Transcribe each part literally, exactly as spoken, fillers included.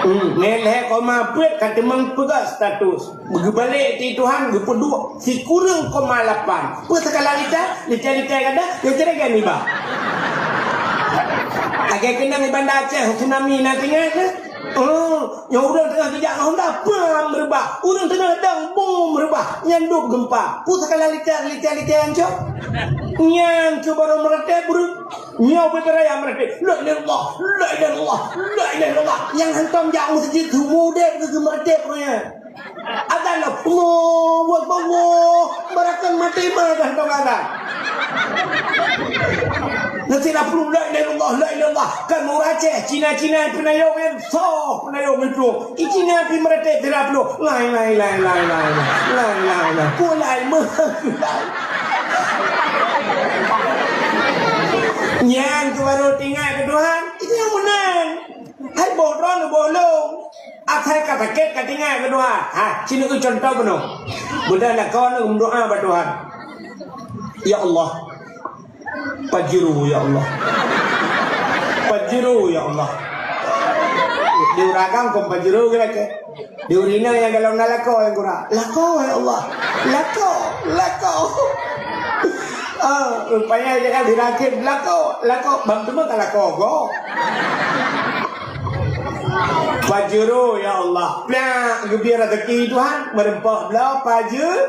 Hmm, ngon lhèe koma peuet ka teumeung peugah status. Geubalek di Tuhan geupeuduek sikureueng koma lapan. Peue sakala lita, lita-lita gata, lita-lita nibak. Lagèe keunong di Banda Aceh, tsunami na teuingat, eh? Oh, nyoe ureueng teungoh geujak ngon Honda, pam reubah. Ureueng teungoh dong, bom reubah. Nyan dum gempa. Peue sakala lita, lita-lita nyan cok. Nyan cok barô meureuté ureueng. Nyoe beubeuraya meureuté. La ilaha illallah, la ilaha illallah, la ilaha illallah. Nyang hantom jak meuseujid seumeu udép keu meureuté ureueng nyan. Azan lom, Allahu Akbar, Allah, barakan maté meuh dah tong azan. Nanti dah puluh, la ilaha illallah, la ilaha illallah. Kan ureueng Aceh, Cina-Cina peunayoe nyan soh, peunayoe nyan tueng. I Cina pih meureuté sira puluh. Lai, lai, lai, lai, lai, lai. Lai, lai, lai. Kulai meuh. Nyan tu baru teuingat keu Tuhan. Itu nyang meunan. Hai boh droe neuboh lôn. Asai ka sakét ka teuingat keu Tuhan. Ha, sinoe contoh bunoe. Beudôh lakoe neuh meudoa bak Tuhan. Ya Allah. Pajero ya Allah. Pajero ya Allah. Di ureueng agam kon pajero geulakèe. Di ureueng inong nyang galom na lakoe nyang gura. Lakoe ya Allah. Lakoe, lakoe. Ah, rupanya dia kan dirakit lakoe, lakoe. Bang tu mah ka lakoe go. Pajero ya Allah. Plak, geubri rezeki Tuhan, meureumpok bloe paje-,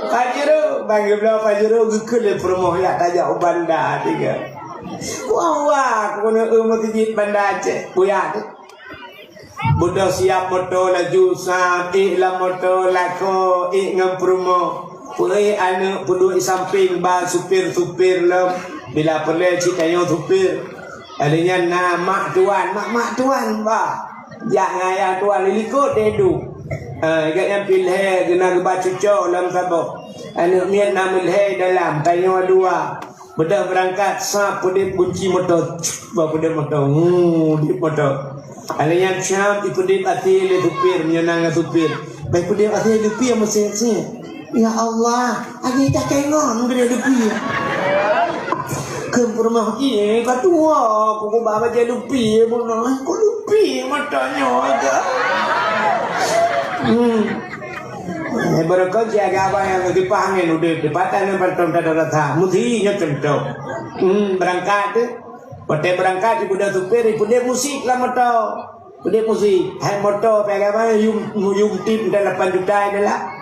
pajero. Bang geubloe pajero geukheun lé peurumoh yak tajak u Banda tiga. Wah, wah, keuneuk eu meuseujid Banda Aceh. Buya tu. Beudôh siap moto laju, sam ék lam moto lakoe ék ngon peurumoh. Peuék aneuk peuduek di sampéng ba supir-supir lom. Bila peureulèe cit tanyoe supir. Lheueh nyan na mak tuan, mak-mak tuan bah. Jak ngon ayah tuan di likot teuh duek. Ha, gobnyan pih lhèe geuh na geuba cuco lam saboh. Aneuk miet na meulhèe dalam, tanyoe dua. Beudôh beurangkat, sab peudeup gunci moto. Bah peudeup moto. Nguu, deup moto. Lheueh nyan sab ipeudeup até lé supir, meunyoe na ngon supir. Bah ipeudeup até lupie meuséh-séh. Ya Allah, agi dah kengon bri lupie. Keu peurumoh, "Ié, ka tuha, ku kuba bajèe lupie bunoe, ku lupie mata nyoe aja." Hmm. Eh, barokon siaga abang nyang geupah angén udép, dipatah ngon pantôn tada rasa. Musi nyoe contoh. Hmm, beurangkat tu. Watèe beurangkat, ipeudeup supir, ipeudeup musik lam moto. Peudeup musik, hai moto pih agama yum, yum tim dan lapan juta adalah.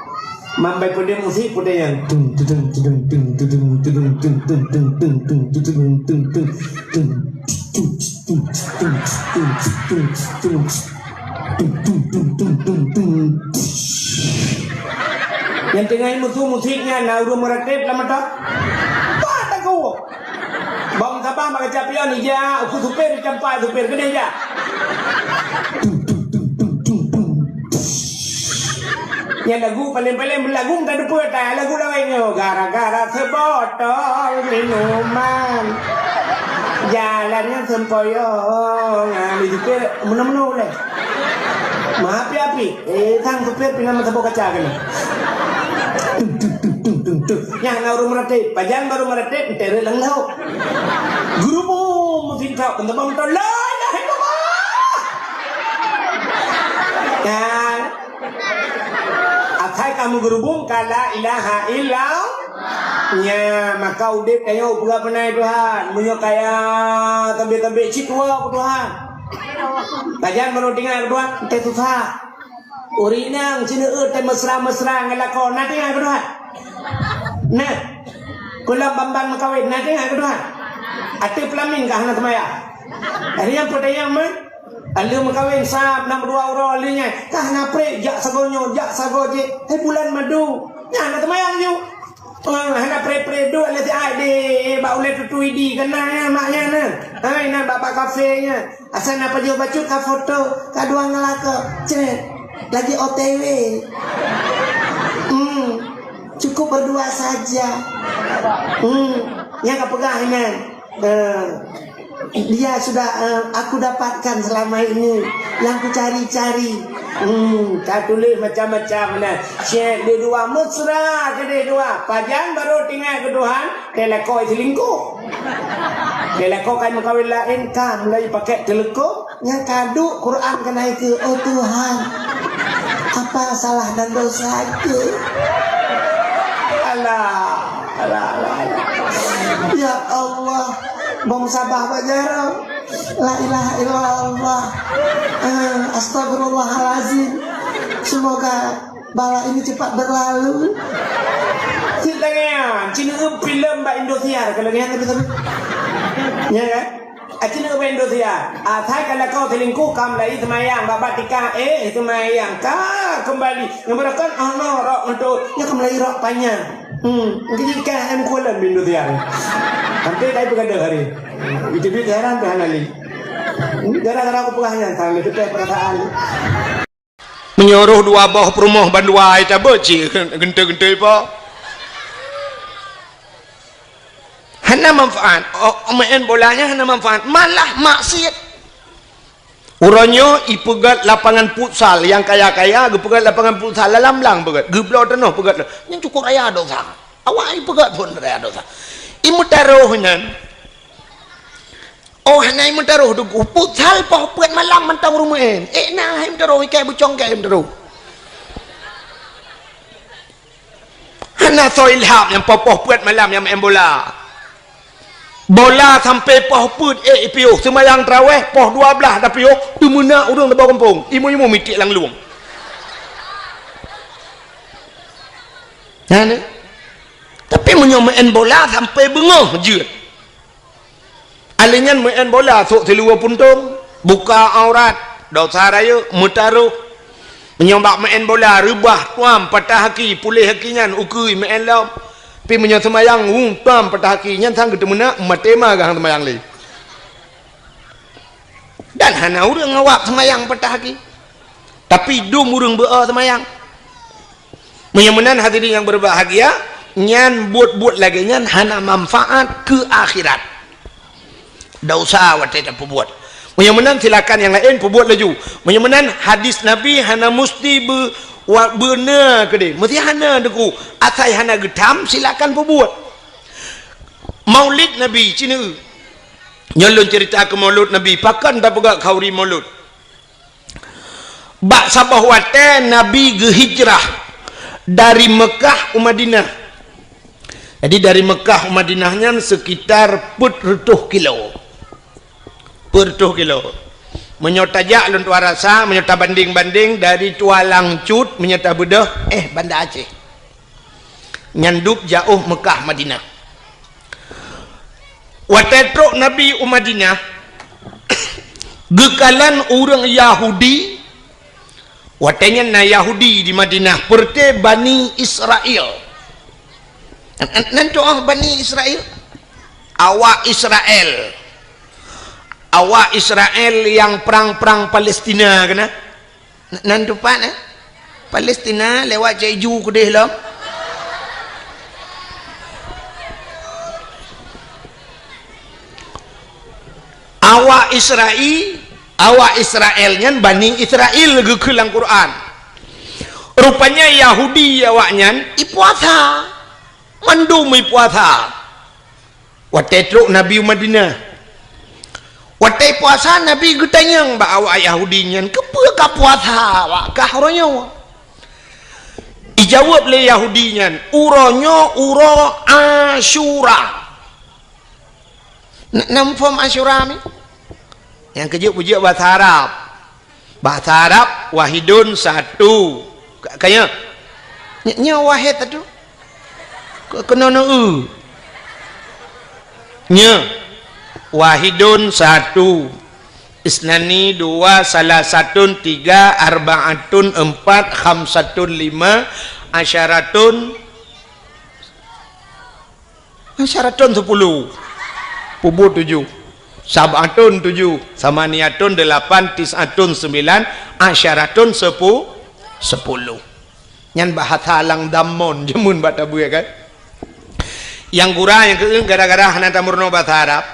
Mambai peudeup musik peudeup nyan. Tung, tudung, tudung, tung, tudung, tudung, tung, tung, tung, tung, tung, tudung, tung, tung, tung. Tung, tung, tung, tung, tung, tung. Nyang teungoh musu musik nyan na ureueng meuratéb lam mata. Bah takot. Bang saban bak kaca pion ija, uku supir dicampai supir keudeh jak. Nyang lagu paléng-paléng beulagu meuta deupeu tai lagu laén nyoe gara-gara seubotol minuman. Jalan nyang sempoyong, ah, di supir meunoe-meunoe ulèe. Meuapi-api. Eh, sang supir pih na meusaboh kaca keunoe. Tung, tung, tung, tung, tung, tung. Nyang na ureueng meuratéb, pajan barô meuratéb, enteureuek lam laôt. Geurubung meusintok, keuneuk bang meutoe, "La ilaha illallah!" Kan? Asai ka meugeurubung ka la ilaha illallah. Nya, maka udép tanyoe peugah peunayoe Tuhan. Meunyoe kaya, tabé-tabé cit tuwoe keu Tuhan. Pajan barô teuingat keu Tuhan, teuh susah. Ureueng inong sineuk teuh mesra-mesra ngon lakoe, na teuingat keu Tuhan? Nah, kulam bambang meukawen, na teuingat keu Tuhan? Ateueh peulamin ka hana teumayang. Hari nyan peutanyong meuh, aleuh meukawen sab na meudua uroe aleuh nyan, ka hana preh, jak sagoe nyoe, jak sagoe jih, hai bulan madu, nyan hana teumayang ju. Ah, hana preh-preh duek lé si Aidé, bak ulèe tutui di keunan nyan, mak nyan na. Hai, na bak, bak kafe nyan. Asai na pajoh bacut ka foto, ka dua ngon lakoe. Cret. Lagi O T W. Hmm. Cukup berdua saja. Hmm. Nyang ka peugah nyan. Eh. Dia sudah, eh, aku dapatkan selama ini yang ku cari-cari. Hmm, ka tuléh macam-macam na. Cek di dua mesra keudeh dua. Pajan barô teuingat keu Tuhan, teuh lakoe selingkuh. Lé lakoe kan meukawen laén ka mulai pakai teuleuko, nyang ka duek Quran keunan ikeue, "Oh Tuhan, apa salah dan dosa aku?" Alah, alah, alah, alah. Ya Allah, bong sabah bak jaroe. La ilaha illallah. Eh, astagfirullahalazim. Semoga bala ini cepat berlalu. Cit lagèe nyan, cit neu filem bak Indosiar, kalau nyan tapi, tapi. Ya kan? Ah, cit neu bak Indosiar. Ah, asai ka lakoe selingkuh, ka mulai seumayang, bak-bak tikang, eh, seumayang, ka kembali. Ngeubarakan, oh no, rok untuk, nya ka mulai rok panyang. Hmm, jadi ka em kuala Indosiar. Sampai kai peugah hari. Itu bi heran tu hana li. Ini gara-gara aku peugah nyan, sang le teutai perasaan. Meunyoe roh dua boh peurumoh bandua ai tabeuet cit genteu-genteu ipo. Hana manfaat. Oh, main bola nyan hana manfaat, malah maksiat. Uroe nyoe ipeugét lapangan futsal, nyang kaya-kaya geupeugét lapangan futsal lam blang peugét, geubloe tanoh peugét. Nyan cukôp raya dosa. Awak ipeugét phon raya dosa. Imeutarôh nyan. Oh, hana imeutarôh teungku. Futsal poh peuet malam mantong ureueng meu'en. Eh, na hai imeutarôh, ikai bucong kai imeutarôh. Hana soe ilham nyang poh-poh peuet malam nyang main bola. Bola sampai poh peuet, eh, ipiôh. Seumayang taraweh poh dua blaih tapiôh, teumeunak ureueng saboh gampông. Imeum-imeum mitiek lam lueng. Nah, ni. Tapi meunyoe main bola sampai beungoh jeuet. Alèh nyan meu'en bola sôk siluweue puntông, buka aurat, dosa rayeuk, meutarôh. Meunyoe bak meu'en bola reubah tuam patah aki, puléh aki nyan ukeue meu'en lom. Pi meunyoe seumayang, hu, tuam patah aki nyan sang geuteumeunak maté ma geuh seumayang lé. Dan hana ureueng awak seumayang patah aki. Tapi dum ureueng beu-o seumayang. Meunyoe meunan hadirin nyang berbahagia, nyan buet-buet lagèe nyan hana manfaat keu akhirat. Dosa watèe tapeubuet. Meunyoe meunan silakan nyang laén peubuet laju. Meunyoe meunan hadis Nabi hana musti beu-, wa-, beuna keudeh. Meusti hana teungku. Asai hana geutham silakan peubuet. Maulid Nabi cit neu. Nyoe lôn ceurita keu Maulud Nabi, pakon tapeugah khauri Maulud. Bak saboh watèe Nabi geuhijrah dari Meukah u Madinah. Jadi, dari Meukah u Madinah nyan sekitar peuet reutôh kilo. Peuet reutôh kilo. Meunyoe tajak lôn tuan rasa, meunyoe tabandeng-bandeng dari Tualang Cut, meunyoe tabeudôh, eh, Banda Aceh. Nyan dub jaôh Meukah Madinah. Watèe trok Nabi u Madinah, geukalon ureueng Yahudi, watèe nyan na Yahudi di Madinah, peureuté Bani Israel. Nan, nan, nan tu'oh Bani Israel? Awak Israel. Awak Israel nyang prang-prang Palestina keunan. N-, nan teumpat, eh? Palestina lewat Cek Ju keudeh lom. Awak Israel, awak Israel nyan Bani Israel geukheun lam Quran. Rupanya Yahudi awak nyan ipuasa. Mandum ipuasa. Watèe trok Nabi u Madinah. Watèe puasa, Nabi geutanyong bak awak Yahudi nyan, "Keupeue ka puasa awak kah uroe nyoe?" Ijaweueb lé Yahudi nyan, "Uroe nyoe uroe Asyura." N-, na muphom Asyura mi? Nyang keujeuet peujeuet basa Arab. Bahasa Arab, wahidun, satu. Ka, ka nyoe? Ny-, nyoe wahid satu. Ke-, keunoe neu-eu. Nyoe. Wahidun, satu. Isnani, dua. Salasatun, tiga. Arbaatun, empat. Khamsatun, lima. Asyaratun, Asyaratun, sepuluh. Peubuet tujoh. Sab'atun, tujoh. Samaniatun, delapan. Tis'atun, sembilan. Asyaratun, sepu-, sepuluh. Nyan bahasa lam Dammon jameun bak tabeue kan. Nyang gura nyang keu gara-gara hana tameurunoe bahasa Arab.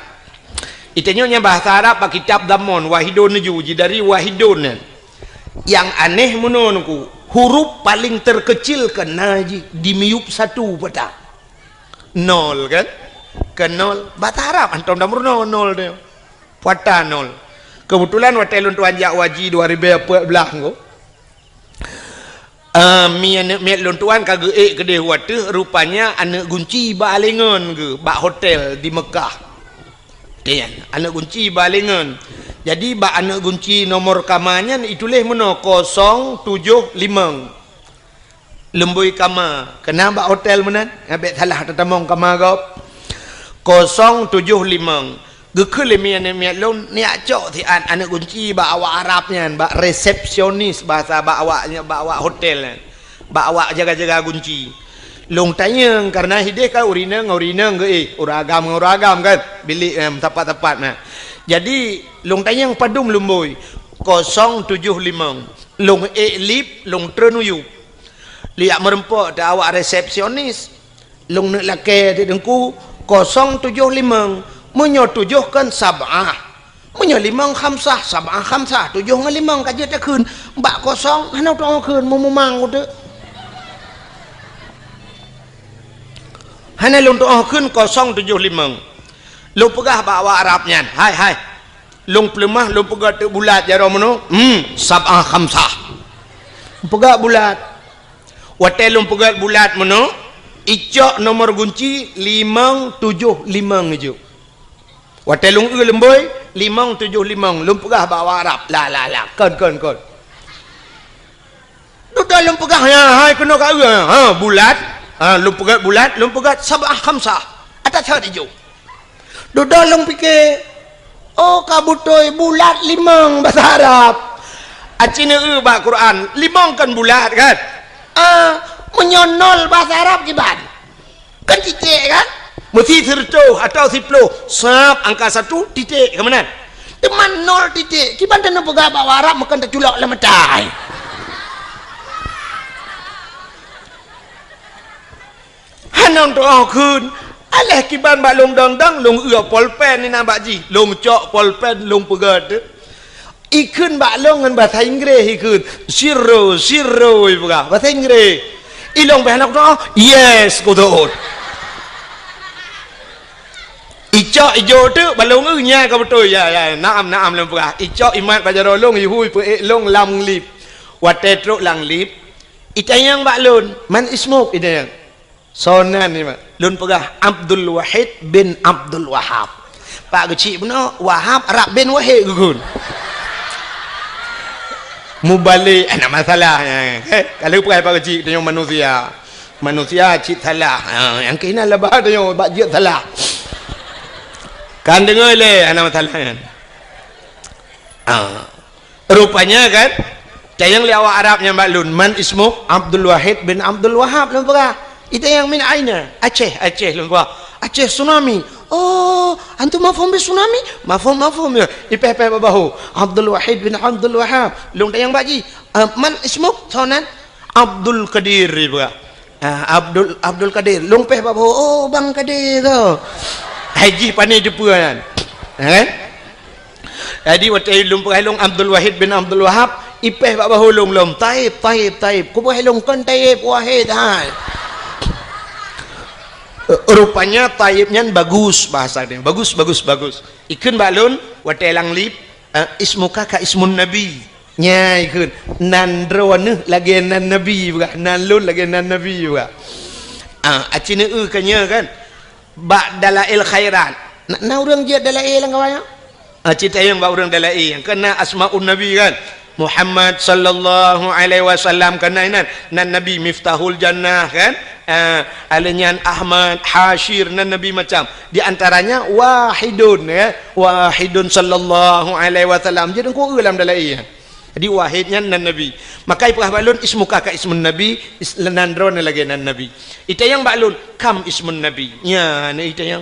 Itanyoe nyan bahasa Arab bak kitab Dammon, wahidun tujoh, jidari wahidun nyan. Nyang aneh meunoe nungku, huruf paling terkecil keunan jih dimiyueb satu peue ta. Nol, kan? Keu nol, bahasa Arab hantom tameurunoe nol teuh. Puata nol. Keubeutulan watée lôn tuan jak haji dua ribée peuet blaih nyoe, eh, mi aneuëk miet lôn tuan ka geuék keudeh u ateueh, rupanya aneuëk gunci bak aléngon geuh bak hotel di Meukah. Tian, aneuëk gunci bak aléngon. Jadi bak aneuëk gunci nomor kama nyan ituléh meunoe kosong tujoh limong. Lumbôi kama, keunan bak hotel meunan, bék salah tatamong kama gob. Kosong tujoh limong. Geukheun lé mi aneuëk miet lôn, neujak cok siat aneuëk gunci bak awak Arab nyan, bak resepsionis bahasa bak awak, bak awak hotel nyan. Bak awak jaga-jaga gunci. Lôn tanyong, kareuna hideh kan ureuëng inong ngon ureuëng inong geuéh, ureuëng agam ngon ureuëng agam kan, bilék, eh, sapat-sapat na. Jadi, lôn tanyong padum lumbôi, kosong tujoh limong. Lôn ék lip, lôn treun u yup. Lôn jak meureumpok teuh awak resepsionis. Lôn neuk lakée teuh, "Teungku, kosong tujoh limong. Meunyoe tujoh kan sab'ah. Meunyoe limong khamsah, sab'ah khamsah, tujoh ngon limong ka jeuet takheun. Bak kosong hana tuoh kheun, meumumang uteuk." Hana lôn tuoh kheun kosong tujoh limong. Lôn peugah bak awak Arab nyan, "Hai, hai. Lôn peuleumah, lôn peugét teuk bulat jaroe meunoe." "Hmm, sab'ah khamsah." Peugét bulat. Watée lôn peugét bulat meunoe, icok nomor gunci limong tujoh limong ijok. Watée lôn eu lumbôi, limong tujoh limong, lôn peugah bak awak Arab, "La, la, la, kon, kon, kon." Dudoe lôn peugah, "Ya, hai keunoe ka eu, ha, bulat." Ha, lôn peugét bulat, lôn peugét sab'ah khamsah. Ata that ijok. Dudoe lôn pike, "Oh, ka beutôi bulat limong bahasa Arab." Aci neu bak Quran, limong kan bulat kan? Ah, meunyoe nol bahasa Arab kiban? Kan titik kan? Meusti sireutôh atau siploh, sab angka satu titik, ka meunan. Teuma nol titik, kiban taneuk peugah bak Arab meukan taculok lam mata. Hana tuoh kheun, aléh kiban bak lôn dong-dong, lôn eu polpen inan bak jih, lôn cok polpen, lôn peugét. Ikheun bak lôn ngon bahasa Inggréh ikheun, "Zero, zero," ipeugah, bahasa Inggréh. Ilôn pih hana kutuoh, "Yes," kutuoh. Icok ijok teuk bak lôn eu nyan ka beutôi, "Ya, ya, naam, naam," lôn peugah. Icok imat bak jaroe lôn, ihui peuék lôn lam lip. Watée trok lam lip, itanyong bak lôn, "Man ismuk?" itanyong. "Soe nan nyoe?" Lôn peugah, "Abdul Wahid bin Abdul Wahab." Pak geuchik bunoe, Wahab rab bin Wahid geukheun. Mubalek, eh, hana masalah. Eh, kalau peugah pak geuchik, tanyoe manusia. Manusia cit salah. Ha, nyang keuh inan laba tanyoe bak jeuet salah. Kan deungoe lé, hana masalah nyan. Ha. Rupanya kan, tanyong lé awak Arab nyan bak lôn, "Man ismuk?" "Abdul Wahid bin Abdul Wahab," lôn peugah. Itanyong, "Min aina?" "Aceh, Aceh," lôn peugah. "Aceh tsunami." "Oh, antum mafhum bi tsunami?" "Mafhum, mafhum," ya. Ipéh-péh bak bahô. "Abdul Wahid bin Abdul Wahab." Lôn tanyong bak jih, "Ah, man ismuk?" "Soe nan?" "Abdul Qadir," ipeugah. Ah, Abdul, Abdul Kadir. Lôn péh bak bahô, "Oh, Bang Kadir ko." Hai jih pane teupeue nyan. Ha, kan? Jadi, watée lôn peugah lôn Abdul Wahid bin Abdul Wahab, ipéh bak bahô lôn lom, "Taib, Taib, Taib." Kupeugah lôn, "Kon Taib, Wahid hai." Rupanya Taib nyan bagus bahasa dia. Bagus, bagus, bagus. Ikheun bak lôn, watée lam lip, eh, "Ismuka ka ismun Nabi." Nyan ikheun, "Nan droeneuh lagée nan Nabi," ipeugah, "nan lôn lagée nan Nabi," ipeugah. Ah, aci neu ka nyoe kan? Bak Dalail Khairat. Na, na ureuëng jeuet Dalail lam kawan nyoe? Aci tanyong bak ureuëng Dalail. Nyang keunan Asmaun Nabi kan? Muhammad sallallahu alaihi wasallam keunan inan. Nan Nabi Miftahul Jannah kan? Ah, alèh nyan Ahmad, Hasyir, nan Nabi macam. Di antaranya Wahidun, ya. Wahidun sallallahu alaihi wasallam. Jadi, engkau lam Dalail. Jadi, Wahid nyan nan Nabi. Maka ipeugah bak lôn, "Ismuka ka ismun Nabi," is-, nan droeneuh lagée nan Nabi. Itanyong bak lôn, "Kam ismun Nabi?" Nyan, itanyong.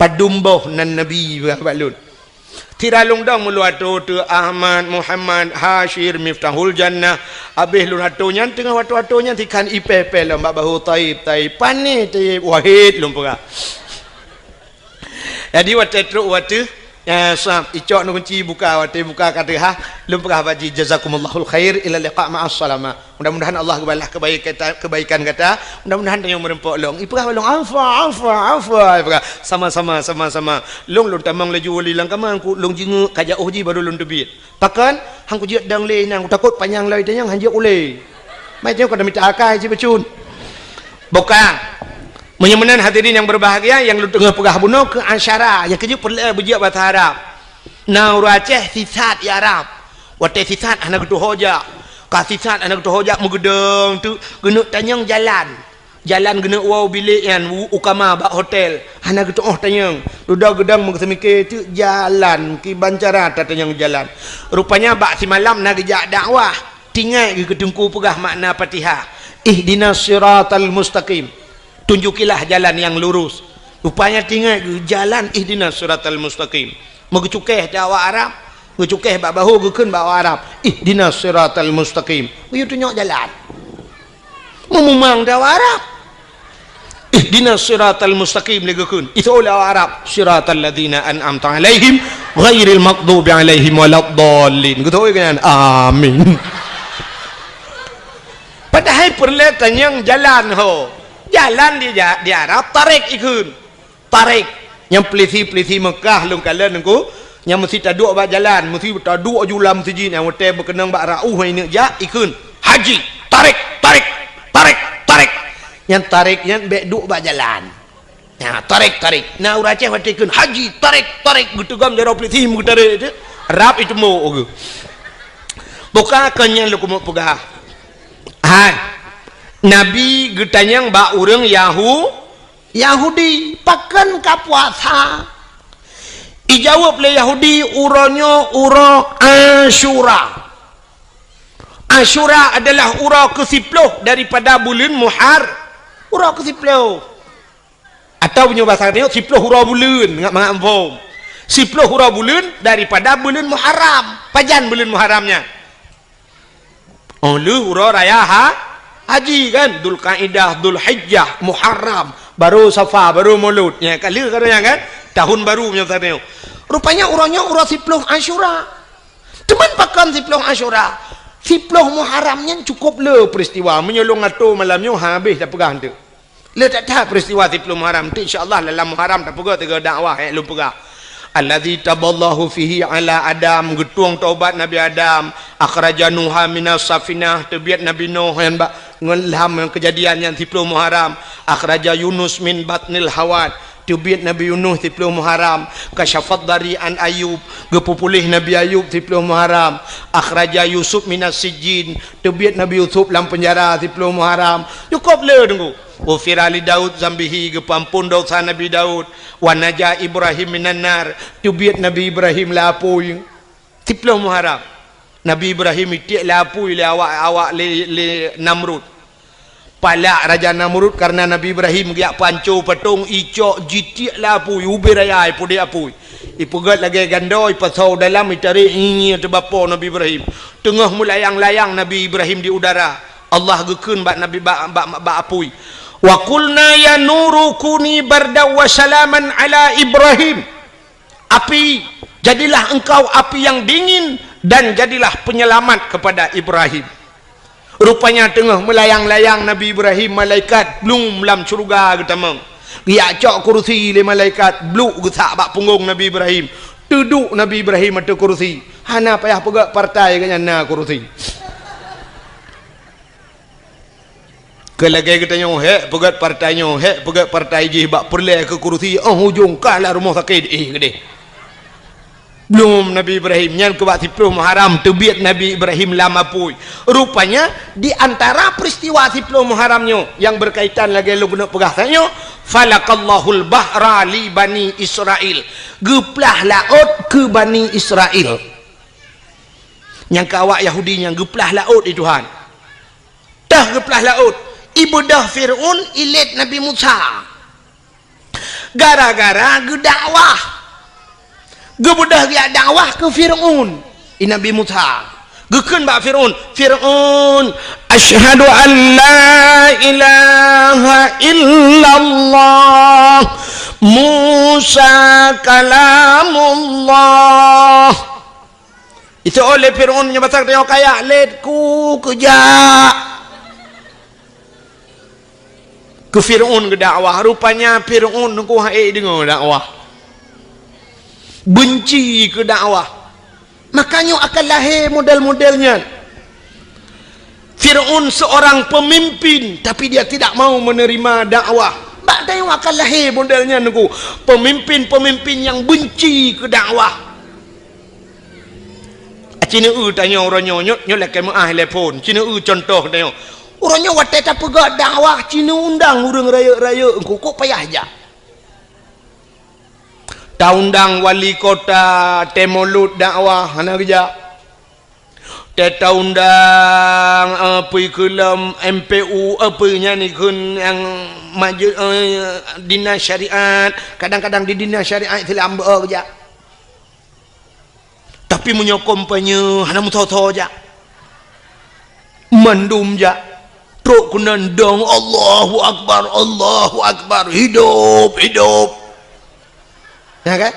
"Padum boh nan Nabi?" ipeugah bak lôn. Sira lôn dong meulôn atô teuh Ahmad, Muhammad, Hasyir, Miftahul Jannah. Abéh lôn atô nyan, teungoh watô-watô nyan, sikhan ipéh-péh lom bak bahô, "Taib, Taib." "Pane Taib?" "Wahid," lôn peugah. Jadi, watée trok u ateueh, Eh, sab, icok neukunci buka, watée buka ka teuhah, lôn peugah bak jih, "Jazakumullahul khair, ila liqa ma'as salamah." Mudah-mudahan Allah geubalah kebaikan, kebaikan gata. Mudah-mudahan tanyoe meureumpok lôn. Ipeugah bak lôn, "Afwa, afwa, afwa." Ipeugah, "Sama-sama, sama-sama." Lôn, lôn tamong laju wali lam kama, ku lôn jingeuk ka jiôh jih baru lôn teubiet. Pakon? Han kujeuet dong lé nyan, kutakot panyang lom tanyong han jeuet ulée. Mai tanyoe ka mita akai cit bacut. Buka. Meunyoe meunan hadirin nyang berbahagia, nyang lôn teungoh peugah bunoe keu asyara, nyang keujeuet peureulée beujeuet basa Arab. Na ureuëng Aceh sisat i Arab. Watée sisat hana geutuho jak. Ka sisat hana geutuho jak meugeudong teuk geuneuk tanyong jalan. Jalan geuneuk woe u bilék nyan, u, u kama bak hotel. Hana geutuoh tanyong. Dudoe geudong meuseumiké teuk jalan, kiban cara tatanyong jalan. Rupanya bak simalam na geujak dakwah. Tingai geuh keu teungku peugah makna Fatihah. Ihdinas siratal mustaqim. Tunjukilah jalan yang lurus. Rupanya tingai geuh jalan ihdinas siratal mustaqim. Meugeucukéh teuh awak Arab, geucukéh bak bahu geukheun bak awak Arab, "Ihdinas siratal mustaqim." Geuyue tunyok jalan. Meumumang teuh awak Arab. "Ihdinas siratal mustaqim," lé geukheun. Iseuôt lé awak Arab, "Siratal ladzina an'amta 'alaihim ghairil maghdubi 'alaihim waladdallin." Geutôi keunan, "Amin." Padahai peureulée tanyong jalan ho. Jalan di ja-, di Arab tarek ikheun. Tarek. Nyang peulisi-peulisi Mekah lôn kalon Teungku, nyang meusti taduek bak jalan, meusti taduek ju lam sijin nyang watée beukeunong bak rauh ineuk jak, ikheun, "Haji, tarek, tarek, tarek, tarek." Nyang tarek nyan bék duek bak jalan. Nah, tarek, tarek. Na ureuëng Aceh watée kheun, "Haji, tarek, tarek," geuteugom jaroe peulisi meugeutarek teuh. Rab itumbok geuh. Buka kon nyan lôn keumeung peugah. Hai. Nabi geutanyong bak ureuëng Yahu-, Yahudi, "Pakon ka puasa?" Ijaweueb lé Yahudi, "Uroe nyoe uroe Asyura." Asyura adalah uroe keusiploh daripada buleuen Muhar-, uroe keusiploh. Atawa meunyoe basa tanyoe, siploh uroe buleuen, mangat-mangat muphom. Siploh uroe buleuen daripada buleuen Muharram. Pajan buleuen Muharram nyan? Oh, lheueh uroe raya ha-, haji kan, Dzulkaidah, Dzulhijjah, Muharram, baru Safar, baru Maulud. Nya ka lheueh ka nyan kan, tahun baru meunyoe basa tanyoe. Rupanya uroe nyoe uroe siploh Asyura. Teuma pakon siploh Asyura? Siploh Muharram nyan cukup le peristiwa. Meunyoe lôn atur malam nyoe habéh tapeugah teuk. Le that-that peristiwa siploh Muharram. Teuk insya Allah dalam Muharram tapeugah tiga dakwah nyang lôn peugah. Allazi taballahu fihi ala Adam, geutueng taubat Nabi Adam, akhraja Nuha minas safinah, teubiet Nabi Nuh nyan bak ngon lam Kejadian nyan siploh Muharram, akhraja Yunus min batnil hawat, teubiet Nabi Yunus siploh Muharram, kasyafad dari an Ayub, geupeupuléh Nabi Ayub siploh Muharram, akhraja Yusuf minas sijjin, teubiet Nabi Yusuf lam penjara siploh Muharram. Cukup le Teungku. Ghufira li Daud zambihi, geupeuamphon desya Nabi Daud. Wa naja Ibrahim minan nar, teubiet Nabi Ibrahim lé apui. Siploh Muharram, Nabi Ibrahim itiek lé apui lé awak, awak lé, lé Namrud. Palak Raja Namrud karena Nabi Ibrahim geujak panco patong, icok jitiek lé apui, ubé raya ipudek apui. Ipeugét lagée gando, ipasoe dalam, itarek, inyie teubapo Nabi Ibrahim. Teungoh meulayang-layang Nabi Ibrahim di udara, Allah geukheun bak Nabi, bak, bak, bak apui, "Wa qulna ya nuru kuni bardan wa salaman ala Ibrahim." Api, jadilah engkau api yang dingin dan jadilah penyelamat kepada Ibrahim. Rupanya teungoh meulayang-layang Nabi Ibrahim, malaikat blum lam syeuruga geutamong. Geujak cok kursi lé malaikat, bluk geusak bak punggong Nabi Ibrahim. Teuduek Nabi Ibrahim ateueh kursi. Hana payah peugét partai geuhnyan na kursi. Keu lagée geutanyoe hék peugét partai nyoe, hék peugét partai jih bak peureulée keu kursi, óh ujong ka lam rumoh sakét, éh, geudeh. Blum Nabi Ibrahim, nyan keu bak siploh Muharram teubiet Nabi Ibrahim lam apui. Rupanya, di antara peristiwa siploh Muharram nyoe nyang berkaitan lagée lôn keuneuk peugah tanyoe, "Falaqallahul bahra li Bani Israil." Geuplah laôt keu Bani Israil. Nyang keu awak Yahudi nyan geuplah laôt lé Tuhan. Teuh geuplah laôt, ibeudôh Fir'aun ilét Nabi Musa. Gara-gara geudakwah. Geubeudôh geujak dakwah keu Fir'aun, i Nabi Musa. Geukheun bak Fir'aun, "Fir'aun, asyhadu an la ilaha illallah Musa kalamullah. Itu oleh Firaun meunyoe basa tanyoe kaya lét ku keujak. Keu Firaun keu dakwah, rupanya Firaun ku hai deungoe dakwah. Benci keu dakwah. Makanya akan lahé model-model nyan. Firaun seorang pemimpin, tapi dia tidak mau menerima dakwah. Bak tanyoe akan lahé model nyan, Teungku. Pemimpin-pemimpin yang benci keu dakwah. Ci neueu tanyoe uroe nyoe, nyoe, nyoe lakée meuáh lé phon. Ci neueu contoh tanyoe. Uroe nyoe watée tapeugah dakwah, ci neuundang ureuëng rayeuk-rayeuk, Teungku, kok payah jak. Taundang wali kota, tée mulod dakwah, hana geujak. Tée taundang, eh, peue keu lom M P U, eh, peue nyan ikheun nyang maju, eh, dinas syariat, kadang-kadang di dinas syariat Islam beu geujak. Tapi meunyoe kampanye, hana meusoe-soe jak. Mandum jak. Trok keunan dong, "Allahu Akbar, Allahu Akbar, hidup, hidup." Ya kan?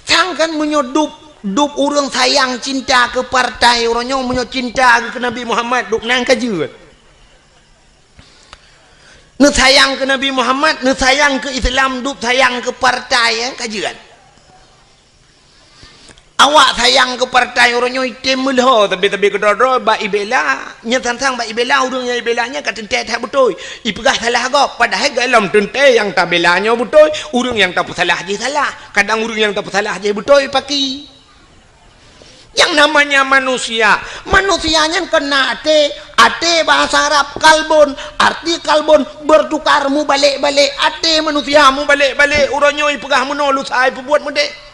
Sang kan meunyoe dub, dub ureuëng sayang cinta keu partai uroe nyoe, meunyoe cinta keu Nabi Muhammad, dub nan ka jeuet. Neusayang keu Nabi Muhammad, neusayang keu Islam, dub sayang keu partai, eh, ka jeuet. Awak sayang keu partai uroe nyoe item meulhô, tapi-tapi keudroe-droe bak ibela, nyan sang-sang bak ibela, ureuëng nyang ibela nyan ka teuntée that beutôi. Ipeugah salah gob, padahai golom teuntée nyang tabela nyoe beutôi, ureuëng nyang tapeusalah jih salah. Kadang ureuëng nyang tapeusalah jih beutôi paki. Yang namanya manusia, manusia nyan kon na até, até bahasa Arab kalbun, arti kalbun bertukar, mubalek-balek, até manusia mubalek-balek, uroe nyoe ipeugah meunoe lusa ipeubuet meudeh.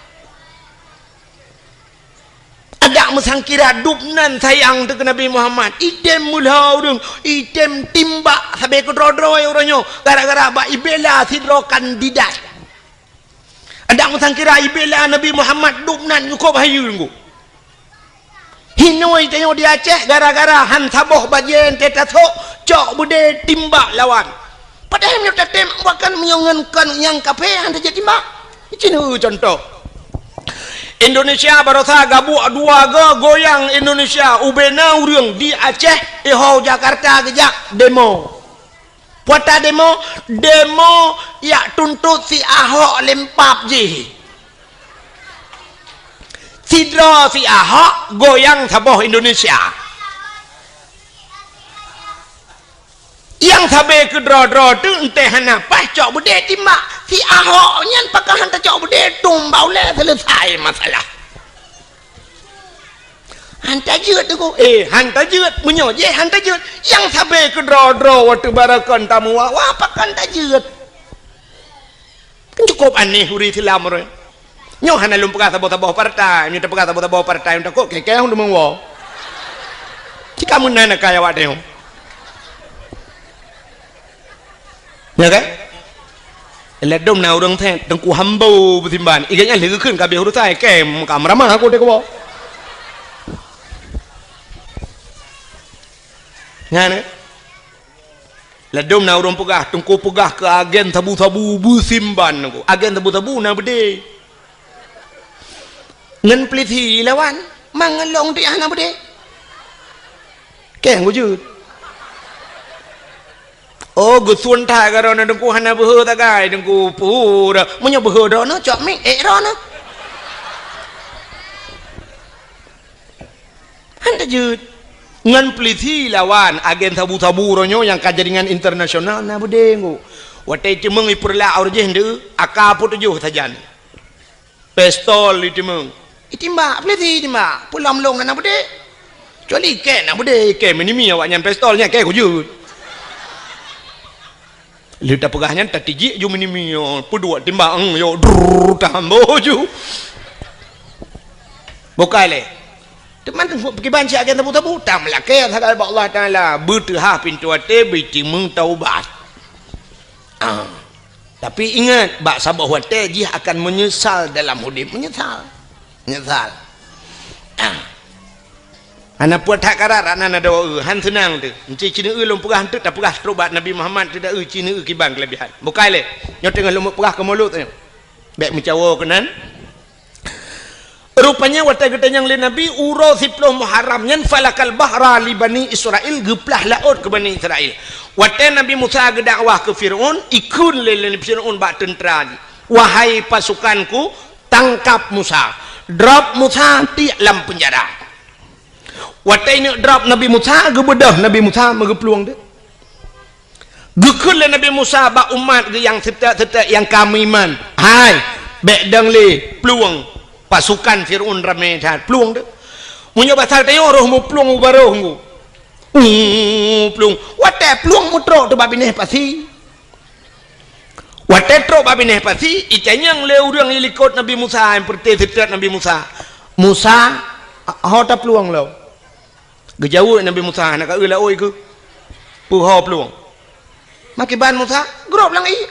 Adak meusangkira dub nan sayang teuh keu Nabi Muhammad, item meulhô ureuëng, item timbak sabe keudroe-droe uroe nyoe, gara-gara bak ibela sidroe kandidat. Adak meusangkira ibela Nabi Muhammad dub nan cukôp hayeue Teungku. Hinoe tanyoe di Aceh gara-gara han saboh bajée teuh tasok, cok beudé timbak lawan. Padahai meunyoe tatem bahkan meunyoe ngon kon nyang kafé han tajak timbak. Cina contoh. Indonesia barosa gabuek dua go goyang Indonesia ubena ureuëng di Aceh, iho Jakarta geujak demo. Puata demo, demo yak tuntot si Ahok lempap jih. Sidroe si Ahok goyang saboh Indonesia. Nyang sabe keudroe-droe teuh enteh hana paih cok beudé timbak. Si Ahok nyan pakon han tacok beudé tumbak ulée selesai masalah. Han tajeuet Teungku. Eh, han tajeuet. Meunyoe jih han tajeuet, nyang sabe keudroe-droe watée barakon tamu wa-wa pakon tajeuet. Kan cukôp aneh ureuëng Islam ureuëng. Nyoe hana lôn peugah saboh-saboh partai, nyoe tapeugah saboh-saboh partai nyang takot keu-keu hon deungon woe. Cika meunan na kaya awak teuh. Ya kan? Ladom na ureuëng thét Teungku Hambo beusimban. Iga nyan lheueh geukheun ka abéh urusan, kém ka meuramah aku teuh keuboh. Nyan, eh? Ladom na ureuëng peugah, Teungku peugah keu agen sabu-sabu beusimban Teungku. Agen sabu-sabu na beudé. Ngon peulisi lawan, mangelong tiah na beudé. Keng wujud. Oh, geusuon that karoe na Teungku hana beuhe sagai Teungku pura. Meunyoe beuhe droeneuh cok mic ék droeneuh. Han tajeuet. Ngon peulisi lawan agen sabu-sabu uroe nyoe nyang ka jaringan internasional na beudé Teungku. Watée teumeung ipeurlak ureuëng jih ndeuh, AK peuet tujoh sajan. Pistol itimbang. Itimbak, peulisi itimbak. Peue lom lôn hana beudé. Kecuali ikée na beudé, ikée meunimi awaknyan pistol nyan, ikée kujeuet. Lheueh tapeugah nyan, tatijik ju meunimi nyoe, peuduek timbak, eng, yo, drrrr, tahambo ju. Bukai lé. Teuma kiban siat agen sabu-sabu, tameulakée sagai bak Allah Taala, beuteuhah pintoe até, beutimeung taubat. Ah. Tapi ingat, bak saboh watée jih akan meunyeusal dalam udeb. Meunyeusal. Meunyeusal. Ah. Hana puet that karat, hana na dawa eu, han seunang teuh. Enci cineue lôn peugah eunteuk tapeugah trok bak Nabi Muhammad teuh da eu cineue kiban keulebihan. Bukai lé, nyoe teungoh lôn peugah keu mulod nyoe. Bék meucawo keunan. Rupanya watée geutanyong lé Nabi uroe siploh Muharram nyan falakal bahra li Bani Israil, geuplah laôt keu Bani Israil. Watée Nabi Musa geudakwah keu Firaun, ikheun lé, lé Firaun bak teuntra jih, "Wahai pasukanku, tangkap Musa, drop Musa tiek lam peunjara." Watée ineuk drop Nabi Musa, geubeudôh Nabi Musa meugeuplueng teuh. Geukheun lé Nabi Musa bak umat geuh nyang seutôt-seutôt nyang ka meuiman, "Hai, bék dong lé plueng pasukan Firaun ramé that, plueng teuh. Meunyoe basa tanyoe roh meuplueng u barôh ngu." Uh, plueng. Watée plueng meutrok teuh bak binéh pasi. Watée trok bak binéh pasi, itanyong lé ureuëng nyang likot Nabi Musa, nyang peureuté seutôt Nabi Musa, "Musa, ho taplueng lom?" Geujaweueb Nabi Musa, "Hana ka eu laôt keuh, peue ho plueng?" Makiban Musa, "Grob lam ié."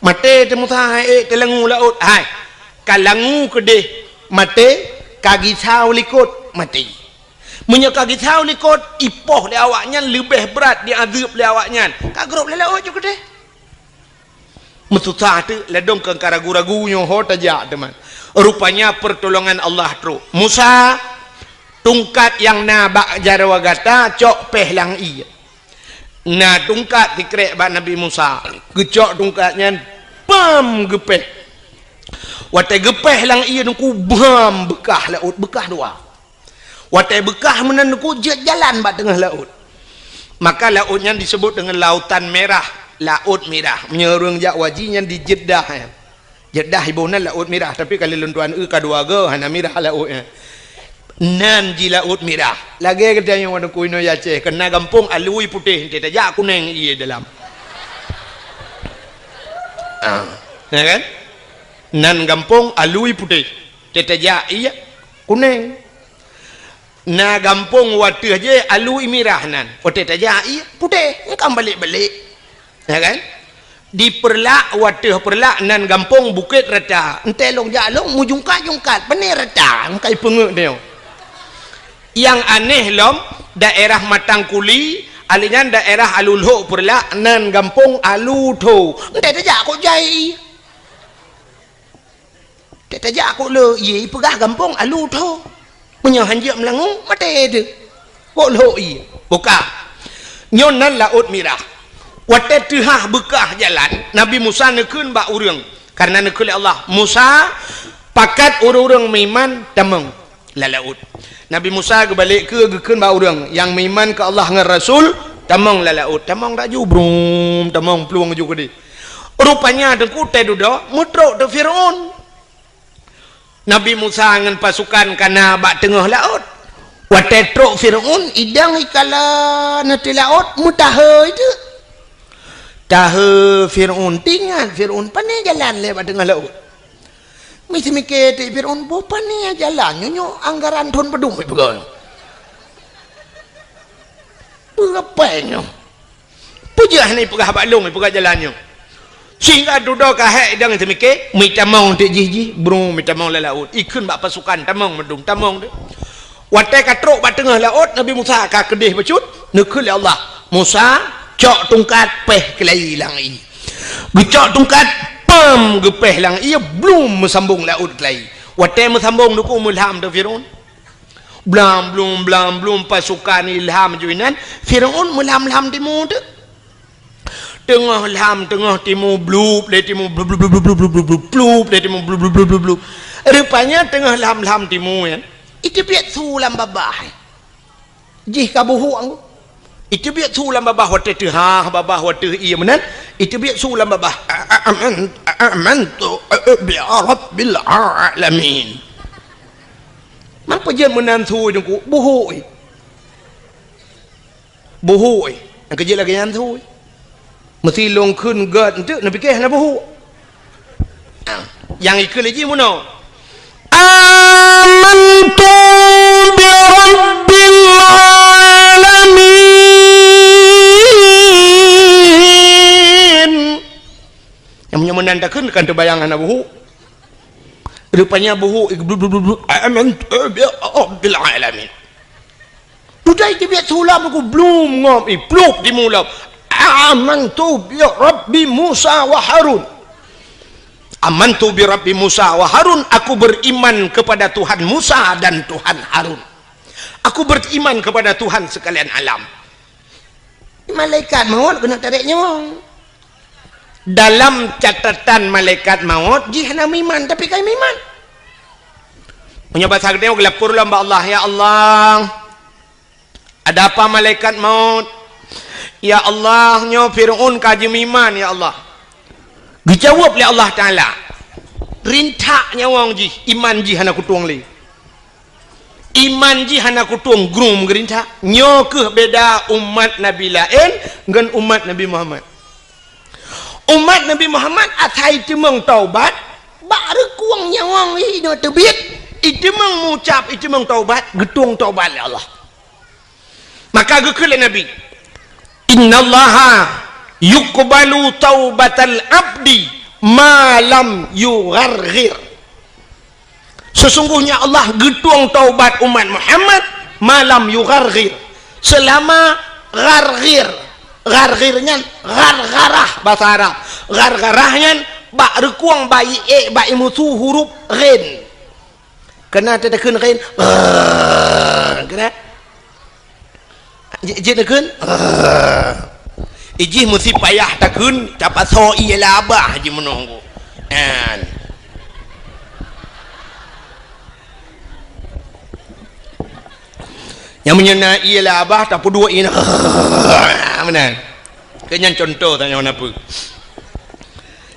Maté teuh Musa, hai ék teulangu laôt, hai ka langu keudeh maté, ka gisa u likot maté. Meunyoe ka gisa u likot, ipoh lé awaknyan leubeh brat diazeueb lé awaknyan, ka grob lé laôt ju keudeh. Meususah teuk, ladôm ka ragu-ragu nyoe ho tajak teuma. Rupanya pertolongan Allah trok. Musa, tungkat nyang na bak jaroe gata cok péh lam ié. Na tungkat sikrek bak Nabi Musa. Geucok tungkat nyan, pam geupéh. Watée geupéh lam ié nungku bam beukah laôt, beukah dua. Watée beukah meunan nungku jeuet jalan bak teungoh laôt. Maka laôt nyan disebut deungon Lautan Merah, Laôt Mirah. Meunyoe ureuëng jak haji nyan di Jeddah nyan. Jeddah iboh nan Laôt Mirah, tapi ka lheueh lôn tuan eu ka dua goe hana mirah laôt nyan. Nan ji Laôt Mirah. Lagée geutanyoe wan kui nyoe Aceh, keu na gampông alui putéh, enteuk tajak kunéng ié dalam. Ah, ya kan? Nan gampông alui putéh, enteuk tajak ié kunéng. Na gampông wateueh jih alui mirah nan, watée tajak ié putéh, engkam balek-balek. Ya kan? Di Peureulak, wateueh Peureulak nan gampông Bukét Rata. Enteuk lôn jak lôn meujungkat-jungkat, pane rata, engkai peungeut nyoe. Nyang aneh lom, daerah Matang Kuli, ali nyan daerah Alu Lhok Peureulak nan gampông Alu Tho. Enteuk tajak kok jai ié. Tajak kok le ié, ipeugah gampông Alu Tho. Meunyoe hanjeuet meulangue, maté teuh. Kok lhok ié. Buka. Nyoe nan Laôt Mirah. Watée teuhah beukah jalan, Nabi Musa neukheun bak ureuëng. Karena neukheun lé Allah, "Musa, pakat ureuëng-ureuëng meuiman tamong lam laôt." Nabi Musa geubalek keue geukheun bak ureuëng nyang meuiman keu Allah ngon Rasul, "Tamong lam laôt." Tamong laju, brum, tamong plueng ju keudeh. Rupanya teungku teududoe meutrok teuh Firaun. Nabi Musa ngon pasukan ka na bak teungoh laôt. Watée trok Firaun, idong ikala na teuh laôt, meutahe teuh. Tahe Firaun, teuingat Firaun, pane jalan lé bak teungoh laôt. Miseumiké teuk Firaun, boh pane jalan nyoe, nyoe anggaran thon padum ipeugah. Peue rapai nyoe? Peue jeuet hana ipeugah bak lôn, ipeugah jalan nyoe? Sehingga dudoe ka hék idong teumiké, meutamong teuk jih-jih, bru meutamong lam laôt. Ikheun bak pasukan, tamong mandum, tamong teuh. Watée ka trok bak teungoh laôt, Nabi Musa ka keudeh bacut, neukheun lé Allah, "Musa, cok tungkat péh keulayi lam ié." Geucok tungkat, pam geupéh lam ié, blum meusambong laôt keulayi. Watée meusambong teungku meulham teuh Firaun. Blam blum, blam blum pasukan ilham ju inan, Firaun meulham-lham timu teuh. Teungoh lham, teungoh timu, blup lé timu, blup, blup, blup, blup, blup, blup, blup, blup lé timu, blup, blup, blup, blup, blup. Rupanya teungoh lham-lham timu nyan, iteubiet su lam babah. Jih ka buhuk anggô. Iteubiet su lam babah watée teuhah, babah watée ié meunan, iteubiet su lam babah. A-, a-, aman-, a-, amantu bi rabbil alamin. Man peue jeuet meunan su teungku, buhuk. Buhuk, eh. Nyang keujeuet lagée nyan su. Meusi lôn kheun gét eunteuk, neupiké hana buhuk. Ah, nyang ikheun lé jih meunoe. Amantu bi rabbil alamin. Nyang meunyoe meunan takheun kan teubayang hana buhuk. Rupanya buhuk, blub, blub, blub, blub. Amantu bi rabbil alamin. Dudoe teubiet su lom, aku blum ngom, i plup di mulam. "Amantu bi Rabbi Musa wa Harun." "Amantu bi Rabbi Musa wa Harun," aku beriman kepada Tuhan Musa dan Tuhan Harun. Aku beriman kepada Tuhan sekalian alam. Malaikat maut keuneuk tarek nyawöng. Dalam catatan malaikat maut, jih hana meuiman, tapi ka meuiman. Meunyoe basa geutanyoe geulapor lom bak Allah, "Ya Allah, ada apa malaikat maut? Ya Allah, nyoe Fir'aun ka jimeuiman, ya Allah." Geujaweueb lé Allah Taala, "Rintak nyawöng jih, iman jih hana kutueng lé." Iman jih hana kutueng, grung geurintak. Nyoe kheueh beda umat nabi laén ngon umat Nabi Muhammad. Umat Nabi Muhammad asai teumeung taubat, bak reukueng nyawöng inoe teubiet, iteumeung mucab, iteumeung taubat, geutueng taubat lé Allah. Maka geukheun lé Nabi, "Innallaha yuqbalu taubatal abdi ma lam yugharghir." Sesungguhnya Allah geutueng taubat umat Muhammad ma lam yugharghir, selama gharghir. Gharghir nyan ghargharah basa Arab. Ghargharah nyan bak reukueng, bak iék, bak imusu huruf ghin. Keunan teuteukheun ghin. Ghrr, keunan. Ji-, jeuet neukheun? Ah. Ijih meusi payah takheun, tapasoe ié labah jih meunoe. Nyan. Nyang meunyoe na ié labah, tapeuduek ié. Meunan. Keu nyan contoh tanyoe na peue.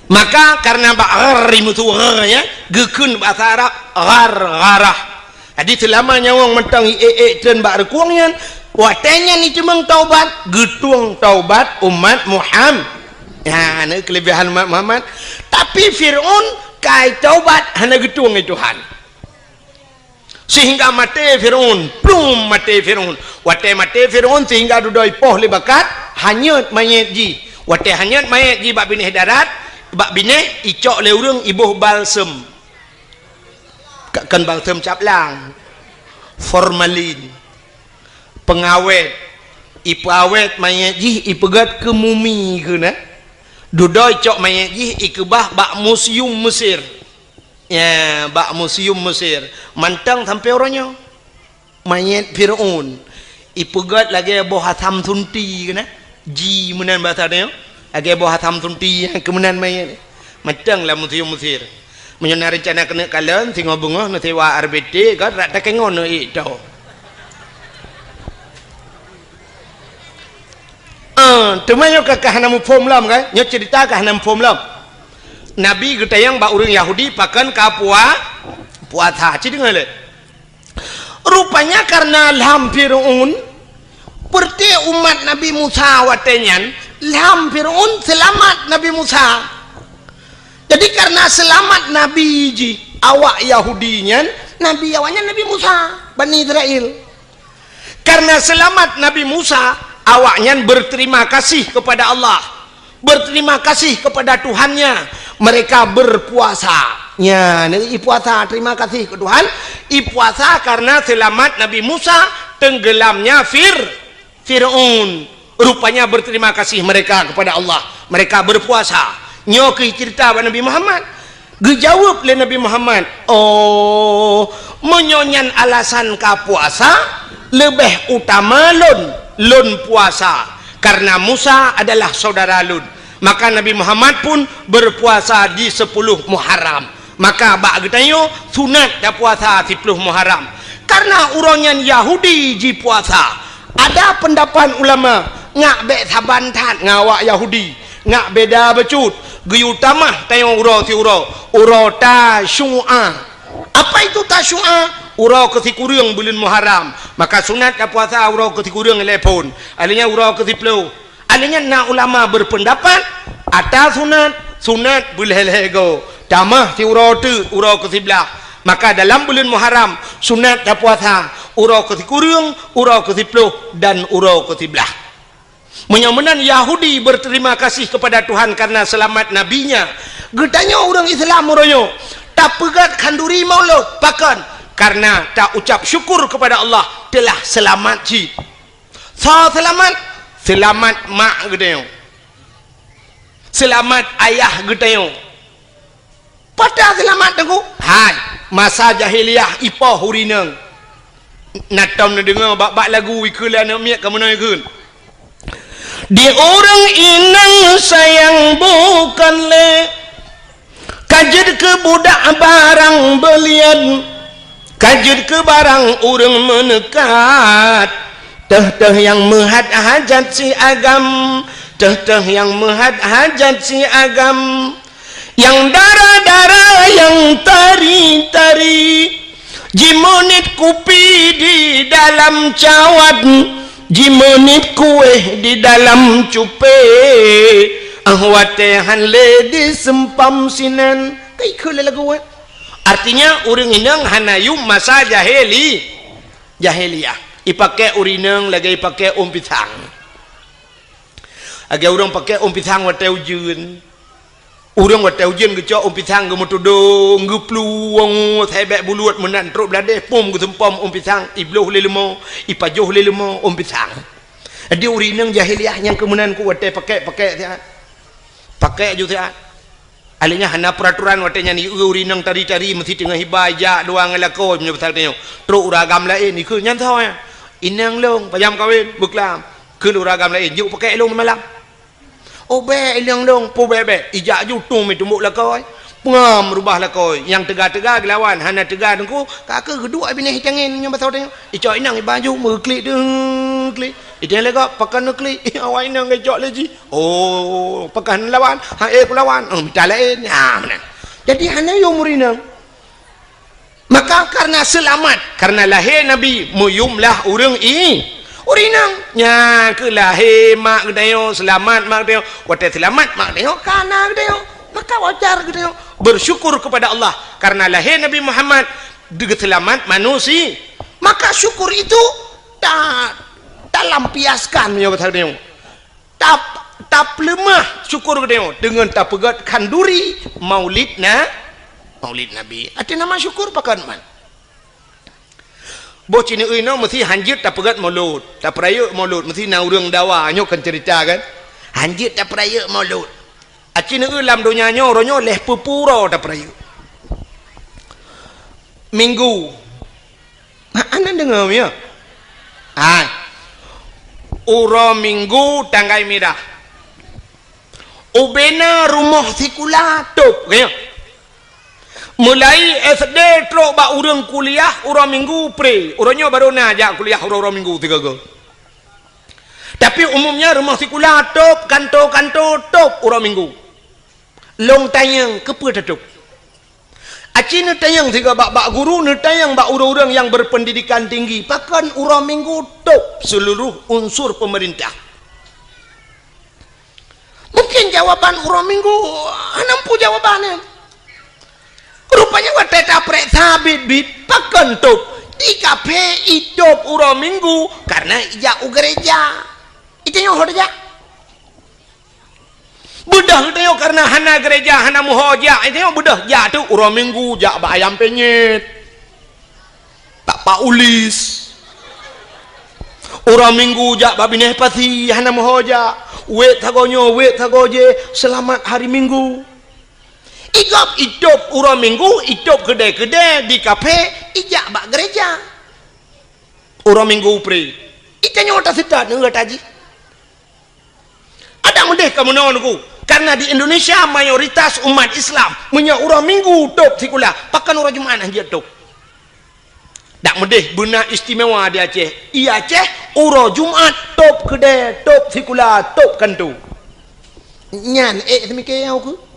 Maka karena bak ghar imusu ghar, ya, geukheun bahasa Arab ghargharah. Jadi seulama nyawöng mantong iék-ék treun bak reukueng nyan, watée nyan iteumeung taubat, geutueng taubat umat Muham-, nyan keulebihan umat Muhammad. Tapi Fir'aun kai taubat hana geutueng lé Tuhan. Sehingga maté Fir'aun, plum maté Fir'aun. Watée maté Fir'aun sehingga dudoe ipoh lé bakat, hanyot manyét jih. Watée hanyot manyét jih bak binéh darat, bak binéh icok lé ureuëng iboh balsem. Ka-, kon balsem cap lang, formalin, pengawet, ipeuawet manyét jih, ipeugét keu mumi keunan. Dudoe icok manyét jih ikeubah bak museum Mesir. Ya, bak museum Mesir. Mantong sampoe uroe nyoe. Manyét Fir'aun ipeugét lagée boh asam sunti keunan. Ji meunan basa nyoe. Lagée boh asam sunti nyang keumeunan manyét. Mantong lam museum Mesir. Meunyoe na reuncana keuneuk kalon, singoh beungoh neusewa R B T, ka rot takengon neuék toe. Ah, teuma nyoe ka, ka hana muphom lom, kan? Nyoe cerita ka hana muphom lom. Nabi geutanyong bak ureuëng Yahudi pakon ka pua-, puasa. Ci deungoe lé. Rupanya karena lam Fir'aun, peureuté umat Nabi Musa watée nyan, lam Fir'aun seulamat Nabi Musa. Jadi karena seulamat Nabi jih awak Yahudi nyan, Nabi awaknyan Nabi Musa, Bani Israel. Karena seulamat Nabi Musa, awaknyan berterima kasih kepada Allah, berterima kasih kepada Tuhannya. Mereka berpuasa. Nya, i puasa, terima kasih ke Tuhan. I puasa karena seulamat Nabi Musa tenggelamnya Fir-, Fir'aun. Rupanya berterima kasih mereka kepada Allah. Mereka berpuasa. Nyoe keuh cerita bak Nabi Muhammad. Geujaweueb lé Nabi Muhammad, "Oh, meunyoe nyan alasan ka puasa, leubeh utama lôn, lôn puasa, karena Musa adalah saudara lôn." Maka Nabi Muhammad pun berpuasa di sepuluh Muharram. Maka bak geutanyoe sunat tapuasa siploh Muharram. Karena uroe nyan Yahudi jipuasa. Ada pendapat ulama, ngak bék saban that ngon awak Yahudi. Ngak beda bacut, geuyue tamah tanyoe uroe siuroe, uroe Tasyu'a. Apa itu Tasyu'a? Uroe keusikureueng buleuen Muharram. Maka sunat tapuasa uroe keusikureueng ilée phon. Alheuh nyan uroe keusiploh. Alheuh nyan na ulama berpendapat, ata sunat, sunat beulhée-lhée goe. Tamah siuroe teuk uroe keusiblaih. Maka dalam buleuen Muharram, sunat tapuasa uroe keusikureueng, uroe keusiploh, dan uroe keusiblaih. Meunyoe meunan Yahudi berterima kasih kepada Tuhan karena selamat nabinya, geutanyoe ureuëng Islam uroe nyoe tapeugét khanduri maulud, pakon? Karena ta ucap syukur kepada Allah telah selamat cit. Soe seulamat? Seulamat mak geutanyoe. Seulamat ayah geutanyoe. Peue seulamat teungku? Hai, masa jahiliyah ipoh ureueng inong. Na tom neudeungoe bak-bak lagu ikheun lé aneuk miet ka meunoe kheun. Di ureueng inong sayang bukon lé, ka jeuet keu budak barang beulian, ka jeuet keu barang ureueng meuneukat. Teuh-teuh nyang meuhat hajat si agam, teuh-teuh nyang meuhat hajat si agam. Nyang dara-dara, nyang tari-tari, jimeuniet kupi di dalam cawat, jimeuniet kueh di dalam cupée, ah, watée han lé diseumpam sinan. Ka ikheun lé lagu, eh? Artinya, ureueng inong hana yum masa jahili-, jahiliyah. Ipakée ureueng inong lagée ipakée ôn pisang. Lagée ureueng pakée ôn pisang watée ujeuen. Ureueng watée ujeuen geucok ôn pisang geumeutudong, geuplueng, sabé buluet meunan trok bladeh, pom geuseumpom ôn pisang, ibloh lé leumo, ipajoh lé leumo ôn pisang. Jadi ureueng inong jahiliyah nyang keu meunan ku watée pakée-pakée siat. Pakée ju siat. Alèh nyan hana peuraturan watée nyan, ureueng inong tari-tari meusti teungoh iba ijak dua ngon lakoe meunyoe pasal tanyoe. Trok ureueng agam laén ikheun nyan soe nyan. Inong lôn, pajam kawen, beuklam. Kheun ureueng agam laén, jok pakée lôn malam. Oh, bék, inong lôn, peue bék-bék. Ijak ju tueng meutumbok lakoe. Peungam rubah lakoe. Nyang teuga-teuga geulawan, hana teuga teungku, ka keuh geuduek binéh itangen nyan basa tanyoe. Icok inong iba ju meuklik deuh klik. Itanyong lé gob, pakon neuklik? Awai inong geucok lé jih. Oh, pakon lawan? Ha, eh, kulawan. Oh, mita laén. Ha, meunan. Jadi hana yum ureueng inong. Maka karena seulamat, karena lahé Nabi meuyum lah ureueng i-, ureueng inong. Nyan keuh lahé mak geutanyoe, seulamat mak geutanyoe. Watée seulamat mak geutanyoe, ka na geutanyoe. Maka wajar geutanyoe bersyukur kepada Allah karena lahé Nabi Muhammad, geuseulamat manusia. Maka syukur itu ta-, talampiaskan meunyoe basa geutanyoe. Tap-, tapeuleumah syukur geutanyoe deungon tapeugét khanduri Maulid na-, Maulid Nabi. Até nama syukur pakon man. Boh ci neueu inoe meusti hanjeuet tapeugét Maulud, tapeurayeuk Maulud, meusti na ureueng dawa, nyoe kan ceurita kan. Hanjeuet tapeurayeuk Maulud. Aci neueu lam donya nyoe, uroe nyoe lhèe peuet ploh uroe tapeurayeuk. Minggu. Ha, aneuk deungoe, ya? Hai. Uroe Minggu tanggai mirah. Ubena rumoh sikula tôb, ya. Mulai S D trok bak ureueng kuliah uroe Minggu pre. Uroe nyoe barô na jak kuliah uroe-uroe Minggu sigoe-goe. Tapi umumnya rumoh sikula tôb, kanto-kanto tôb uroe Minggu. Lôn tanyong, keupeue tatôb? Aci neutanyong sigoe bak-bak guru, neutanyong bak ureueng-ureueng nyang berpendidikan tinggi, pakon uroe Minggu tôb seuluruh unsur peumeurintah? Mungken jawaban uroe Minggu hana muphom jawaban nyan. Rupanya watèe tapreh sabit-bit, pakon tôb? Di kaphé itôb uroe Minggu karena ijak u gereja. Itanyoe ho tajak. Beudôh geutanyoe karena hana gereja, hana meuho jak, itanyoe beudôh jak tôb uroe Minggu jak bak ayam penyet. Bak Pak Ulis. Uroe Minggu jak bak binéh pasi, hana meuho jak. Wét sagoe nyoe, wét sagoe jéh, selamat hari Minggu. Igob itôb uroe Minggu, itôb keudè-keudè di kaphé, ijak bak gereja. Uroe Minggu pre. Itanyoe taseutôt ngon gata jih. Adak meudeh ka meunoe Teungku, karena di Indonesia mayoritas umat Islam meunyoe uroe Minggu tôb sikula, pakon uroe Jumat hanjeuet tôb. Dak meudeh beuna istimewa di Aceh. I Aceh uroe Jumat tôb keudè, tôb sikula, tôb kanto. Nyan ék seumike nyang ukeue.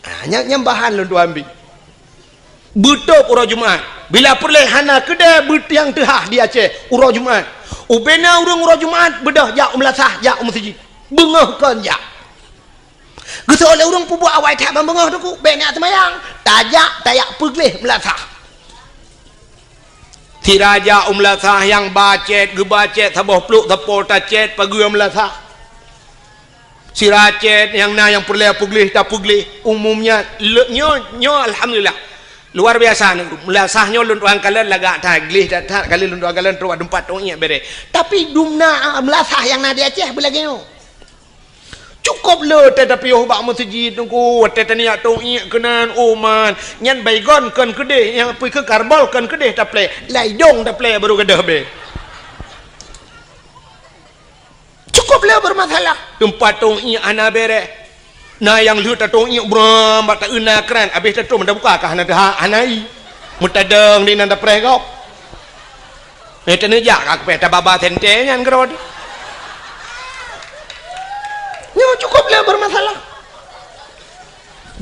Ah, nyan, nyan bahan lôn tuan ambi. Beutôb uroe Jumat. Bila peureulèe hana keudè beutiang teuhah di Aceh uroe Jumat. Ubena ureueng uroe Jumat beudôh jak u meulasah, jak u meuseujid. Beungoh kon jak. Geusoe lé ureueng peubuet awai that ban beungoh Teungku, bèk neujak seumayang. Tajak, tajak peugleh meulasah. Sira jak u meulasah nyang ba cét, geuba cét saboh plôk sapo tacét pageue meulasah. Sira cét nyang na nyang peureulèe peugleh tapeugleh. Umumnya le-, nyoe, nyoe alhamdulillah. Luar biasa, meulasah nyoe lôn tuan kalon lagak that, gleh that-that kali lôn tuan kalon trok bak teumpat tong iek bereh. Tapi dumna meulasah nyang na di Aceh beulagée nyoe. Cukop le watée tapiôh bak meuseujid teungku, watée taniyak tong iek keunan, oh man, nyan baygon kon keudeh, nyang pih keu karbol kon keudeh taplek, lam idong taplek baru gadôh beh. Cukop le bermasalah. Teumpat tong iek hana bereh. Na nyang lheueh tatong iek bram bak taeu na kran, abeh tatrok meuda buka ka hana teuhak, hana i. Meutadong di nan tapreh gob. Eh, teuneujak ka keupeh tababa sente nyan keudroe. Nyoe cukop le bermasalah.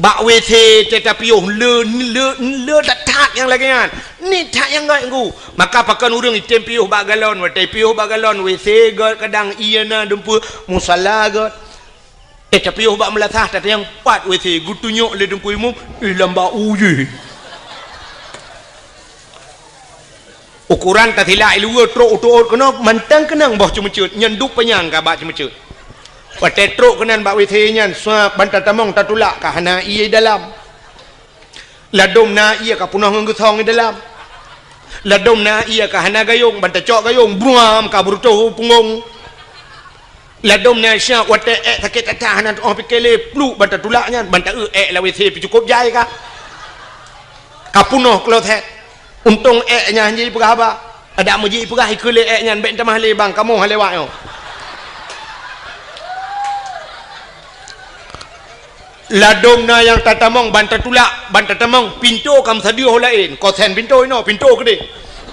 Bak W C teuh tapiôh le, le, le that-that nyang lagée nyan. Ni that nyang gét ngu. Maka pakon ureuëng item piôh bak galon, watée piôh bak galon, W C gét kadang ié na dumpeue, musala gét. Eh, tapiôh bak meulasah, tatanyong pat W C, geutunyok lé teungku imum, eh, lam bak u jih. Ukoran tasilak i luwa trok u tuôt keunoe mantong keunong boh ceumeuceuet, nyan duek panyang ka bak ceumeuceuet. Watée trok keunan bak W C nyan, suap ban tatamong tatulak ka hana ié dalam. Ladom na ié ka punoh ngon geusong i dalam. Ladom na ié ka hana gayong, ban tacok gayong, bruam ka beurutoh u punggong. Ladom na syak watée ék sakét that-that hana tuoh pike lé, pluek ban tatulak nyan, ban taeu ék lam W C pih cukop jai ka. Ka punoh kloset. Untông ék nyan han jipeugah haba. Adak meujih peugah ikeue lé ék nyan, bék tamah lé bang, kamoe han lewat nyoe. Ladom na nyang tatamong ban tatulak, ban tatamong, pintoe ka meusadeuh laén, kosen pintoe inoe, pintoe keudeh.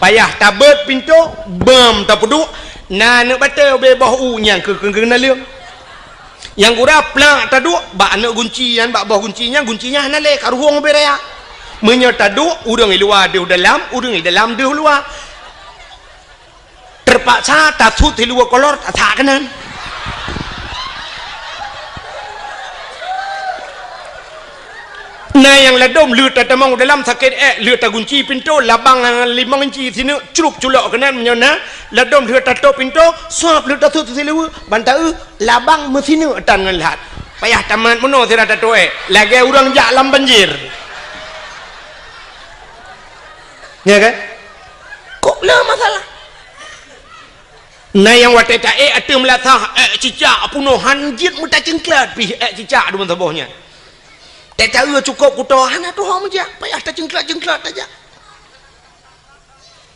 Payah tabeuet pintoe, beuem tapeuduek, na aneuk batée ubé boh u nyang keu, keu, keu naleueng. Nyang gura plak taduek bak aneuk gunci nyan, bak boh gunci nyan, gunci nyan hana lé, ka ruhueng ubé raya. Meunyoe taduek, ureuëng i luwa deuh dalam, ureuëng i dalam deuh luwa. Teupaksa tasut siluweue kolor, tasak keunan. Na nyang ladom lheueh tatamong u dalam sakét ék, lheueh tagunci pintoe, labang limong inci sineuk, crup culok keunan meunyoe na, ladom lheueh tatôp pintoe, suap lheueh tasut siluweue, ban taeu labang meusineuk tan ngon lhat. Payah tamat meunoe sira tatôp ék, lagée ureuëng jak lam banjir. Ya kan? Kok le masalah? Na nyang watée taék ateueh meulasah, ék cicak punoh han jeuet meutacingklat pih ék cicak deungon saboh nyan. Teuka cukop kuto hana tuho meujak, payah tacingklat-cingklat tajak.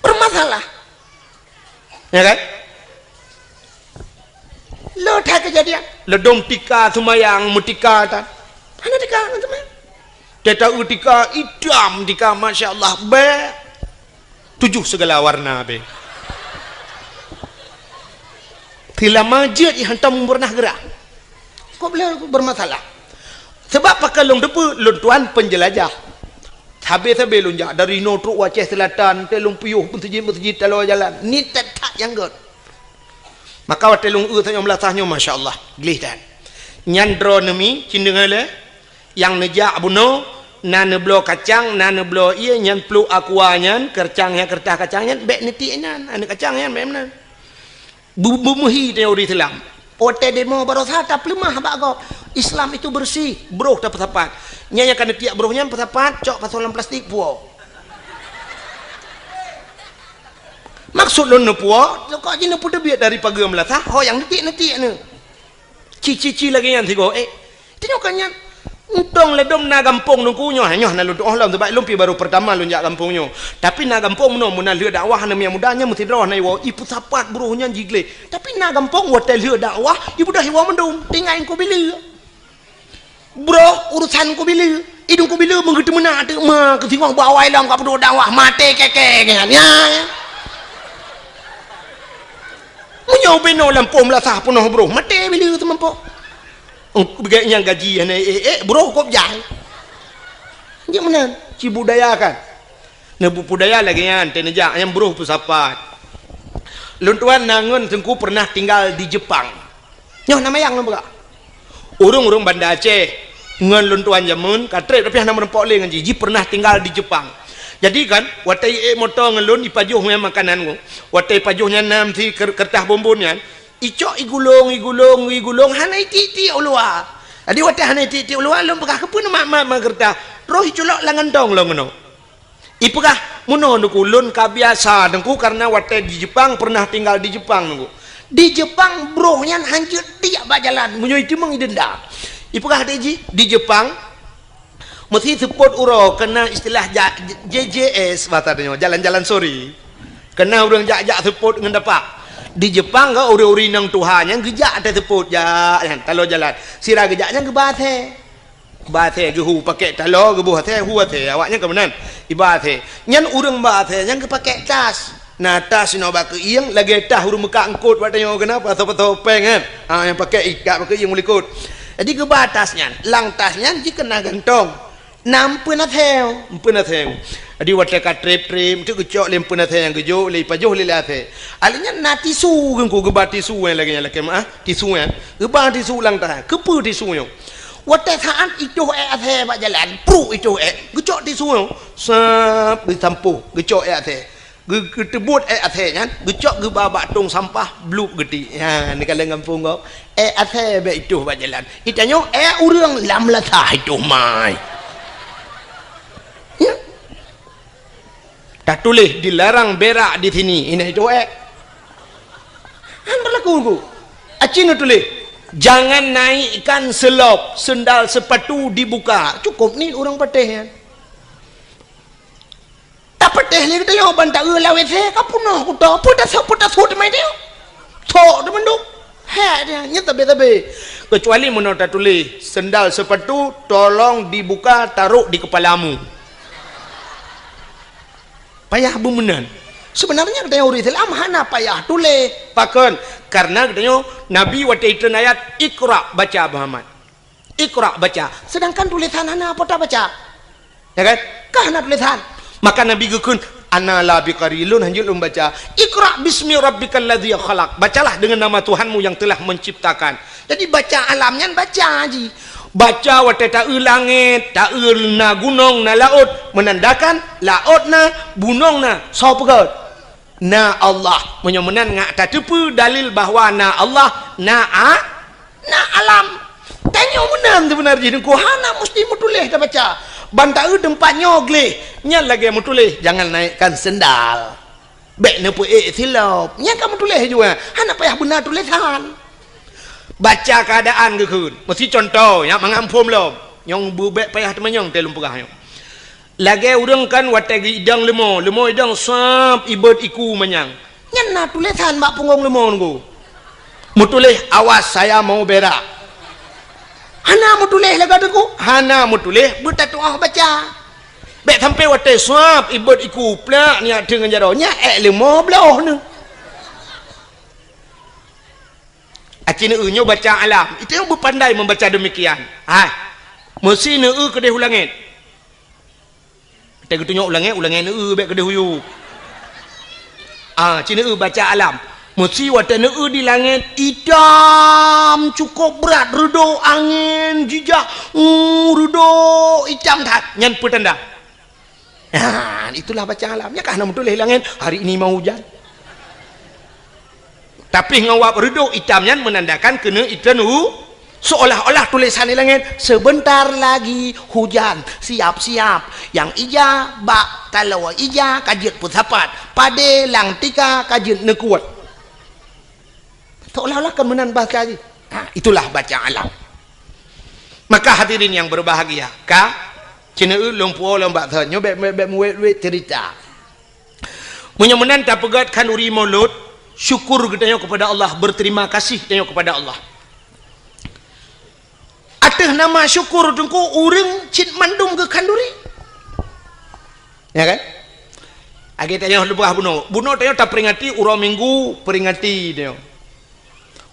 Bermasalah. Ya kan? Lo that kejadian. Ladom tika seumayang meutika tan. Hana tika ngon seumayang. Teuka tika itam tika, masya Allah, bèk. Tujoh sigala warna bèk. Teulama jeuet i hantom pernah geurah. Kok beulah bermasalah? Sebab pakon lôn teupeu, lôn tuan penjelajah. Sabe-sabe lôn jak dari inoe trok u Aceh Selatan, teuh lôn piôh meuseujid-meuseujid taloe jalan. Ni that-that nyang gét. Maka watèe lôn eu tanyoe meulasah nyoe, masya Allah, gleh that. Nyan droeneuh mi, cit deungö lé, nyang neujak bunoe, na neubloe kacang, na neubloe ié, nyan pluek aqua nyan, keureutah nyan, keureutah kacang nyan, bèk neutiek nyan, aneuk kacang nyan, bèk meunan. Bu-, bu-, meuhi teori Islam. Watèe demo baroesa tapeuleumah bak gob. Islam itu bersih, broh tapeusapat. Nyan nyang ka neutiek broh nyan peusapat, cok pasoe lam plastik, puwoe. Maksud lôn neupuwoe, cok jih neupeuteubiet dari pageue meulasah, ho nyang neutiek-neutiek nyoe. Ci-ci-ci lagèe nyan sigoe, eh. Tanyoe ka nyan. Untông ladôm na gampông teungku nyoe, nyoe na lôn tu'oh lom, sabab lôn pih baru pertama lôn jak gampông nyoe. Tapi na gampông meunoe, meunan lheueh dakwah aneuk muda nyan meusidroe na iwoe, ipeusapat broh nyan jigleh. Tapi na gampông watèe lheueh dakwah, ibeudôh iwoe mandum, tinggai Teungku Bileu. Broh urusan Teungku Bileu, idong Teungku Bileu meugeuteumeunak teuk ma keu singoh bak awai lom ka peuduek dakwah, maté kèe-kèe nyan. Ya. Meunyoe binoe lampôh meulasah peunoh broh, maté Bileu teumampoh. Beugai nyang gaji hana ék-ék, broh kôb jai. Jeuet meunan, cibudayakan. Neubudaya lagèe nyan, teuneujak nyang broh peusapat. Lôn tuan na ngon teungku pernah tinggal di Jepang. Nyoe na mayang lôn peugah. Ureueng-ureueng Banda Aceh ngon lôn tuan jameun ka trép, tapi hana meurumpok lé ngon jih. Jih pernah tinggal di Jepang. Jadi kan, watèe ék moto ngon lôn, ipajoh nyan makanan nyoe. Watèe ipajoh nyan na meusi ker-, keureutah bonbon nyan, icok igulong, igulong, igulong, hana itiek-tiek u luwa. Jadi watèe hana itiek-tiek u luwa, lôn peugah, "Keupeue neumat-mat ma keureutah?" Roh iculok lam gantông lôn keunoe. Ipeugah, meunoe Teungku, lôn ka biasa Teungku, karena watée di Jepang, pernah tinggal di Jepang Teungku. Di Jepang broh nyan hanjeuet tiek bak jalan, meunyoe iteumeung idenda. Ipeugah deh jih, di Jepang, meusi seupôt uroe keunan istilah ja-, J J S, bahasa tanyoe, jalan-jalan sore. Keunan ureuëng jak-jak seupôt ngon dapak. Di Jepang ka ureuëng-ureuëng inong tuha nyan geujak até seupôt jak nyan, taloe jalan. Sira geujak nyan geuba asèe. Ba asèe geuhu pakèk taloe, geuboh asèe, hu asèe, awaknyan ka meunan. Iba asèe. Nyan ureuëng ba asèe nyan geupakèk tas. Na tas inoe bak keuieng, lagèe tas ureuëng meukat eungkôt bak tanyoe keunan, pasoe-pasoe péng kan. Ha, nyang pakèk ikat bak keuieng u likot. Jadi geuba tas nyan. Lam tas nyan jih keunan gantong. Na empeuen asèe, empeuen asèe. Jadi watèe ka trép-trép, teuk geucok lé empeuen asèe nyang geujok, lé ipajoh lé, lé asèe. Alèh nyan na tisu Teungku, geuba tisu nyang lagèe nyan lakèe meu'ah, tisu nyan. Geuba tisu lam tas. Keupeue tisu nyoe? Watèe saát itoh èk asèe bak jalan, pruek itoh èk, geucok tisu nyoe, sab, geusampôh, geucok èk asèe. Geu-, geuteubuet èk asèe nyan, geucok geuba bak tông sampah, blueb geuti. Ha, neukalon gampông gob. Èk asèe bèk itoh bak jalan. Itanyoe èk ureuëng lam lasah itoh mai. Ya. Tatuléh dilarang berak di sini, inan itoh èk. Han berlaku ku. Aci neutuléh, "Jangan naikkan selop, sendal sepatu dibuka." Cukup ni ureuëng patéh nyan. Tapatéh lé geutanyoe ban taeu lam W C, ka peunoh kuto, peue tasôk, peue tasôk teuma itoh. Sok teumandum. Hèk dia, nyan tabe-tabe. Keucuali meunoe tatuléh, "Sendal sepatu tolong dibuka, taruh di kepalamu." Payah beumeunan. Seubeunarnya geutanyoe ureuëng Islam hana payah tuléh. Pakon? Karena geutanyoe Nabi watèe itreun ayat, "Iqra," baca, Muhammad. "Iqra," baca. Sedangkan tulésan hana po tabaca. Ya kan? Ka hana tulésan. Maka Nabi geukheun, "Ana la biqari, lôn hanjeuet lôn baca. Iqra bismi rabbikal ladzi khalaq. Bacalah dengan nama Tuhanmu yang telah menciptakan." Jadi baca alam nyan baca jih. Baca watèe taeu langèt, taeu na gunong, na laôt, menandakan laôt na, gunong na, soe peugöt? Na Allah. Meunyoe meunan ngat tateupeue dalil bahwa na Allah, na a-, na alam. Tanyoe meunan seubeuna jih Teungku, hana musti meutuléh tabaca. Ban taeu teumpat nyoe gleh, nyan lagèe meutuléh, "Jangan naikkan sendal." Bèk neupeuék silop. Nyan ka meutuléh jua. Hana payah beuna tulésan. Baca keuadaan geukheun. Meusi cuntoh, nyan mangat muphom lom. Nyang beubèk payah teumanyong teuh lôn peugah nyoe. Lagèe ureuëng kan watèe geuidong leumo, leumo idong sab ibot iku manyang. Nyan na tulésan bak punggong leumo Teungku. Meutuléh, "Awas, saya mau berak." Hana meutuléh lagèe Teungku. Hana meutuléh, beutatu'oh baca. Bèk sampai watèe sab ibot iku plak nyak teungon jaroe, nyak èk leumo bloh neuh. Aci neueu nyoe baca alam. Itu nyang beupandai membaca demikian. Hai. Meusi neueu keudeh u langèt. Watèe geutunyok u langèt, u langèt neueu bèk keudeh u yup. Ah, ci neueu baca alam. Meusi watèe neueu di langèt itam cukôp brat, reudôk angén jijak, uh, reudôk itam that. Nyan peue tanda? Ha, itulah baca alam. Nyan ka hana meutuléh langèt, "Hari ini mau hujan." Tapi ngon wab reudôk itam nyan menandakan keuneuk itreun u-, seolah-olah tulésan di langèt, "Sebentar lagi hujan, siap-siap." Nyang ija bak taloe ija ka jeuet peusapat, padé lam tika ka jeuet neukuet. Seolah-olah kan meunan bahasa jih. Ha, itulah baca alam. Maka hadirin yang berbahagia, ka, ci neueu lôn puwoe lôn bak thon, nyoe bèk, bèk, bèk meuwét-wét cerita. Meunyoe meunan tapeugöt khanduri Maulud, syukur geutanyoe kepada Allah, berterima kasih geutanyoe kepada Allah. Ateueh nama syukur Teungku, ureuëng cit mandum geukhanduri. Ya kan? Lagèe tanyoe leubeh bunoe. Bunoe tanyoe taperingati uroe Minggu, peringati tanyoe.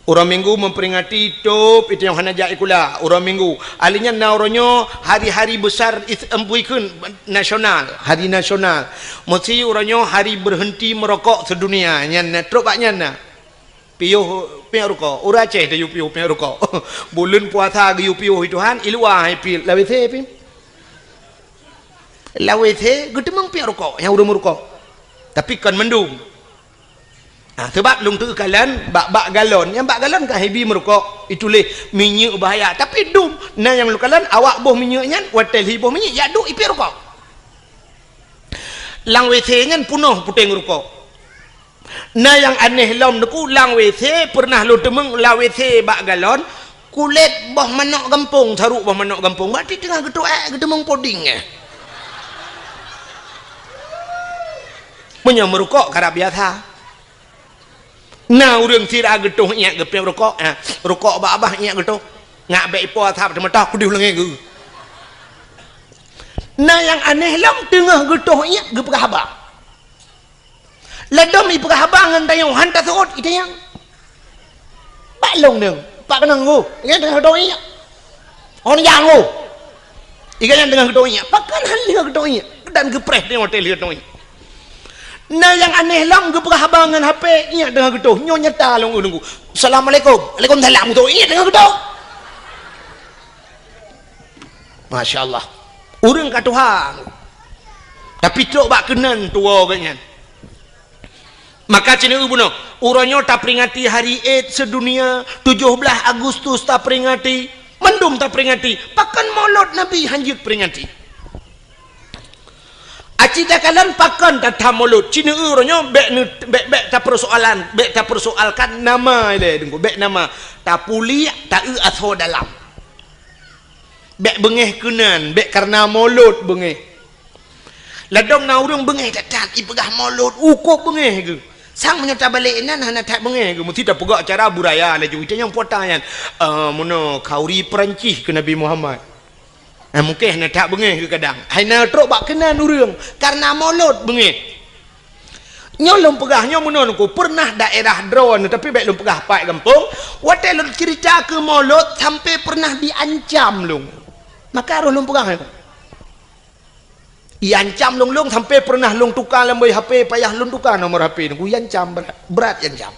Uroe Minggu memperingati tôb itu nyang hana jak sikula, uroe Minggu. Ahli nyan na uroe nyoe hari-hari besar is-, em, buikheun nasional, hari nasional. Meusi uroe nyoe hari berhenti merokok sedunia. Nyan na, trok bak nyan na. Piôh, piôh rukok. Ureuëng Aceh tayue piôh, piôh rukok. Buleuen puasa geuyue piôh itu han, i luwa hai pih, lam W C pih. Lam W C geuteumeung piôh rukok, nyang ureuëng meurukok. Tapi kon mandum. Ha, sabab lôn teukalon bak, bak galon. Nyang bak galon ka hibi meurukok, ituléh minyeuk bahaya. Tapi dum, na nyang lôn kalon awak boh minyeuk nyan, watèe lhi boh minyeuk, jak duek ipiep rukok. Lam W C nyan peunoh puténg rukok. Na nyang aneh lom teungku, lam W C pernah lôn teumeung lam W C bak galon, kulét boh manok gampông, sarok boh manok gampông. Berarti teungoh geutoh ék geuteumeung poding, eh. Meunyoe meurukok karab biasa. Na ureuëng sira geutoh iék geupiep rukok, ha, rukok bak babah iék geutoh. Ngak bék ipo asab teumeutah kudeuh leungée geuh. Na nyang aneh lom teungoh geutoh iék geupeugah haba. Ladom ipeugah haba ngon tanyoe han taseuôt itanyong. Bak lông deueng, bak keunong geuh, nyan teungoh geutoh iék. Hon nyang oh. Iga nyan teungoh geutoh iék. Pakon han lheueh geutoh iék? Dan geupreh teungoh teuh lheueh geutoh iék. Na nyang aneh lom geupeugah haba ngon H P iék teungoh geutoh. Nyoe nyata lôn ureuëng ku. Assalamualaikum. Waalaikumsalam. Geutoh iék teungoh geutoh. Masya Allah. Ureuëng ka tuha. Tapi trok bak keunan tuwoe geuh nyan. Maka ci neueu bunoe, uroe nyoe taperingati Hari Id Sedunia, tujoh blaih Agustus taperingati, mandum taperingati. Pakon Maulud Nabi han jeuet peringati? Aci takalon pakon that-that Maulud? Ci neueu uroe nyoe bék neu-, bék, bék tapersoalan, bék tapersoalkan nama ilée teungku, bék nama. Tapuliek, taeu asoe dalam. Bék beungéh keunan, bék kareuna Maulud beungéh. Ladom na ureuëng beungéh that-that, ipeugah Maulud, ukôb beungéh geuh. Sang meunyoe tabalek inan hana that beungéh geuh, meusti tapeugah cara budaya laju. Itanyong po ata nyan, "Eh, meunoe khauri Peurancih keu Nabi Muhammad." Eh, mungken hana that beungéh geuh kadang. Hai na trok bak keunan ureuëng, kareuna Maulud beungéh. Nyoe lôn peugah nyoe meunoe teungku, pernah daerah droeneuh, tapi bék lôn peugah pat gampông, watée lôn ceurita keu Maulud sampai pernah diancam lôn. Maka roh lôn peugah nyoe. Iancam lôn-lôn sampai pernah lôn tuka lam boh H P, payah lôn tuka nomor H P teungku, iancam brat, brat iancam.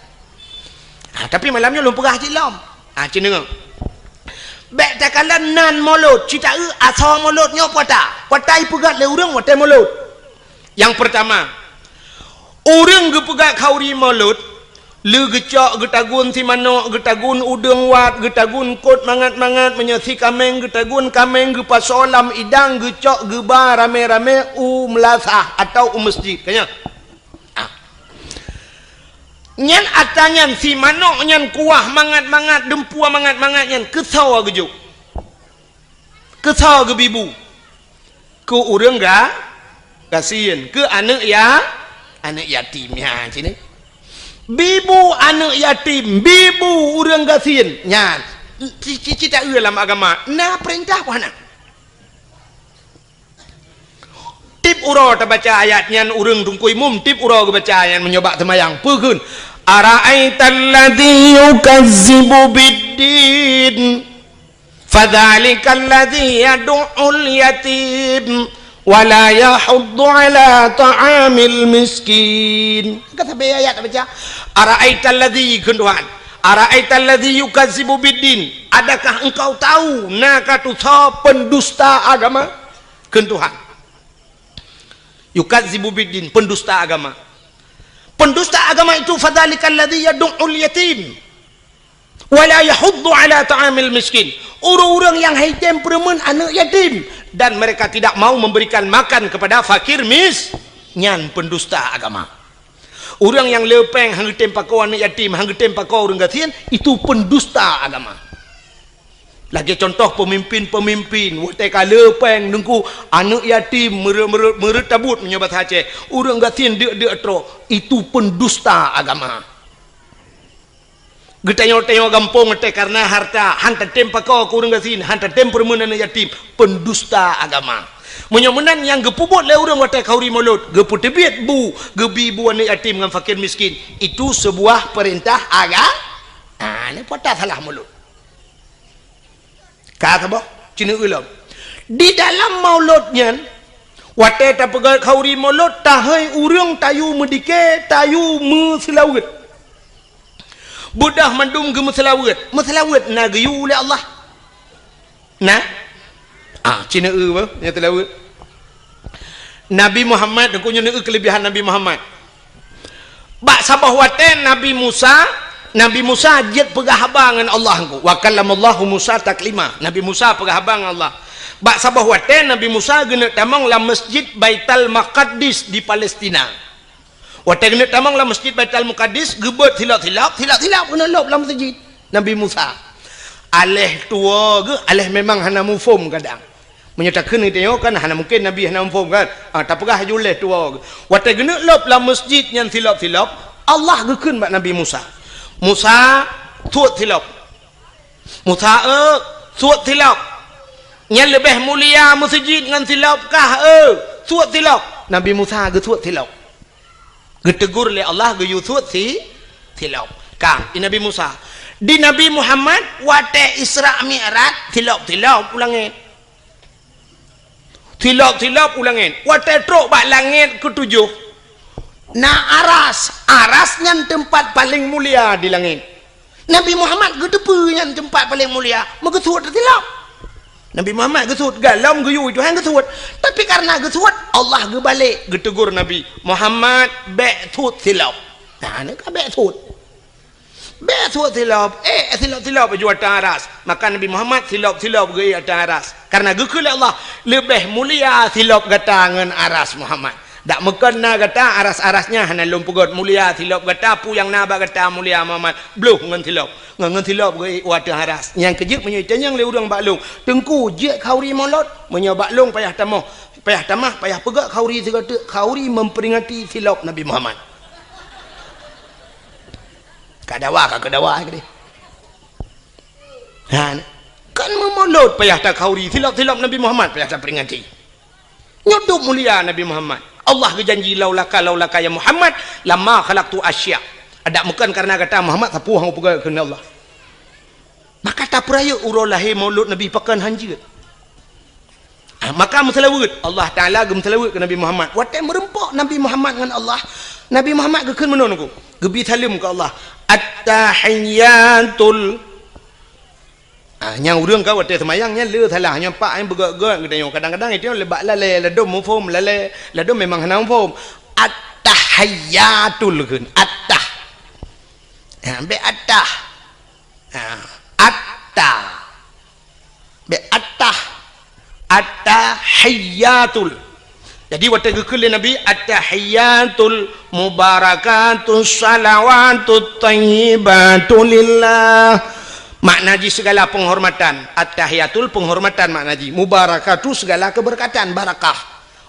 Ha, tapi malam nyoe lôn peugah cit lom. Ha, ci neueu. Bék takalon nan Maulud, ci taeu asoe Maulud nyoe po ata. Po ata ipeugét lé ureuëng watée Maulud. Nyang peurtama, ureuëng geupeugét khauri Maulud, le geucok geutagun simanok, geutagun udeueng wat, geutagun kot mangat-mangat, meunyoe sikaméng geutagun kaméng, geupasoe lam idang, geucok geuba ramé-ramé u meulasah atawa u meuseujid. Ka nyan? Ah. Nyan ata nyan simanok nyan kuah mangat-mangat, deumpue mangat-mangat nyan keusoe geujok. Keusoe geubi bu. Keu ureuëng ga-, gasien, keu aneuëk ya-, aneuëk yatim nyan cit. Bi bu aneuëk yatim, bi bu ureuëng gasien nyan. Ci-, ci-, ci taeu lam agama, na peurintah peu hana? Tieb uroe tabaca ayat nyan ureuëng teungku imum, tieb uroe geubaca ayat nyan meunyoe bak seumayang. Peue kheun? "Ara'aital ladzi yukazzibu biddin." "Fadzalikal ladzi yadu'ul yatim wa la yahuddu 'ala ta'amil miskin." Ka sabe ayat baca, "Ara'aital ladzi," kheun Tuhan, "ara'aital ladzi yukazzibu biddin." Adakah engkau tahu na ka tusoe pendusta agama? Kheun Tuhan. Yukazzibu biddin, pendusta agama. Pendusta agama itu, "Fadzalikal ladzi yadu'ul yatim." "Wa la yahuddu 'ala ta'amil miskin." Ureuëng-ureuëng nyang haitem peureumeun aneuëk yatim dan mereka tidak mau memberikan makan kepada fakir mis-, nyan pendusta agama. Ureuëng nyang le péng han geutem pakoe aneuëk yatim, han geutem pakoe ureuëng gasien, itu pendusta agama. Lagée contoh pemimpin-pemimpin, watée ka le péng teungku aneuëk yatim meureuet-meureuet, meureuet tabut meunyoe basa Aceh, ureuëng gasien deuk-deuk trok, itu pendusta agama. Geutanyoe-tanyoe gampông teuh kareuna harta, han tatem pakoe keu ureuëng gasien, han tatem peureumeun aneuëk yatim, pendusta agama. Meunyoe meunan nyang geupeubuet lé ureuëng watée khauri mulod, geupeuteubiet bu, geubi bu aneuëk yatim ngon fakir miskin, itu seubuah peurintah aga-, ah, nyan peue ata salah mulod. Ka saboh, ci neueu lom. Di dalam mulod nyan, watée tapeugét khauri mulod, tahôi ureuëng tayue meudike, tayue meuseulaweuet. Beudôh mandum geumeuseulaweuet. Meuseulaweuet na geuyue lé Allah? Na? Ah, ci neueu bah, nyang seulaweuet. Nabi Muhammad, teungku nyoe neueu keuleubihan Nabi Muhammad. Bak saboh watée Nabi Musa, Nabi Musa jeuet peugah haba ngon Allah teungku. Wa kallamallahu Musa taklima. Nabi Musa peugah haba ngon Allah. Bak saboh watée Nabi Musa geuneuk tamong lam Masjid Baital Maqaddis di Palestina. Watée geuneuk tamong lam Masjid Baital Maqaddis, geubeuet silop-silop, silop-silop geuneuk lôb lam masjid Nabi Musa. Aléh tuwoe geuh, aléh memang hana muphom kadang. Meunyoe takheun geutanyoe kan hana mungken Nabi hana muphom kan? Ah, tapeugah laju lé tuwoe geuh. Watée geuneuk lôb lam masjid nyan silop-silop, Allah geukheun bak Nabi Musa, "Musa, suet silop." "Musa, eu, suet silop. Nyan leubeh mulia meuseujid ngon silop kah, eu, suet silop." Nabi Musa geusuet silop. Geutegur lé Allah geuyue suet si, silop. Kang, i Nabi Musa. Di Nabi Muhammad watée Isra Mi'raj, silop-silop u langét. Silop-silop u langét. Watée trok bak langét keutujôh, na aras. Aras nyan teumpat paleng mulia di langét. Nabi Muhammad geuteupeue nyan teumpat paleng mulia, meugeusuet silop. Nabi Muhammad geusuet, galom geuyue Tuhan geusuet. Tapi kareuna geusuet, Allah geubalek geutegur Nabi, "Muhammad, bék suet silop." Nah, nyan ka bék suet. Bék suet silop, eh, silop-silop aju ateueh aras. Maka Nabi Muhammad silop-silop geuék ateueh aras. Kareuna geukheun lé Allah, "Leubeh mulia silop gata ngon aras, Muhammad. Dak meukon na gata, aras-aras nyan hana lôn peugét mulia, silop gata, peue nyang na bak gata mulia, Muhammad, bloh ngon silop." Ngon, ngon silop geuék u ateueh aras. Nyang keujeuet meunyoe itanyong lé ureuëng bak lôn, "Teungku, jeuet khauri mulod?" Meunyoe bak lôn payah tamah, payah tamah, payah peugét khauri sigoe teuk, khauri memperingati silop Nabi Muhammad. Ka dawa, ka keudawa keudeh. Ha, kan meumulod payah takhauri, silop-silop Nabi Muhammad payah taperingati. Nyoe dum mulia Nabi Muhammad. Allah geujanji, "Laulaka, laulaka ya Muhammad, lama khalaqtu asya." Adak meukon kareuna gata Muhammad, sapeue hana peugah keunan Allah. Maka tapeurayeuk uroe lahé mulod Nabi pakon hanjeuet. Ah, maka meuseulaweuet, Allah Taala geumeuseulaweuet keu Nabi Muhammad. Watée meureumpok Nabi Muhammad ngon Allah, Nabi Muhammad geukheun meunoe nungku, geubi saleuem keu Allah. At-tahiyyatul. Ah, nyang ureuëng ka watée seumayang nyan le salah, nyang pak nyang beugét-gét geutanyoe. Kadang-kadang itu le bak lalée, ladom muphom, lalée, ladom memang hana muphom. At-tahiyyatul kheun, at-tah. Ha, bék at-tah. Ha, at-tah. Bék at-tah. At-tahiyyatul. Jadi watée geukheun lé Nabi, "At-tahiyyatul mubarakatus salawatut thayyibatu lillah." Makna jih segala penghormatan. At-tahiyyatul penghormatan makna jih. Mubarakatu segala keberkatan, barakah.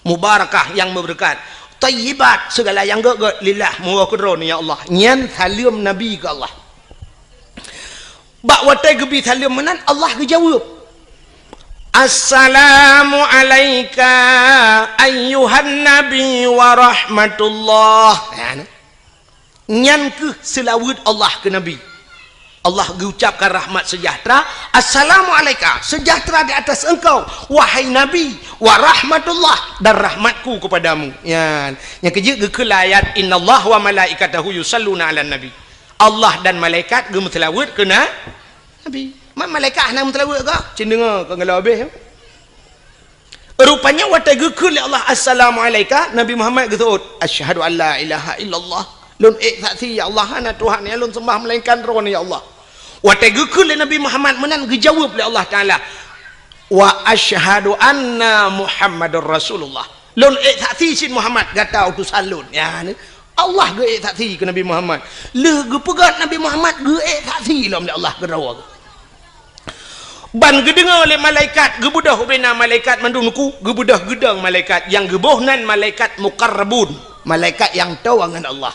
Mubarakah yang berkat. Thayyibat segala yang gét-gét, lillah, meuwoe keu Droeneuh ya Allah. Nyan saleuem Nabi keu Allah. Bak watée geubi saleuem meunan, Allah geujaweueb, "Assalamu alaika ayyuhan nabi wa rahmatullah." Nyan, nyan kheueh seulaweuet Allah keu Nabi. Allah geucapkan rahmat sejahtera, "Assalamu alaika, sejahtera di atas engkau, wahai Nabi, wa rahmatullah, dan rahmatku kepadamu." Nyan, nyang keujeuet geukheun lam ayat, "Innallaha wa malaikatahu yusalluna 'alan nabi." Allah dan malaikat geumeuseulaweuet keu na-, Nabi. Ma-, malaikat hana meuseulaweuet kah? Cen deungoe ka geulabeh. Rupanya watée geukheun lé Allah, "Assalamu alaika," Nabi Muhammad geuseuôt, "Asyhadu an la ilaha illallah." Lôn ék saksi, ya Allah, hana Tuhan nyang lôn seumbah melainkan Droeneuh, ya Allah. Watée geukheun lé Nabi Muhammad meunan, geujaweueb lé Allah Taala, "Wa asyhadu anna Muhammadar Rasulullah." Lôn ék saksi cit Muhammad gata utosan lôn. Ya, ni. Allah geuék saksi keu Nabi Muhammad. Lheueh geupeugét Nabi Muhammad geuék saksi lom lé Allah keudroe. Ban geudeungoe lé malaikat, geubeudôh ubena malaikat mandum nungku, geubeudôh geudong malaikat, nyang geuboh nan malaikat muqarrabun, malaikat nyang toe ngon Allah.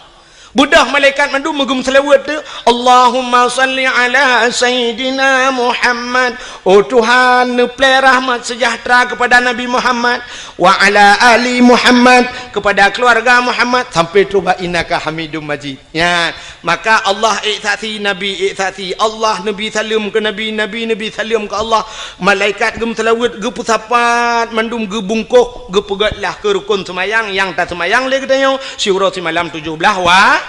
Beudôh malaikat mandum meugeumeuseulaweuet teuk, "Allahumma shalli ala Sayyidina Muhammad." Oh Tuhan, neuplée rahmat sejahtera kepada Nabi Muhammad, "wa ala ali Muhammad," kepada keluarga Muhammad, sampai trok bak "innaka Hamidum Majid." Nyan, maka Allah ék saksi, Nabi ék saksi, Allah neubi saleuem keu Nabi, Nabi neubi saleuem keu Allah, malaikat geumeuseulaweuet, geupeusapat, mandum geubungkôh, geupeugét lah keu rukon seumayang nyang taseumayang lé geutanyoe siuroe simalam tujoh blaih wa-,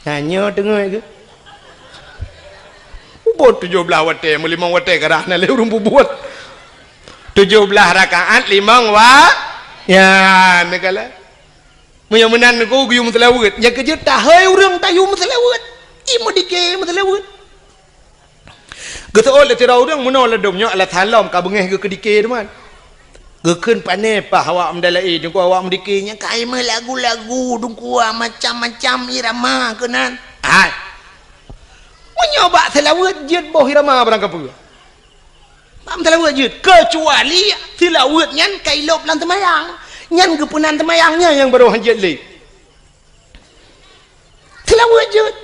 Nyan nyoe teungoh geuh. Ubon tujoh blaih watée, meulimong watée karah na lé ureuëng bubuet. Tujoh blaih rakaat limong wa-, ya, neukala. Meunyoe meunan nungku geuyue meuseulaweuet, nyang keujeuet tahôi ureuëng tayue meuseulaweuet. I meudike meuseulaweuet. Geuseuôt lé sidroe ureuëng meunoe ladôm nyoe alasan lom ka beungéh geukeudike teuma. Geukheun pané paih awak meudalaé, teungku awak meudike nyan ka meulagu-lagu, teungku macam-macam irama keunan. Hai. Meunyoe bak seulaweuet jeuet boh irama barang kapeue. Bak seulaweuet jeuet, keucuali seulaweuet nyan ka ilop lam teumayang. Nyan geupeunan teumayang nyan nyang barô hanjeuet lé. Seulaweuet jeuet.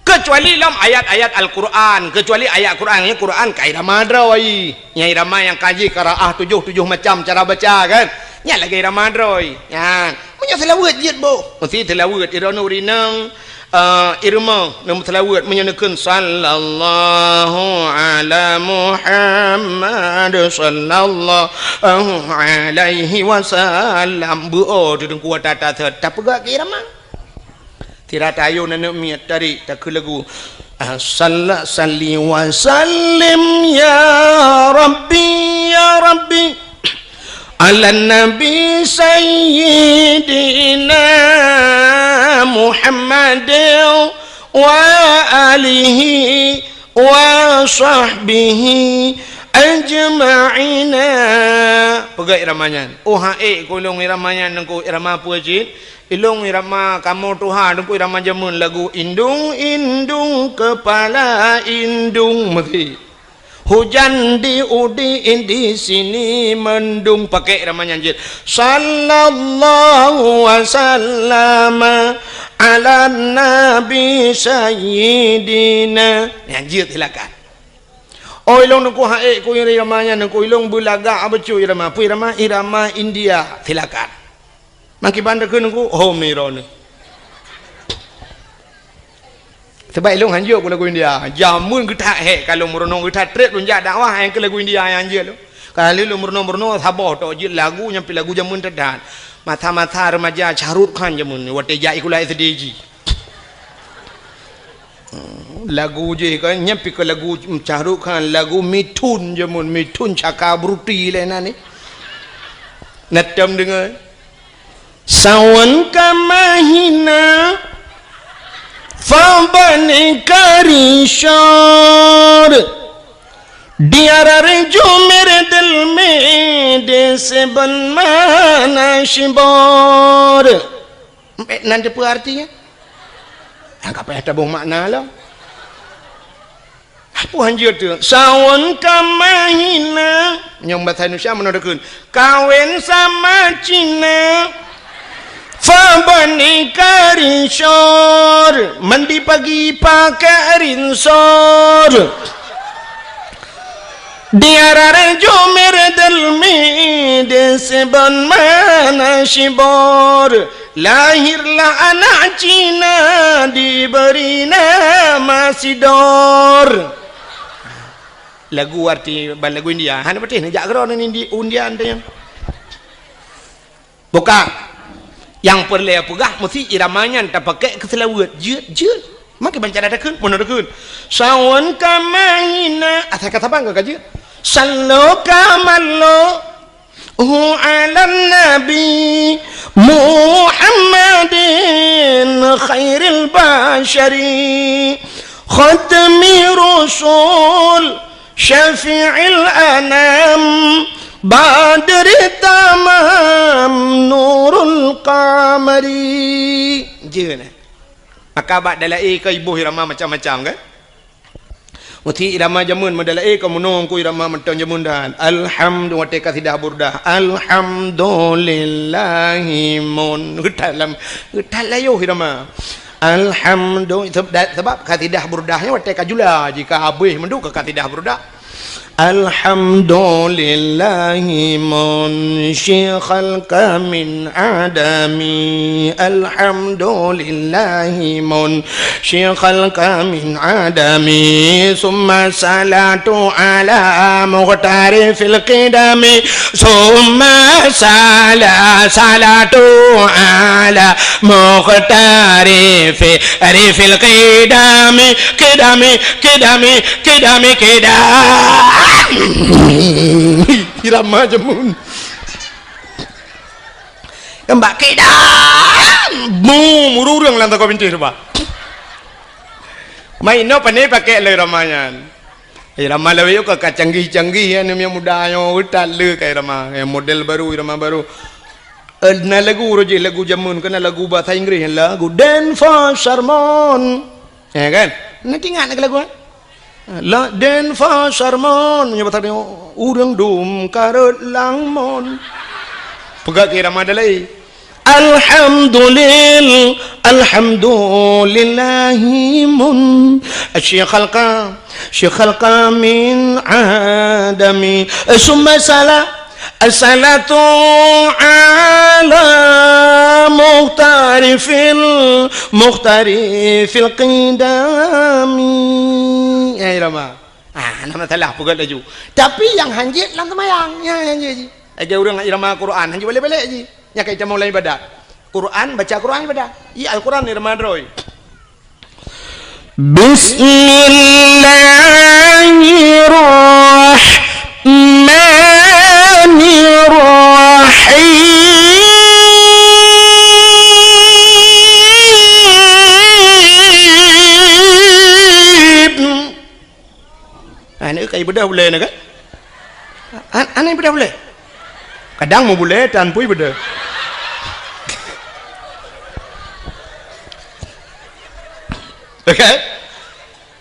Keucuali lom ayat-ayat Al-Quran, keucuali ayat Quran, nyan Quran ka irama droe. Nyan irama nyang ka jiqiraah tujoh, tujoh macam cara baca kan. Nyan lagée irama droe. Nyan, meunyoe seulaweuet jeuet boh. Meusti seulaweuet, iroe nuri nang, eh, irama, nang seulaweuet, meunyoe neukheun sallallahu ala Muhammad, sallallahu alaihi wasallam. Beuo teudengku tata set, tapeugah keu irama. Sira tayue aneuk miet tari takheun lagu. Ah, salla salli wa sallim ya Rabbi, ya Rabbi, ala Nabi Sayyidina Muhammad wa alihi wa sahbihi ajma'ina. Peugah irama nyan. Oh, haék ku lôn irama nyan, teungku, irama peue cit? Ilôn irama kamoe tuha, teungku, irama jameun lagu indung-indung kepala indung meuti. Hujan di udi di sini mendung, pakai irama nyan jeuet. Sallallahu wasallama ala nabi sayyidina. Nyan jeuet silakan. Oh, ilôn teungku haék ku irama nyan, teungku ilôn beulagak bacut irama. Peue irama? Irama India. Silakan. Makiban takheun teungku, oh, mirone. Sebab ilôn hanjeuet ku lagu India. Jameun geuthat hék ka lôn meurunoe, geuthat treb lôn jak dakwah nyang keu lagu India nyang hanjeuet lôn. Ka lheueh lôn meurunoe-meurunoe saboh tok jeuet lagu nyang pih lagu jameun teuh that. Masa-masa remaja Shah Rukh Khan jameun watée jak sikula S D jih. Lagu jih kan nyang pih keu lagu Shah Rukh Khan, lagu Mithun jameun, Mithun Chakraborty lé nan ni. Na tom deungoe. Sawan ka mahina, fa bani karishor, diarar jumer delme de seben mana shibor. Nan teupeu artinya? Angka payah taboh makna lom. Peue hanjeuet teuh? Sawan ka mahina. Nyang bahasa Indonesia meunoe takheun. Kawin sama Cina. Fa bani karishor. Mandi pagi pakai rinsor. Diarar jumer delme de seben mana shibor. Lahirlah anak Cina diberi nama Sidor. Lagu arti ban lagu India. Hana patéh neujak keudroe ngon Indi-, India teuh nyan. Bukan. Nyang peureulée peugah meusti irama nyan tapakék keu seulaweuet. Jeuet, jeuet. Makai ban cara takheun, meunoe takheun. Sawan ka mahina. Asai ka saban ka jeuet. Sallo ka mallo. Hu ala nabi Muhammadin khairil basyari, khatmi rusul, syafi'il anam, badri tamam, nurul qamari. Jeuet, eh? Maka bak dalaé ka iboh irama macam-macam, kan? Meusti irama jameun meudalaé ka meunoe ku irama mantong jameun dan. Alhamdu-, watée kasidah burdah. Alhamdulillahi mun. Geutat lam, geutat layoh irama. Alhamdu-, seb-, da-, sebab kasidah burdah nyan watée ka jula jih ka habéh mandum keu kasidah burdah. Alhamdulillahi munshi khalqa min adami. Alhamdulillahi munshi khalqa min adami. Summa salatu ala muqtari fil qidami. Summa sala-, salatu ala muqtari fi, ri fil qidami. Qidami, qidami, qidami, qidami. Irama jameun. Nyang bak qidam. Mu, murureng lam toko bintéh tu, bah. Mai inoe pane pakai lé irama nyan. Irama lawét ka, ka canggih-canggih, ya, aneuk muda nyoe, utat le ka irama. Eh, model baru, irama baru. Eh, na lagu roh jih, lagu jameun, keu na lagu bahasa Inggris, lagu Denford Sermon. Ya kan? Na ingat lagu, eh? La Denford Sermon, meunyoe bahasa nyoe, ureueng dum karot lam mon. Peugah keu irama dalai. Alhamdulil-, alhamdulillahi mun-, Syekh Khalqa, Syekh Khalqa min adami. Summa sala-, salatu ala muhtari fil, muhtari fil qidami. Ya, irama. Ah, na masalah peugah laju. Tapi nyang hanjeuet lam seumayang, ya, hanjeuet jih. Lagèe ureueng irama Quran, hanjeuet balek-balek jih. Nyan ka itamong lam ibadat. Quran, baca Quran ibadat. Iya Al-Quran irama droe. Bismillahirrahmanirrahim. Aneuk kai beudôh bulèe nyoe kan? An-, aneuk beudôh bulèe. Kadang meubulèe tan pui beudôh. Oke?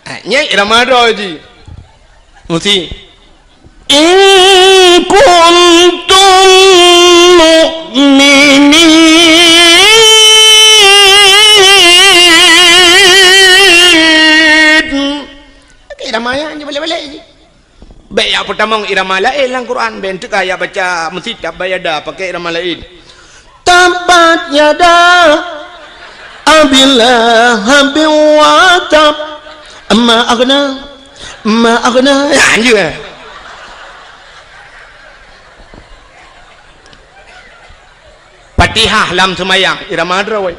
Ah, nyan irama droe jih. Musti. In kuntum mu'minin. Oke, irama nyan balek-balek jih. Bèk jak peutamong irama laén lam Quran, bèk teuka jak baca meusitab bayada pakai irama laén. Tabbat yada Abi Lahabin wa tab. Ma aghna, ma aghna. Ya, anjeuet. Fatihah lam seumayang, irama droe.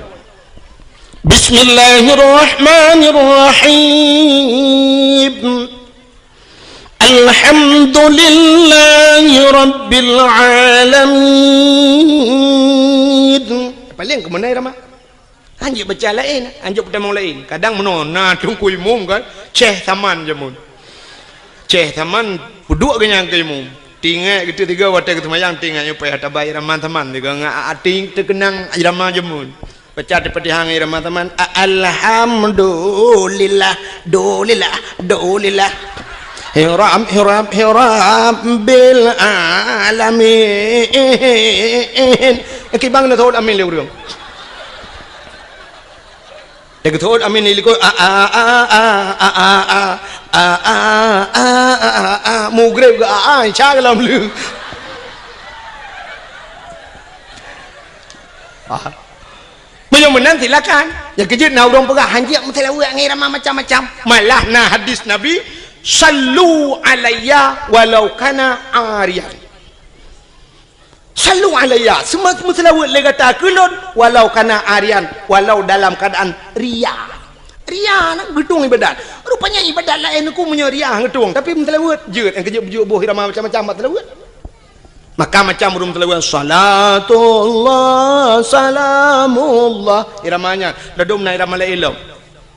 Bismillahirrahmanirrahim. Alhamdulillahi rabbil alamin. Paléng keumeunai ramah. Hanjeuet baca laén, hanjeuet peutamong laén. Kadang meunoe na teungku imum kan, ceh saman jameun. Ceh saman peuduek geuh nyan keu imum. Tinggai geuteuk tiga watèe geuseumayang tinggai nyoe payah tabai ramah saman tiga ngat até teukeunang ramah jameun. Baca Al-Fatihah ngon irama saman. A-, alhamdulillah, dulillah, dulillah. Hiram, hiram, hiram bil alamin. Kibang na thot amin lé ureueng. Teuk thot amin lé likot. A, a, a. Mugreb geu a, a, insya Allah lom lé. Ah. Meunyoe meunan silakan. Nyang keujeuet na ureueng peugah hanjeuet meuseulaweuet ngon irama macam-macam. Malah na hadis Nabi, "Sallu alayya walau kana ariyan." Sallu alayya, seumeu-, meuseulaweuet lé gata keu lôn walau kana ariyan, walau dalam keuadaan ria. Ria na geutueng ibadat. Rupanya ibadat laén ku meunyoe ria geutueng, tapi meuseulaweuet jeuet nyang keujeuet beujeuet boh irama macam-macam bak seulaweuet. Maka macam ureueng teuleubang, salatullah, salamullah. Irama nyan, ladom na irama laén lom.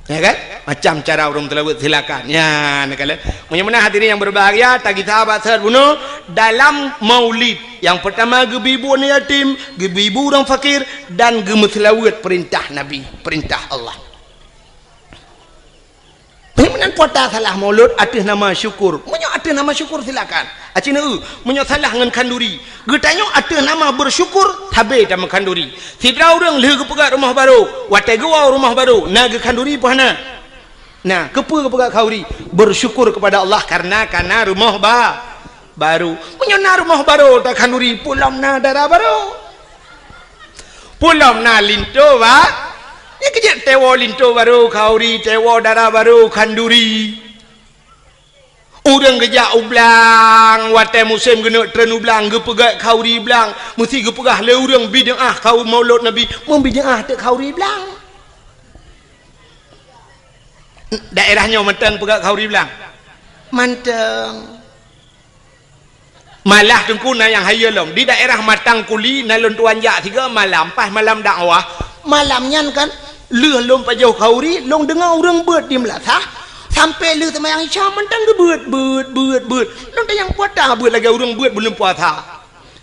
Ya kan? Macam cara ureueng teuleubang, silakan. Ya, nak kala. Meunyoe meunan hadirin yang berbahagia, tagisa bak seuhat bunoe dalam maulid. Yang pertama, geubi bu aneuk yatim, geubi bu ureueng fakir, dan geumeuseulaweuet perintah Nabi, perintah Allah. Meunan puasa salah maulud ateueh nama syukur. Meunyoe ateueh nama syukur, silakan. Aci neu, meunyoe salah ngon khanduri. Geutanyoe ateueh nama bersyukur, sabe tameukhanduri. Sidroe ureueng lheueh geupeugöt rumoh barô, watèe geuwoe rumoh barô, na geukhanduri peu hana? Na, keupeue geupeugöt khanduri? Bersyukur kepada Allah karena kana rumoh ba-, barô. Meunyoe na rumoh barô takhanduri, peue lom na dara barô. Peue lom na linto ba-, nyan keuh jeuet teuwoe linto barô khanduri, teuwoe dara barô khanduri. Ureueng geujak u blang, watèe musém geuneuk treun u blang, geupeugöt khanduri blang, meusti geupeugah lé ureueng bid'ah khanduri maulud Nabi, meubid'ah teuk khanduri blang. Daerah nyoe mantong peugöt khanduri blang? Mantong. Malah teungku na nyang hayeue lom. Di daerah Matang Kuli na lôn tuan jak sigoe malam, pas malam dakwah. Malam nyan kan, lheueh lôn pajoh khanduri, lôn deungoe ureueng beuet di meulasah. Sampoe lheueh seumayang Isya mantong geubeuet, beuet, beuet, beuet. Nyan nyang puasa beuet lagèe ureueng beuet buleuen puasa.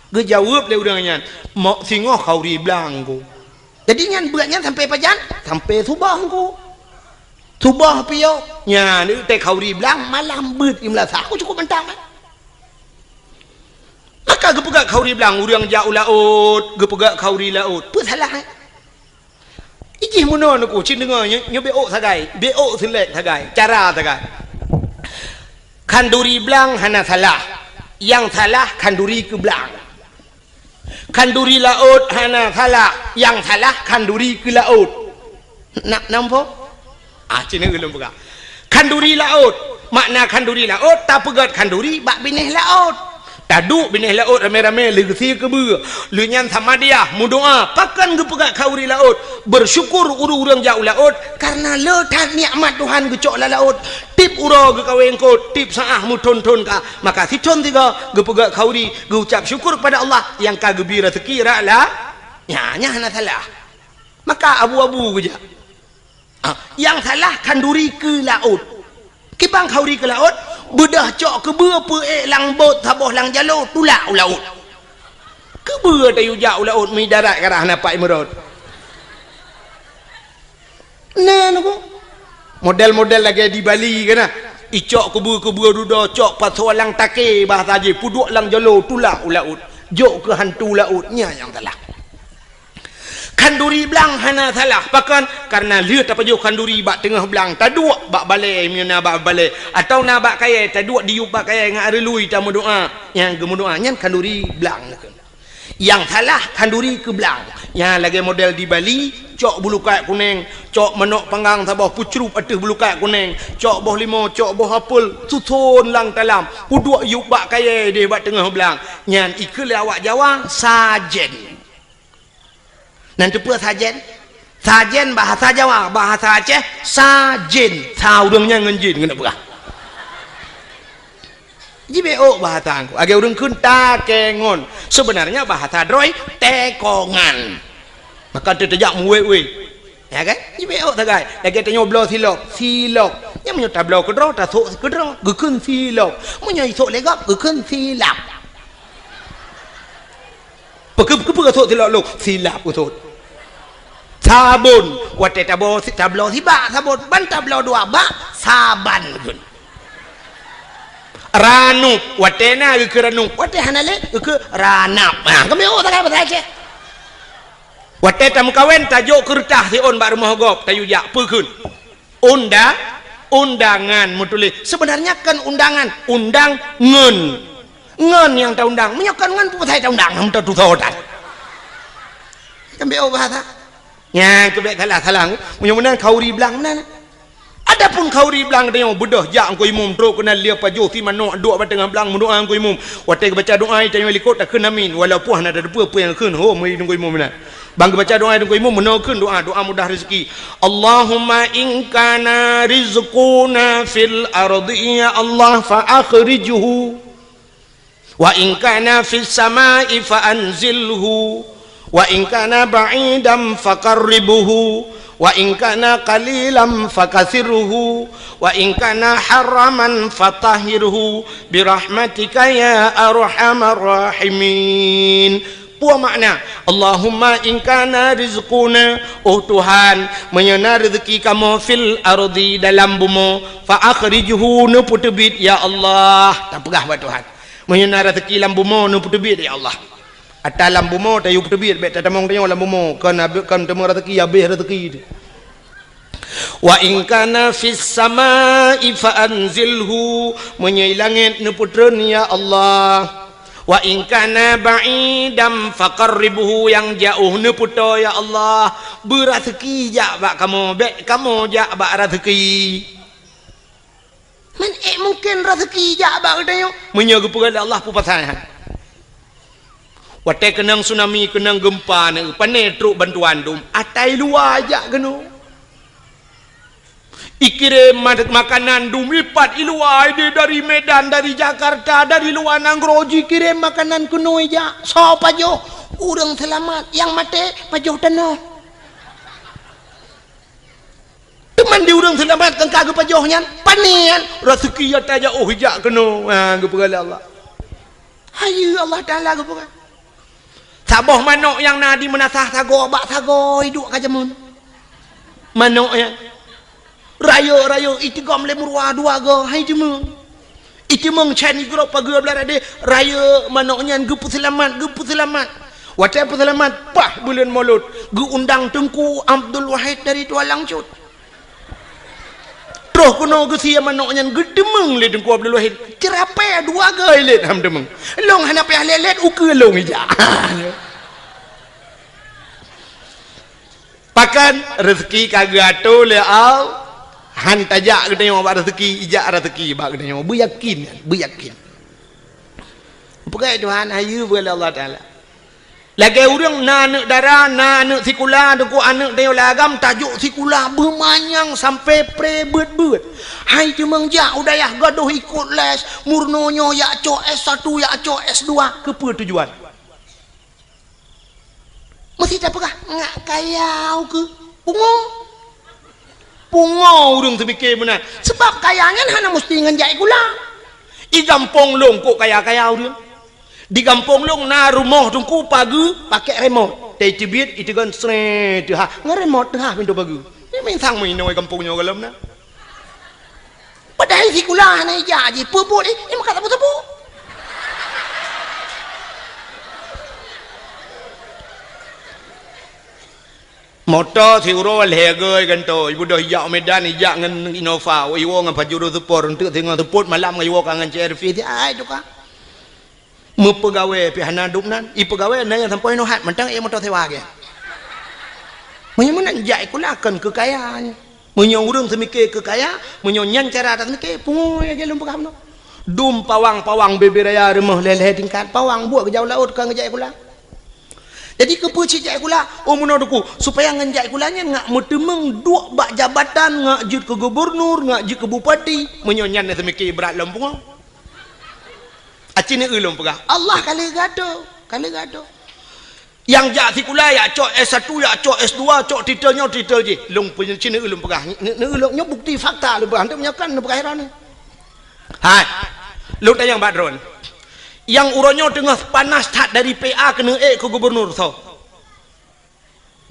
Geujaweueb lé ureueng nyan, "Mok singoh khauri blang ku." Jadi nyan beuet nyan sampoe pajan? Sampoe suboh ku. Suboh piôh. Nyan, teuh khauri blang, malam beuet i meulasa. Ku cukôp mantong, kan? Maka geupeugah khauri blang, ureueng jak u laôt, geupeugah khauri laôt. Peue salah, eh? Ijih meunoe neuku, cit deungoe, nyoe, nyoe beuôk sagai, beuôk seulek sagai, cara sagai. Khanduri blang hana salah, nyang salah khanduri keu blang. Khanduri laôt hana salah, nyang salah khanduri keu laôt. Nak nampak? Ah, cina ulôn peugah. Khanduri laôt. Makna khanduri laôt, tapeugöt khanduri bak binéh laôt. Taduek binéh laôt ramé-ramé lheuh geusie keubeue. Lheuh nyan samadiah, meudoa, pakon geupeugöt khauri laôt. Beusyukur ureueng-ureueng jak u laôt, kareuna le that nikmat Tuhan geucok lam laôt. Tiep uroe geukawen eungkôt, tiep saát meuthôn-thôn ka. Maka sithôn sigoe geupeugöt khauri, geucap syukur kepada Allah nyang ka geubri raseuki rot la-, nyan, nyan hana salah. Maka abu-abu geujak. Ah, nyang salah khanduri keu laôt. Kiban khauri keu laôt, beudôh cok keubeue peuék lam bot saboh lam jaloe tulak u laôt. Keubeue tayue jak u laôt meuidarat ka rhah na pat imeurot. Na neuku. Model-model lagèe di Bali kan na. Icok keubeue-keubeue dudoe cok pasoe lam takée bahasa jih peuduek lam jaloe tulak u laôt. Jok keu hantu laôt, nyan nyang salah. Khanduri blang hana salah. Pakon? Kareuna lheueh tapajoh khanduri bak teungoh blang, taduek bak balèe meunyoe na bak balèe, atawa na bak kayèe, taduek diyueb bak kayèe ngon areului tameudoa. Nyang geumeudoa nyan khanduri blang. Nyang salah khanduri keu blang. Nyang lagèe model di Bali, cok bulukat kunèng, cok manok panggang saboh peucrup ateueh bulukat kunèng, cok boh limo, cok boh apel, suson lam talam, peuduek yub bak kayèe deh bak teungoh blang. Nyan ikheun lé awak Jawa, sajen. Nan teupeue sajen? Sajen bahasa Jawa, bahasa Aceh, sajen. Sa ureueng nyan ngon jin, keuneuk peugah. Jibeuôk bahasa ngon. Lagèe ureueng kheun takengon. Seubeunarnya bahasa droe, tekongan. Maka teuh tajak meuwét-wét. Ya kan? Jibeuôk sagai. Lagèe tanyoe bloe silop, silop. Nyan meunyoe tabloe keudroe, tasok keudroe, geukheun silop. Meunyoe isok lé gob, geukheun silap. Peue keu-, peue keu sot silop lôn? Silap keu sot. Sabon, watèe tabo-, tabloe sibak sabon, ban tabloe dua bak, saban kheun. Ranup, watèe na geukheun ranup, watèe hana lé geukheun ranap. Ha, kami oh sagai bahasa Aceh. Watèe tameukawen, tajok keureutah siôn bak rumoh gob, tayue jak, peue kheun? Unda-, undangan meutuléh. Seubeunarnya kon undangan, undang ngon. Ngon nyang taundang. Meunyoe kon ngon, peue pasai taundang? Hana tatusoe that. Nyang beuôk bahasa. Nyang keu bèk salah-salah. Meunyoe meunan khauri blang meunan. Adapun khauri blang tanyoe beudôh jak Teungku Imum trok keunan lheueh pajoh si manok duek bak teungoh blang meudoa Teungku Imum. Watèe geubaca doa tanyoe likot takheun amin. Walaupun hana tateupeue peue nyang kheun, ho, meuri Teungku Imum meunan. Ban geubaca doa Teungku Imum meunoe kheun doa, doa mudah rezeki. Allahumma in kana rizquna fil ardi, ya Allah, fa akhrijhu. Wa in kana fis samai fa anzilhu. Wa in kana ba'idan fa qarribhu. Wa in kana qalilan fa kathirhu. Wa in kana haraman fa tahhirhu. Bi rahmatika ya arhamar rahimin. Peue makna, Allahumma in kana rizquna, oh Tuhan, meunyoe na rezeki kamoe fil ardi dalam bumoe, fa akhrijhu neupeuteubiet ya Allah. Tapeugah bak Tuhan. Meunyoe na rezeki lam bumoe neupeuteubiet ya Allah. Ata lam bumoe tayue peuteubiet bèk tatamong tanyoe lam bumoe, kon abéh kon teumé rezeki, abéh rezeki. Wa in kana fis samai fa anzilhu, meunyoe i langét neupeutreun ya Allah. Wa in kana ba'idan fa qarribhu, nyang jiôh neupeutoe ya Allah. Beuraseuki jak bak kamoe, bèk kamoe jak bak raseuki. Man ék mungken raseuki jak bak geutanyoe? Meunyoe geupeugah lé Allah peue pasai han. Watèe keunong tsunami, keunong geumpa, na pane trok bantuan dum, ata i luwa jak keunoe. Ikirém ma-, makanan dum ipat i luwa, idéh dari Medan, dari Jakarta, dari luwa nanggroe jikirém makanan keunoe jak. Soe pajoh? Ureueng seulamat, nyang maté pajoh tanoh. Teuma di ureueng seulamat nyang ka geupajoh nyan, Niat raseuki ata jak, oh, jak keunoe, ha, geupeugah lé Allah. Hayeue Allah Taala geupeugah. Saboh manök nyang na di meunasah sagoe bak sagoe iduek ka jameun. Manök nyan. Rayeuk-rayeuk itigom lé meuruwa dua goe, hai teumeung. Iteumeung chan igrop pageue blah radeh, rayeuk manök nyan geupeuseulamat, geupeuseulamat. Watée peuseulamat, paih buleuen Molot, geuundang Teungku Abdul Wahid dari Tualang Cut. Troh keunoe geusie manök nyan geuteumeung lé Teungku Abdul Wahid. Ceurapée dua goe ilét ham teumeung. Lông hana payah lét-lét, ukeue lông ijak. Pakon reuseuki ka geuatoe lé Allah, han tajak geutanyoe bak reuseuki, ijak reuseuki bak geutanyoe. Beuyakin, beuyakin. Peugah Tuhan, hayeue beu lé Allah Taala. Lagée ureuëng na aneuëk dara, na aneuëk sikula, teungku aneuëk tanyoe lam agam, tajok sikula beumanyang sampai pre beuet-beuet. Hai teumeung jak u dayah gadôh ikot les, meurunoe nyoe jak cok S satu, jak cok S dua, keupeue tujuan? Meusti tapeugah, ngak kaya ukeue. Pungo. Pungo ureuëng teupike meunan. Sebab kaya nyan hana meusti ngon jak sikula. I gampông lông kok kaya-kaya ureuëng. Di gampông lông na rumoh teungku pageue pakai remote. Teubiet iteugon sree teuhah. Ngon remote teuhah pintoe pageue. Ni minsang meuinoe gampông nyoe gohlom na. Padahai sikula hana ijak jih, peue buet, eh, eh, maka sapeue-sapeue. Moto siuroe lhée goe gantoe, ibeudôh ijak u Medan, ijak ngon Innova, iwoe ngon Pajero Sport, eunteuk singoh seupôt malam ngon iwoe ka ngon C R V, ai tuka. Meupeugawée pih hana dum nan, ipeugawée na nyang sampoe inoe hat mantong ék moto sewa gét. Meunyoe meunan jak sikula kon keu kaya nyoe. Meunyoe ureuëng seumike keu kaya, meunyoe nyan cara taseumike, pungo lagée lôn peugah bunoe. Dum pawang-pawang bebe raya rumoh lhée-lhée tingkat, pawang buet geujak u laôt kon geujak sikula. Jadi keupeue cit jak sikula? Oh meunoe teungku, supaya ngon jak sikula nyan ngak meuteumeung duek bak jabatan, ngak jeuet keu gubernur, ngak jeuet keu bupati. Meunyoe nyan na seumike brat lom pungo. Aci neueu lôn peugah, Allah ka lheueh geuatoe, ka lheueh geuatoe. Nyang jak sikula, jak cok S satu, jak cok S dua, cok titel nyoe, titel jih. Lôn peunyeucin neueu lôn peugah, neueu lôn nyoe bukti fakta lôn peugah, hana meunyoe kon neupeugah heran. Hai, lôn tanyong bak droen. Nyang uroe nyoe teungoh panas that dari P A keuneuk ék keu gubernur soe?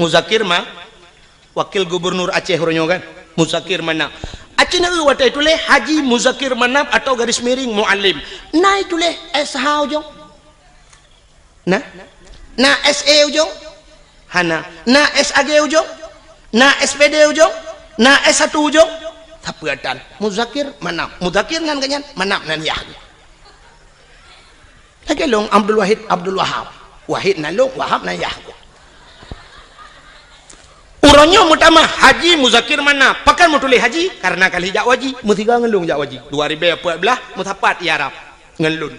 Muzakir Ma, wakil gubernur Aceh uroe nyoe kan? Muzakir Manaf. Aci neueu watée tuléh Haji Muzakir Manaf atau garis miring Mualem. Na ituléh S H ujong? Na? Na S E ujong? Hana. Na S A G ujong? Na S P D ujong? Na S satu ujong? Sapeue tan? Muzakir Manaf. Muzakir nan geuhnyan, Manaf nan yah. Lagée lôn Abdul Wahid, Abdul Wahab. Wahid nan lôn, Wahab nan yah. Uroe nyoe meutamah Haji Muzakir Manaf. Pakon meutuléh Haji? Karena ka lheueh jak u haji. Meusigoe ngon lôn jak u haji. Dua ribée peuet blaih meusapat i Arab ngon lôn.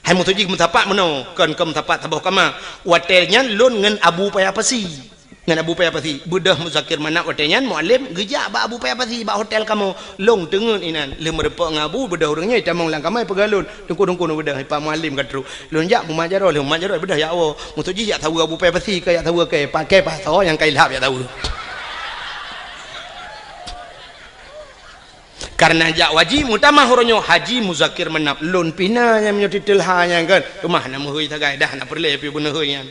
Hai meutuju jih meusapat meunoe, kon keu meusapat saboh kama. Watée nyan lôn ngon Abu Paya Pasi. Ngon Abu Paya Pasi. Beudôh Muzakir Manaf watée nyan Mualem geujak bak Abu Paya Pasi bak hotel kamoe. Lôn teungeut inan. Lheueh meurumpok ngon Abu, beudôh ureuëng nyan itamong lam kama ipeugah lôn. Teungku-teungku neubeudôh, i Pak Mualem ka trok. Lôn jak mumat jaroe, lheueh mumat jaroe beudôh jak woe. Meutuju jih jak saweue Abu Paya Pasi, ka jak saweue keu pakai pasoe nyang ka ilhab jak saweue. Karena jak u haji, meutamah uroe nyoe Haji Muzakir Manaf. Lôn pih na nyang meunyoe titel ha nyan kan. Teuma hana meuhôi sagai dah, hana peureulée pih beuneuhôi nyan.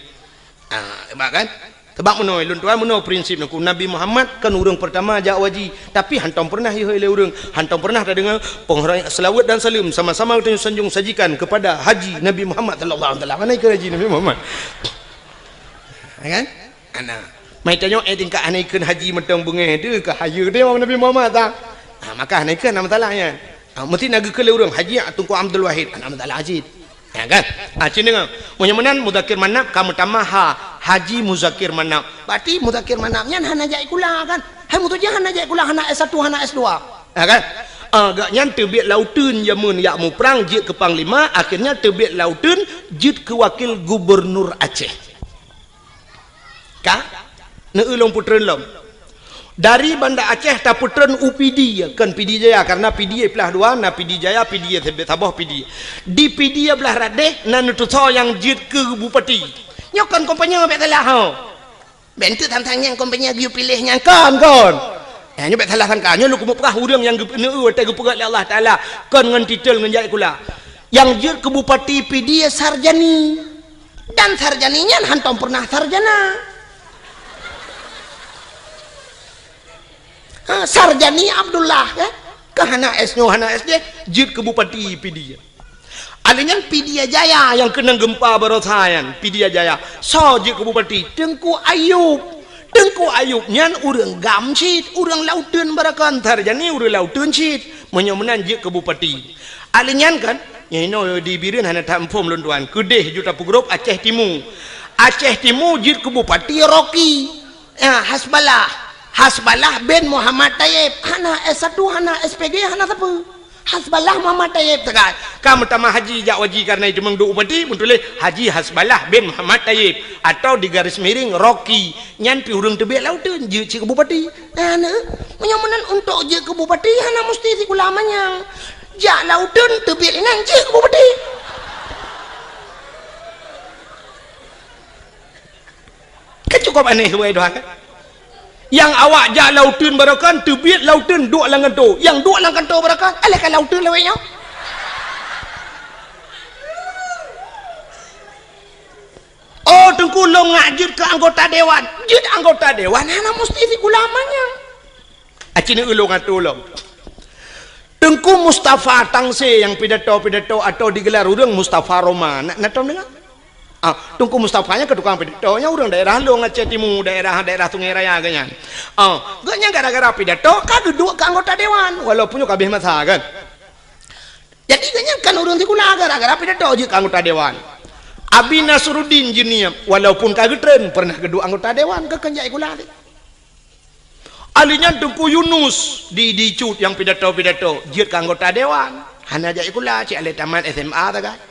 Ah, sebab kan? Sebab meunoe, lôn tuan meunoe prinsip neukheun, Nabi Muhammad kan ureuëng peurtama jak u haji, tapi hantom peureunah ihôi lé ureuëng, hantom peureunah tadeungoe peunghoreumat, selawat dan salam sama-sama geutanyoe sanjong sajikan kepada Haji Nabi Muhammad sallallahu alaihi wasallam. Hana ikheun Haji Nabi Muhammad. Ya kan? Hana. Mai tanyoe, eh, tingkat hana ikheun Haji mantong beungéh tu ka hayeue teuh Nabi Muhammad ta. Ha, maka hana ikheun hana masalah nyan. Ha, meusti na geukheun lé ureuëng Haji Teungku Abdul Wahid, hana masalah cit. Ya kan? Ha, cit deungoe. Meunyoe meunan Muzakir Manaf ka meutamah ha, Haji Muzakir Manaf. Berarti Muzakir Manaf nyan hana jak sikula kan? Hai meutuju hana jak sikula, hana S satu, hana S dua. Ya kan? Ah, gobnyan teubiet lam uteuen jameun jak muprang jeuet keu panglima, akhirnya teubiet lam uteuen jeuet keu wakil gubernur Aceh. Ka? Neueu lôn peutreun lom. Dari Banda Aceh tapeutreun u Pidie, kon Pidie Jaya, karena Pidie plah dua, na Pidie Jaya, Pidie Saboh, Pidie. Di Pidie blah radeh na neutusoe nyang jeuet keu bupati. Nyoe kon kompanye bék salah ho. Bék enteuk tantang nyang kompanye geuyue piléh nyang kon, kon. Eh, nyoe bèk salah sangka. Nyoe lôn keumeung peugah ureueng nyang geupeuneu watèe geupeugah lé Allah Taala kon ngon titel ngon jak sikula. Nyang jeuet keu bupati pidie Sarjani. Dan Sarjani nyan hantom pernah sarjana. Ha, Sarjani Abdullah, ya. Ka hana S nyoe, hana S jih, jeuet keu bupati pidie. Alèh nyan Pidie Jaya nyang keunong geumpa baroesa nyan, Pidie Jaya. Soe jeuet keu bupati? Teungku Ayub. Teungku Ayub nyan ureueng GAM cit, ureueng Lauteun barokon, Sarjani ureueng Lauteun cit. Meunyoe meunan jeuet keu bupati. Alèh nyan kan, nyoe inoe di Bireuen hana that muphom lôn tuan. Keudeh ju tapeugrôp Aceh Timu. Aceh Timu jeuet keu bupati Rocky. Ya, Hasballah. Hasballah bin Muhammad Tayyib. Hana S satu, hana S P G, hana sapeue. Hasballah Muhammad Tayyib teuka. Ka meutamah haji jak waji kareuna itu meuduek bupati, meutuléh Haji Hasballah bin Muhammad Tayyib atau di garis miring Rocky. Nyan pih ureueng teubiet Lauteun jeuet cit keu bupati. Nah, nah, meunyoe meunan untuk jeuet keu bupati hana musti sikula manyang. Jak Lauteun teubiet inan jeuet keu bupati. Kan cukup aneh, wahai Tuhan, kan? Nyang awak jak Lauteun barokon, teubiet Lauteun duek lam kanto. Nyang duek lam kanto barokon, alah ka Lauteun lawét nyoe. Oh, Teungku, lôn ngak jeuet keu anggota dewan. Jeuet anggota dewan hana musti sikula manyang. Aci neu ulôn atô lom. Teungku Mustafa Tangse nyang pidato-pidato atau digelar ureueng Mustafa Roma. Na, na tom deungö? Ah, Teungku Mustafa nyan keu tukang pidato, nyan ureueng daerah lôn Aceh Timu, daerah, daerah Sungai Raya geuh nyan. Ah, geuh nyan gara-gara pidato ka geuduek keu anggota dewan, walaupun nyoe ka abéh masa kan. Jadi geuh nyan kan ureueng sikula gara-gara pidato jeuet keu anggota dewan. Abi Nasruddin Jeunieb, walaupun ka geutreun, pernah geuduek anggota dewan, keu keuneuk jak sikula. Ahli nyan Teungku Yunus di, di Cut nyang pidato-pidato, jeuet keu anggota dewan. Hana jak sikula, cit alah tamat S M A sagai.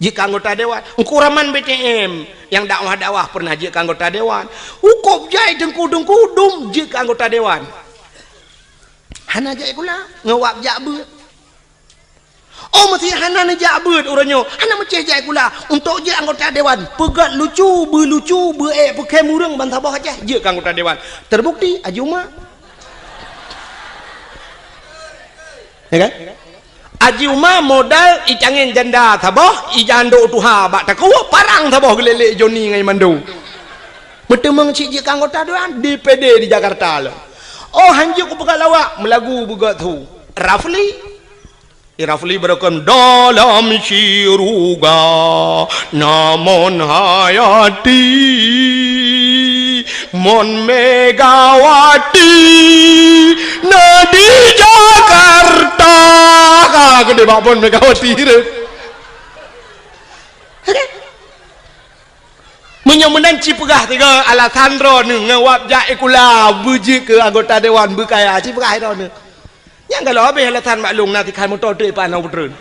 Jeuet keu anggota dewan. Teungku Rahman B T M nyang dakwah-dakwah pernah jeuet keu anggota dewan. Hukôb jai teungku-teungku dum jeuet keu anggota dewan. Hana jak sikula, ngon wab jak beuet. Oh, meusé hana neujak beuet uroe nyoe, hana meucéh jak sikula. Untuk jeuet anggota dewan, peugöt lucu, beulucu, beuék peukhém ureueng bansaboh Aceh, jeuet keu anggota dewan. Terbukti, Haji Uma. Ya kan? Haji Uma modal icangén janda saboh, ijandok tuha bak takue, parang saboh geulélek Joni ngon Mando. Meuteumeung cit jeuet keu anggota dewan, D P D di Jakarta lom. Oh, hanjeuet kupeugah lawak, meulagu beugöt su. Rafli. Di Rafli beureukan dalam syeuruga, na Mon Hayati, Mon Megawati, na di Jakarta. Ka geude bak Mon Megawati tu. Meunyoe meunan ci peugah tiga alasan droeneuh ngon wab jak sikula beujeuet keu anggota dewan beukaya, ci peugah droeneuh. Nyang galak habéh alasan bak lôn na tikhan moto teuk ipan hana peutreun.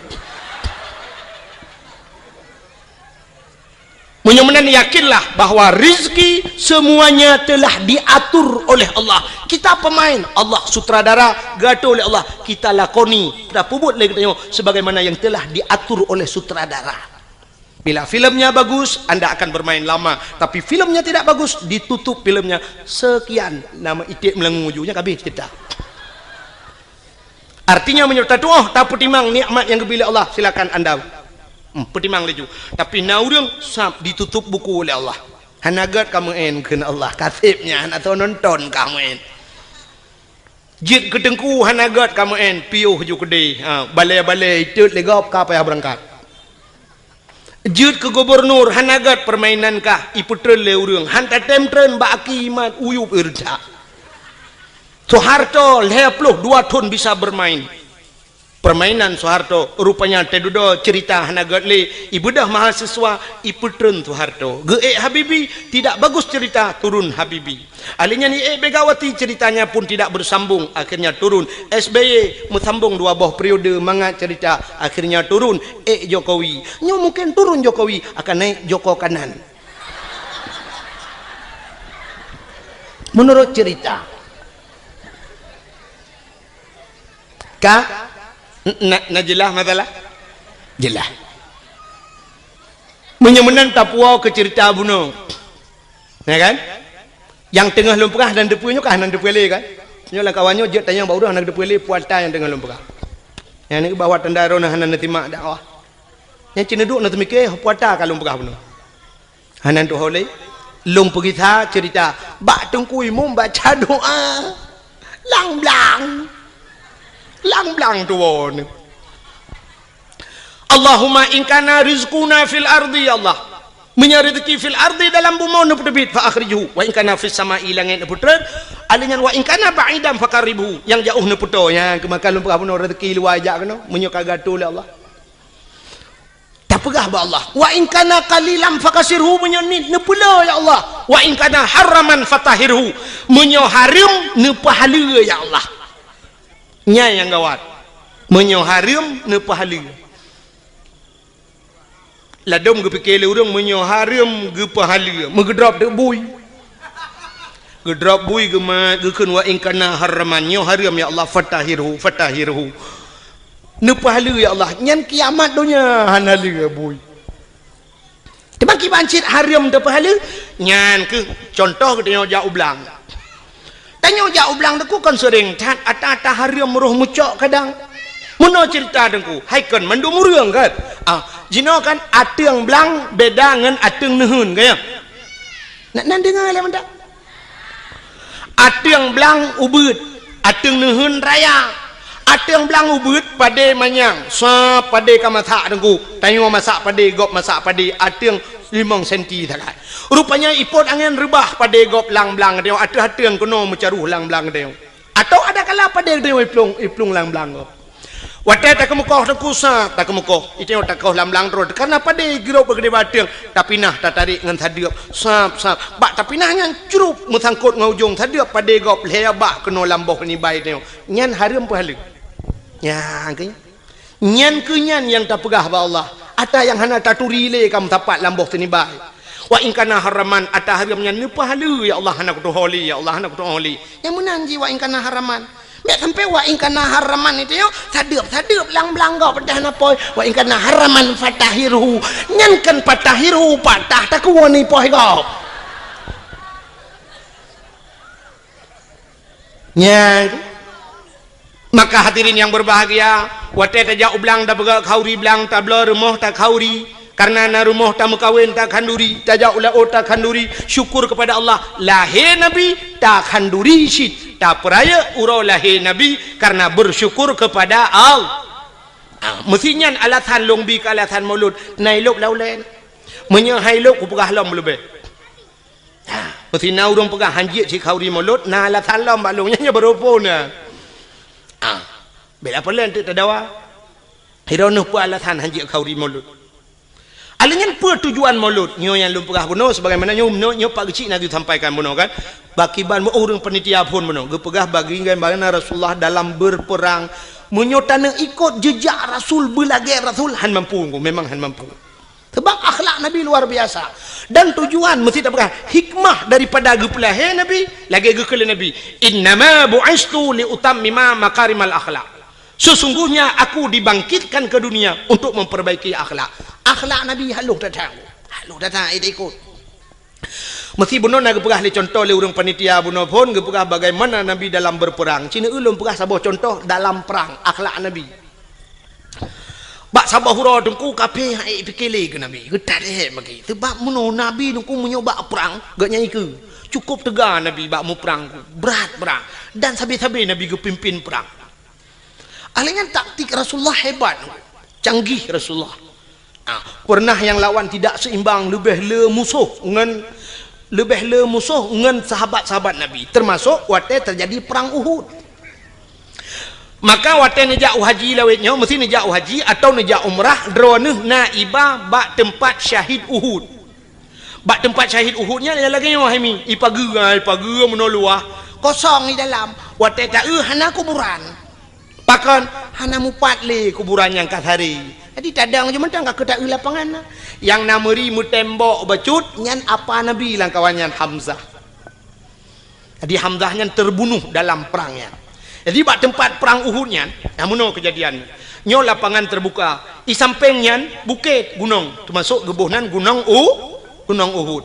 Meunyoe meunan yakinlah bahwa rizki semuanya telah diatur oleh Allah. Kita pemain, Allah sutradara, geuatur oleh Allah. Kita lakoni, kita peubuet lé geutanyoe sebagaimana yang telah diatur oleh sutradara. Bila filmnya bagus, anda akan bermain lama. Tapi filmnya tidak bagus, ditutup filmnya. Sekian nama iték meulangu ju, nyan ka abéh cerita. Artinya, meunyoe tatuoh, tapeutimang nikmat nyang geubri lé Allah, silakan anda, hmm, peutimang laju. Tapi na ureueng sab ditutup buku lé Allah. Hana gét ka meu'en kheun Allah, ka sép nyan, hana soe nonton ka meu'en. Jeuet keu teungku hana gét ka meu'en, piôh ju keudeh. Ha, balée-balée itot lé gob ka payah beurangkat. Jeuet keu gubunur hana gét, peurmainan kah ipeutreun lé ureueng, han tatém treun bak aki iman uyueb ireutha. Soeharto lhée ploh dua thon bisa beurmain. Peurmainan Soeharto, rupanya teududoe ceurita hana gét lé, ibeudôh mahasiswa ipeutreun Soeharto. Geuék Habibie, tidak bagus cerita, turun Habibie. Ahli nyan iék Megawati, ceritanya pun tidak bersambung, akhirnya turun. S B Y meusambong dua boh periode mangat cerita, akhirnya turun. Ék Jokowi. Nyoe mungkin turun Jokowi, akan naik Joko Kanan. Menurut cerita. Ka? Na, na jeulaih masalah? Jeulaih. Meunyoe meunan tapuwoe keu ceurita bunoe. Ya kan? Nyang teungoh lôn peugah nan teupeue nyoe kah nan teupeue lé kan? Nyoe lam kawan nyoe jeuet tanyong bak ureuëng hana geuteupeue lé puata nyang teungoh lôn peugah. Nyang neugeubah wat tanda droeneuh hana neusimak dakwah. Nyang cit neuduek neuteumike puata ka lôn peugah bunoe. Hana tuho lé. Lôn peugisa ceurita bak Teungku Imum baca doa. Lang blang. Lang blang tuwoe nyoe. Allahumma in kana rizquna fil ardi, ya Allah. Meunyoe rezeki fil ardi dalam bumoe neupeuteubiet, fa akhrijhu. Wa in kana fis sama'i, langét neupeutrön. Alheuh nyan wa in kana ba'idan faqarribhu. Nyang jaoh neupeutoe. Nyang keumakan lôn peugah bunoe rezeki luwa jak keunoe. Meunyoe ka geuatoe lé Allah. Tapeugah bak Allah. Wa in kana qalilan fakasirhu, meunyoe nit neupeulo ya Allah. Wa in kana haraman fatahhirhu. Meunyoe hareuem neupeuhaleue ya Allah. Nyan nyang gawat. Meunyoe hareuem neupeuhaleue. Ladom geupike lé ureuëng meunyoe hareuem geupeuhaleue, meugeudrop teuk bui. Geudrop bui geumat geukheun wa in kana haraman, nyoe hareuem ya Allah, fatahhirhu, fatahhirhu. Neupeuhaleue ya Allah, nyan kiamat donya hana lé bui. Teuma kiban cit hareuem teupeuhaleue, nyan keuh contoh geutanyoe jak u blang. Tanyoe jak u blang Teungku kon seuring that ata-ata hareuem roh mucok kadang. Meunoe ceurita Teungku, hai kon mandum ureuëng kan? Ah, jinoe kan ateueng blang beda ngon ateueng neuheun kan ya? Nak nan deungoe lé mantap. Ateueng blang ubeuet, ateueng neuheun raya. Ateueng blang ubeuet padé manyang, sa padé ka masak Teungku. Tanyoe masak padé, gob masak padé, ateueng limong senti sagai. Rupanya ipot angén reubah padé gob lang blang tanyoe, ateueh ateueng keunoe meucaroh lang blang tanyoe. Atau ada kala padé tanyoe iplueng, iplueng lang blang gob. Watée takeumeukoh Teungku sab, takeumeukoh. Itanyoe takoh lang blang droe, karna padé girok bak keudéh ateueng, tapinah tatarék ngon sadeuep, sab, sab. Bak tapinah nyan crup meusangkot ngon ujong sadeuep padé gob lhée bah keunoe lam boh nibai tanyoe. Nyan hareuem peuhaleue. Nyan keuh nyan. Nyan keuh nyan nyang tapeugah bak Allah, ata nyang hana taturi lé ka meusapat lam boh teunibai. Wa in kana haraman, ata hareuem nyan neupeuhaleue, ya Allah hana kutuho lé, ya Allah hana kutuho lé. Nyang meunan jih wa in kana haraman. Bék sampai wa in kana haraman itu yo, sadeuep-sadeuep lang blang gob peudah na poh. Wa in kana haraman fatahhirhu. Nyan kan fatahhirhu patah takuwoe ni poh gob. Nyan. Maka hadirin yang berbahagia, watée tajak u blang tapeugah khauri blang, tabloe rumoh takhauri, karna na rumoh tameukawen takhanduri, tajak u laôt takhanduri, syukur kepada Allah, lahé Nabi takhanduri cit, tapeurayeuk uroe lahé Nabi karna bersyukur kepada Allah. Ah, meusi nyan alasan lôn bi keu alasan mulod, na ilôb lam ulée. Meunyoe hai lôb kupeugah lom leubeh. Ha, meusi na ureuëng peugah hanjeuet cit khauri mulod, na alasan lom bak lôn nyan, nyan baroe phon na. Ah, bela pelan teuk tadawa. Hiroe neuh peue alasan hanjeuet khauri mulod. Alheuh nyan peue tujuan mulod? Nyoe nyang lôn peugah bunoe sebagaimana nyoe, nyoe, nyoe Pak Geuchik na geusampaikan bunoe kan. Bak kiban ureuëng panitia phon bunoe geupeugah bagi bagaimana Rasulullah dalam berperang. Meunyoe taneuk ikot jejak Rasul, beulagée Rasul, han mampu, memang han mampu. Sebab akhlak Nabi luar biasa. Dan tujuan meusti tapeugah hikmah daripada geupeulahé Nabi, lagée geukheun lé Nabi, "Innama bu'istu li utammima makarimal akhlak." Sesungguhnya aku dibangkitkan ke dunia untuk memperbaiki akhlak. Akhlak Nabi halôh that-that. Halôh that-that, eh, ikot. Meusti bunoe na geupeugah lé contoh lé ureuëng panitia bunoe phon geupeugah bagaimana Nabi dalam berperang. Cina ulôn peugah saboh contoh dalam perang, akhlak Nabi. Bak saboh uroe Teungku kafé han ék pike lé keu Nabi, geutat ék maki. Sebab meunoe Nabi Teungku meunyoe bak prang, geuh nyan ikeue. Cukup teuga Nabi bak muprang, brat-brat. Dan sabe-sabe Nabi geupimpin prang. Alheuh nyan taktik Rasulullah hebat, canggih Rasulullah. Ah, pernah nyang lawan tidak seimbang, leubeh le musoh ngon, leubeh le musoh ngon sahabat-sahabat Nabi, termasuk watée terjadi perang Uhud. Maka watée neujak u haji lawét nyoe, meusti neujak u haji atau neujak umrah, droeneuh na iba bak teumpat syahid Uhud. Bak teumpat syahid Uhud nyan lagée nyoe hai mi, ipageue, ipageue meunoe luwah, kosong di dalam. Watée taeu hana kuburan. Pakon? Hana mupat lé kuburan nyang ka sari. Jadi tadong jih mantong ka keutaeu lapangan na. Nyang na meuri meutembok bacut nyan apa Nabi lam kawan nyan Hamzah. Jadi Hamzah nyan terbunuh dalam perang nyan. Jadi bak teumpat perang Uhud nyan, nah meunoe keujadian. Nyoe lapangan terbuka. Di sampéng nyan bukét gunong, termasuk geuboh nan gunong U, gunong Uhud.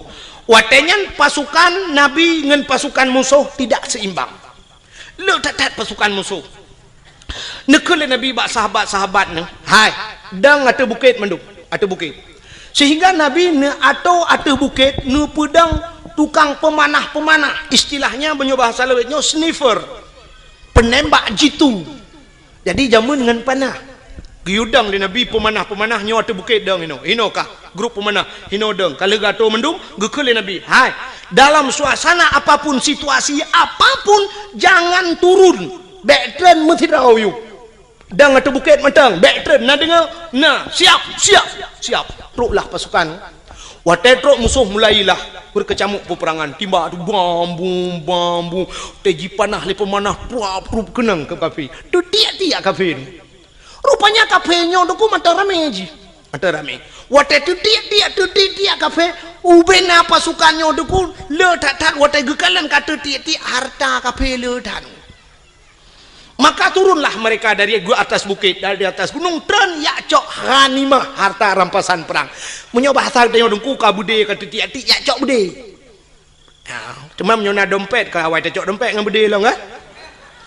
Watée nyan pasukan Nabi ngon pasukan musoh tidak seimbang. Le that-that pasukan musoh. Neukheun lé Nabi bak sahabat-sahabat neuh, "Hai, dong ateueh bukét mandum, ateueh bukét." Sehingga Nabi neuatoe ateueh bukét, neupeudong tukang peumanah-peumanah. Istilahnya, meunyoe bahasa lawét nyoe, sniper. Peunembak jitu. Jadi, jameun ngon panah. Geuyue dong lé Nabi peumanah-peumanah nyoe ateueh bukét dong inoe. Inoe kah grup peumanah, inoe dong. Ka lheueh geuatoe mandum, geukheun lé Nabi, "Hai, dalam suasana apapun, situasi apapun, jangan turun. Bék treun meusidroe yue. Dong ateueh bukét mantong, bék treun. Na deungoe? Na. Siap, siap, siap." Troklah pasukan. Watée trok musoh mulailah beukeucamuk peupeurangan. Timbak tu bam bum, bam bum. Watée jipanah lé peumanah, pruap prup keunong keu kafé. Teutiek-tiek kafé nyoe. Rupanya kafé nyoe Teungku mantong ramé jih. Mantong ramé. Watée teutiek-tiek, teutiek-tiek kafé, ubena pasukan nyoe Teungku le that-that watée geukalon ka teutiek-tiek hareuta kafé le that. Maka turunlah mereka dari gua atas bukét, dari atas gunong, treun jak cok ghanimah, harta rampasan perang. Meunyoe bahasa geutanyoe Teungku ka beudé ka teutiek-tiek, jak cok beudé. Ha, teuma meunyoe na dompet, ka awai tacok dompet ngon beudé lom, kan?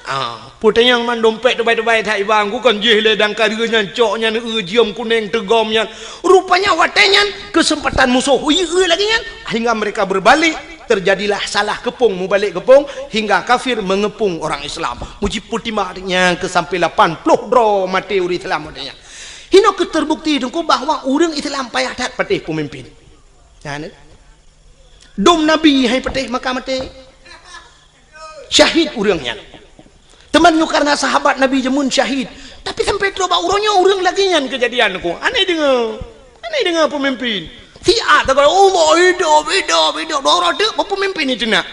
Ha, peue tanyong man dompet teubai-teubai that iba Teungku, kon jih lé dang ka lheueh nyan cok nyan, eu, jeuem kunéng teugom nyan. Rupanya watée nyan keuseumpatan musoh, ui, eu lagée nyan, hingga mereka berbalik. Terjadilah salah keupông mubalek keupông hingga kafir mengeupông orang Islam. Mujipeutimang nyang keu sampoe lapan ploh droe maté ureuëng Islam watée nyan. Hinoe keuh terbukti Teungku bahwa ureuëng Islam payah that patéh peumimpin. Nyan, eh. Dum Nabi hai patéh maka maté. Syahid ureuëng nyan. Teuma nyoe karena sahabat Nabi jameun syahid. Tapi sampai trok bak uroe nyoe ureuëng lagée nyan keujadian Teungku. Aneh deungoe. Aneh deungoe peumimpin. Siat takalon, "Allah hidup, hidup, hidup." Dua uroe teuk peumimpin itu nak.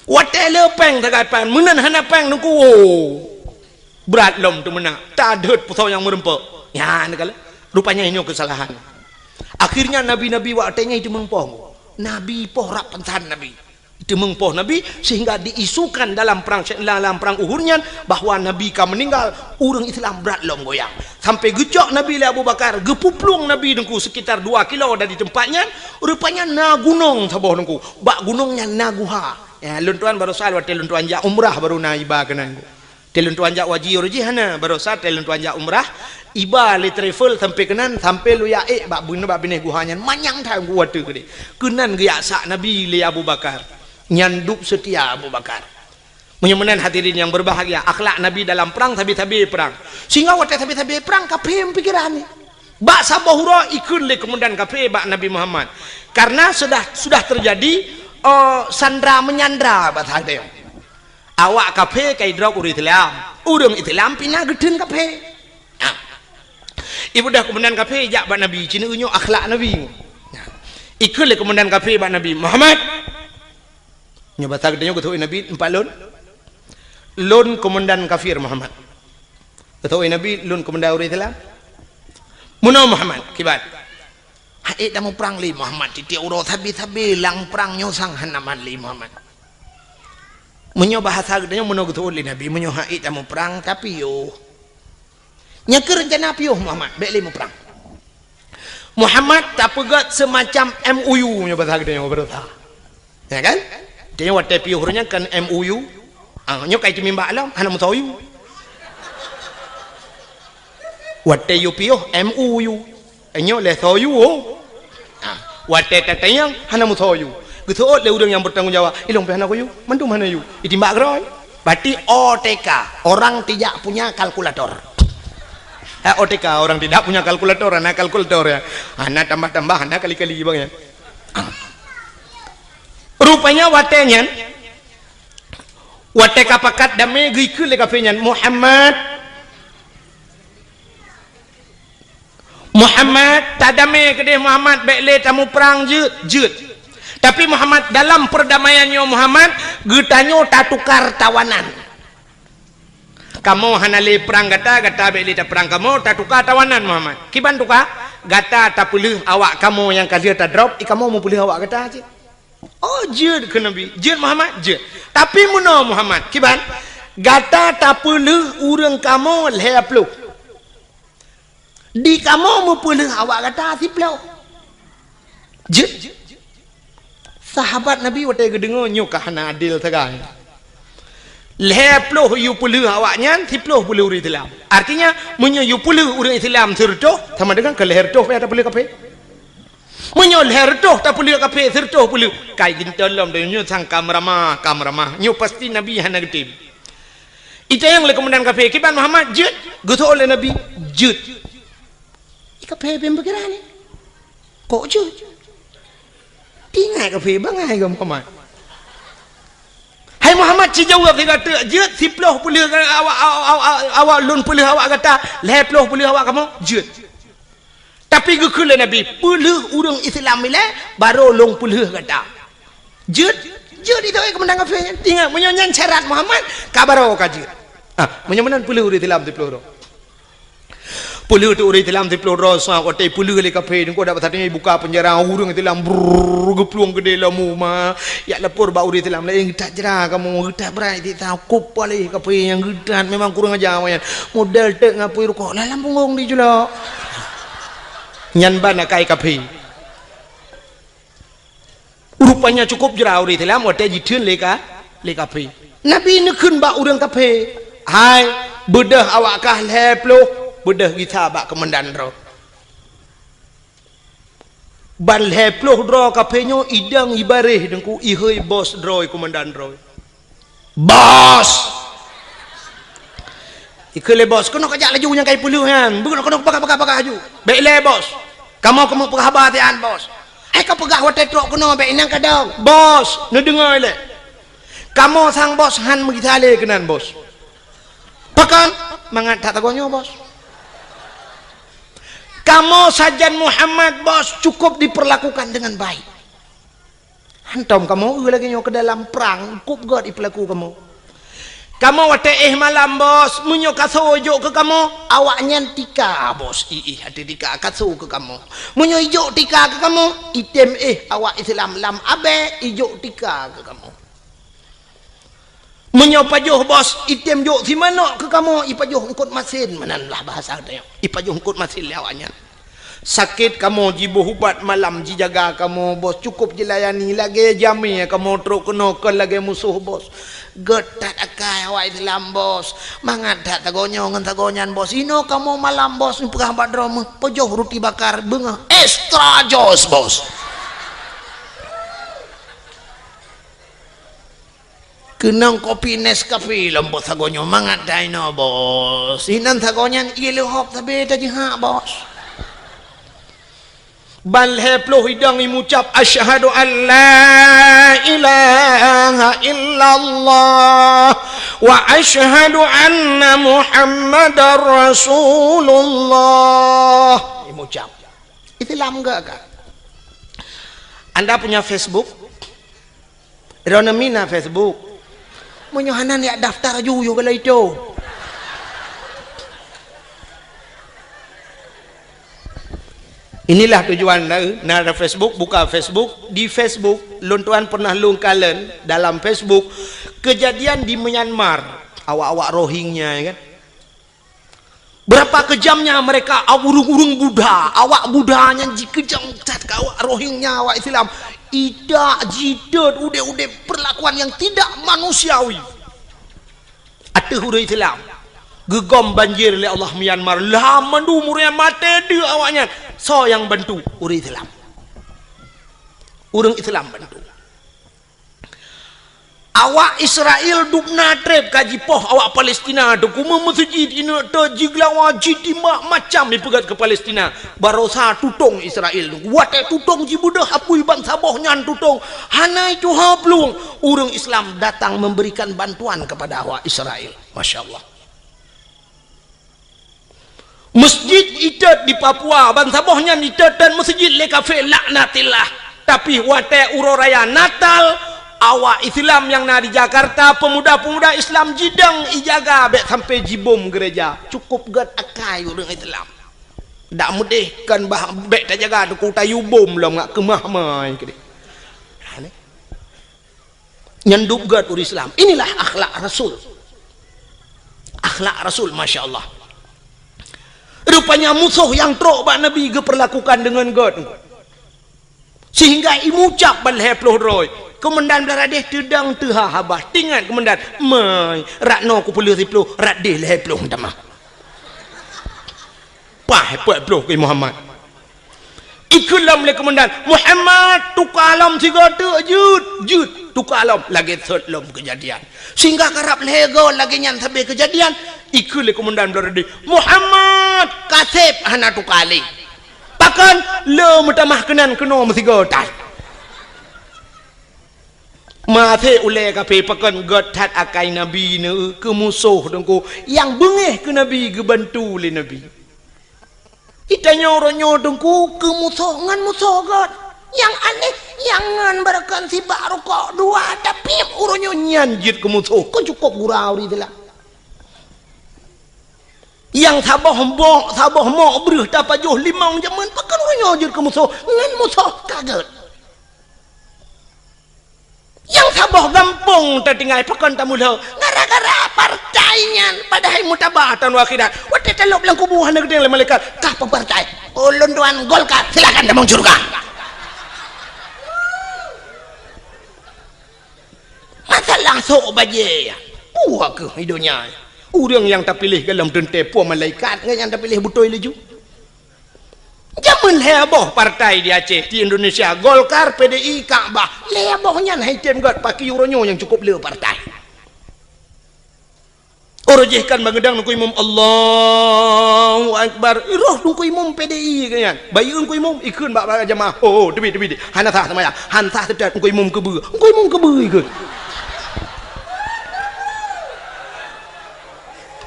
Watée le péng tagai péng, meunan hana péng Teungku. Brat lom teumeunak. Tadheuet pusoe nyang meurumpok. Nyan kala. Rupanya nyoe keusalahan. Akhirnya nabi-nabi watée nyan itu meupoh. Nabi poh rab pansan Nabi. Teumeung poh Nabi, sehingga diisukan dalam perang, dalam perang Uhud nyan bahwa Nabi ka meninggal, ureuëng Islam brat lom goyang. Sampai geucok Nabi lé Abu Bakar, geupuplueng Nabi Teungku sekitar dua kilo dari tempat nyan, rupanya na gunong saboh Teungku. Bak gunong nyan na guha. Ya, lôn tuan barosa watée lôn tuan jak umrah baru na iba keunan Teungku. Teuh lôn tuan jak haji, uroe jih hana, barosa teuh lôn tuan jak umrah, iba lé travel sampai keunan, sampai lôn jak ék bak beuneuh bak binéh guha nyan, manyang that Teungku watée keudeh. Keunan geujak sak Nabi lé Abu Bakar. Nyan dub seutia Abu Bakar. Meunyoe meunan hadirin nyang berbahagia, akhlak Nabi dalam perang sabe-sabe perang. Sehingga watée sabe-sabe perang, kafé meupikiran ni. Bak saboh uroe ikheun lé komandan kafé bak Nabi Muhammad. Karena sudah, sudah terjadi, eh, sandra menyandra bahasa geutanyoe. Awak kafé ka idrop ureuëng Islam. Ureuëng Islam pih na geutheun kafé. Nah. Ibudah komandan kafé jak bak Nabi, ci nyoe akhlak Nabi. Nah. Ikheun lé komandan kafé bak Nabi, "Muhammad." Nyoe bahasa geutanyoe geutôk Nabi, "Empat lôn." "Lôn komandan kafir, Muhammad." Geutôk Nabi, "Lôn komandan ureuëng Islam." "Meunoe Muhammad, kiban?" "Ha'ék tamuprang lé Muhammad, tieb-tieb uroe sabe-sabe lam prang nyoe sang hana mat lé Muhammad." Meunyoe bahasa geutanyoe meunoe geutôk lé Nabi, "Meunyoe ha'ék tamuprang, tapiôh." "Nyan keuh reuncana piôh Muhammad, bék lé muprang." Muhammad tapeugét seumacam M O U nyoe bahasa geutanyoe beureusa. Ya kan? Tanyoe watée piôh ureuëng nyan kan M O U. Ah, nyoe ka iteumimbak lom, hana meusoe U. Watée yue piôh M O U. Nyoe lé soe U. Ah, watée tatanyong hana meusoe U. Geuseuôt lé ureuëng nyang bertanggung jawab, "Ilong pih hana soe U, mandum hana U." Itimbak keudroe. Berarti O T K, orang tidak punya kalkulator. Eh, O T K, orang tidak punya kalkulator, hana kalkulator ya. Hana tambah-tambah, hana kali-kali bang ya. Ah. Rupanya watée nyan, watée ka pakat damé geukheun lé kafé nyan, "Muhammad, Muhammad, tadamé keudeh Muhammad, bék lé tamuprang jeuet, jeuet. Tapi Muhammad, dalam perdamaian nyoe Muhammad, geutanyoe tatukar tawanan. Kamoe hana lé prang gata, gata bék lé taprang kamoe, tatukar tawanan Muhammad. Kiban tukar? Gata tapeuleueh awak kamoe nyang ka lheueh tadrop, i kamoe meupeuleueh awak gata cit." "Oh, jeuet," kheun Nabi. "Jeuet Muhammad?" "Jeuet. Tapi meunoe Muhammad, kiban? Gata tapeuleueh ureuëng kamoe lhée ploh. Di kamoe meupeuleueh awak gata siploh." Jeuet. Sahabat Nabi watée geudeungoe nyoe ka hana adil sagai. Lhèe ploh yue peulheueh awaknyan, siploh peulheueh ureueng Islam. Artinya, meunyoe yue peulheueh ureueng Islam sireutôh, sama dengan keu lhèe reutôh payah tapeulheueh kafé. Meunyoe lhèe reutôh tapeulheueh kafé, sireutôh peulheueh, kai ginton lom, nyoe sang ka meuramah, ka meuramah. Nyoe pasti Nabi hana geutem. Itanyong lé keumandan kafé, "Kiban Muhammad jeuet?" Geuseuôt lé Nabi, "Jeuet." Ikafé bèk pikiran nyoe. Kok jeuet? Tingat kafé bangai keu Muhammad. "Hai Muhammad, ci jaweueb sigoe teuk, jeuet siploh peulheueh awak, awak, awak, awak lôn peulheueh awak gata, lhèe ploh peulheueh awak kamoe?" "Jeuet." Tapi geukheun lé Nabi, "Peulheueh ureueng Islam ilèe, barô lôn peulheueh gata." "Jeuet?" "Jeuet," itu keumandan kafé nyan. Ingat, meunyoe nyan syarat Muhammad, ka barô ka jeuet. Ah, meunyoe meunan peulheueh ureueng Islam siploh droe. Peulheueh teuk ureueng Islam siploh droe, sa watèe peulheueh lé kafé, teungku dak pasateueng buka peunjara, ureueng Islam brrrr geuplueng keudéh lom uma. Jak lapor bak ureueng Islam laén, "Geutat jra kamoe, geutat brat tiep sa, kop paléh kafé nyang geutat, memang kurang aja awaknyan. Model teuk ngon apui rukok, lam punggong diculok." Nyan ban akai kafé. Rupanya cukôp jra ureueng Islam watèe jitheun lé ka, lé kafé. Nabi neukheun bak ureueng kafé, "Hai, beudôh awak kah lhèe ploh, beudôh gisa bak keumandan droe." Ban lhèe ploh droe kafé nyoe idong ibaréh teungku, ihôi bos droe, keumandan droe. "Bos!" Ikheun lé bos, "Keunoe kajak laju nyang kai peulheueh nyan. Beunoe, keunoe, peugah, peugah, peugah laju. Bèk ilèe, bos. Kamoe keumeung peugah haba siat, bos." "Hai kapeugah watèe trok keunoe, bèk inong kadong." "Bos, neudeungö ilèe. Kamoe sang bos han meugisa lé keunan, bos." "Pakon?" "Mangat that sagoe nyoe, bos. Kamoe sajan Muhammad, bos, cukôp diperlakukan dengan baik. Hantom kamoe eu lagèe nyoe keu dalam prang, cukôp gèt ipeulaku kamoe. Kamoe watèe éh malam, bos, meunyoe kaso ijok keu kamoe, awaknyan tika, bos, iéh ateueh tika, kaso keu kamoe. Meunyoe ijok tika keu kamoe, itém éh awak Islam lam abèe, ijok tika keu kamoe. Meunyoe pajoh, bos, itém jok simanok keu kamoe, ipajoh eungkôt masén, meunan lah bahasa geutanyoe. Ipajoh eungkôt masén lé awaknyan. Sakét kamoe jiboh ubat malam, jijaga kamoe, bos, cukôp jilayani, lagèe jamèe kamoe trok keunoe, kon lagèe musoh, bos. Gèt that akai awak Islam, bos. Mangat that sagoe nyoe ngon sagoe nyan, bos. Inoe kamoe malam, bos, neupeugah bak droe meuh, pajoh ruti bakar, beungoh extra jos, bos." Keunong kopi Nescafe lom, bos, sagoe nyoe, mangat that inoe, bos. Inan sagoe nyan ié leuhop sabé tajihak, bos. Ban lhèe ploh idong imucap, "Asyhadu an la ilaha illallah wa asyhadu anna Muhammadar Rasulullah." Imucap. Islam gèt ka? Anda punya Facebook? Droeneuh mina Facebook. Meunyoe hana, neujak daftar aju yue galai itu. Inilah tujuan na, na ada Facebook, buka Facebook. Di Facebook, lôn tuan pernah lôn kalon dalam Facebook, kejadian di Myanmar, awak-awak Rohingya, ya kan? Berapa kejamnya mereka, ureueng-ureueng Buddha, awak Buddha nyan jikeujam that keu awak Rohingya, awak Islam. Idak, jitot, udeb-udeb perlakuan yang tidak manusiawi ateueh ureueng Islam. Geugom banjir lé Allah Myanmar, lam mandum ureueng maté deuk awaknyan. Soe nyang bantu? Ureueng Islam. Ureueng Islam bantu. Awak Israel dub na treb ka jipoh awak Palestina, teukuma meuseujid, ineuk teuk jigeulawa, jitimbak, macam ipeugèt keu Palestina. Barosa tutong Israel. Watèe tutong jibeudôh apui bansaboh nyan tutong, hana ituha plueng, ureueng Islam datang memberikan bantuan kepada awak Israel. Masya Allah. Masjid itot di Papua, bansaboh nyan itot dan masjid lé kafé, laknatillah. Tapi watèe uroe raya Natal, awak Islam nyang na di Jakarta, pemuda-pemuda Islam jidong ijaga bèk sampai jibom gereja. Cukup gèt akai ureueng Islam. Dak meudeh kan bah bèk tajaga teungku, tayue bom lom ngat keumah mai keudéh. Ha, ni. Nyan dub gèt ureueng Islam. Inilah akhlak Rasul. Akhlak Rasul, masya Allah. Rupanya musoh nyang trok bak Nabi geupeurlakukan deungon gèt. Sehingga imucab ban lhèe ploh droe. Keumandan Blaradéh teudong teuha haba. Teuingat keumandan, "Mai, rot noe kupeulheueh siploh, rot déh lhèe ploh tamah." Paih peuet ploh keu Muhammad. Ikheun lom lé keumandan, "Muhammad, tuka lom sigoe teuk jeuet, jeuet, tuka lom." Lagèe sot lom keujadian. Sehingga karab lhèe goe lagèe nyan sabe keujadian, ikheun lé keumandan Blaradéh, "Muhammad, kaseb hana tuka lé." Pakon? Le meutamah keunan keunoe meusigoe that. Maté ulèe kaphé pakon gèt that akai Nabi neu keu musoh Teungku, nyang beungéh keu Nabi geubantu lé Nabi. Itanyoe uroe nyoe Teungku keu musoh ngon musoh gèt. Nyang aneh, nyang ngon beureukan sibak rukok dua, tapi uroe nyoe nyan jeuet keu musoh, keu cukôp gura ureueng Islam. Nyang saboh mok, saboh mok breuh tapajoh limong jameun, pakon uroe nyoe jeuet keu musoh, ngon musoh ka gèt. Nyang saboh gampông tatinggai, pakon tamulo, gara-gara partai nyan, padahai mutaba taun akhirat. Watèe talôb lam kubu hana geutanyong lé malaikat, "Kah peue partai?" "Ulôn tuan Golkar." "Silakan tamong syeuruga." Masalah sôk bajèe, peue keuh i donya. Ureueng nyang tapiléh gohlom teuntèe peue malaikat, ngon nyang tapiléh beutôi laju. Jameun lhèe boh partai di Aceh, di Indonesia, Golkar, P D I, Kakbah. Lhèe boh nyan hai tem gèt, pakri uroe nyoe nyang cukôp le partai. Uroe jih kan bangeudang Teungku Imum, "Allahu Akbar." Roh Teungku Imum P D I keu nyan. Bayeue Teungku Imum, ikheun bak, bak jamaah. "Oh, oh, teubiet, teubiet. Hana sah seumayang. Han sah teutet Teungku Imum keubeue." Teungku Imum keubeue ikheun.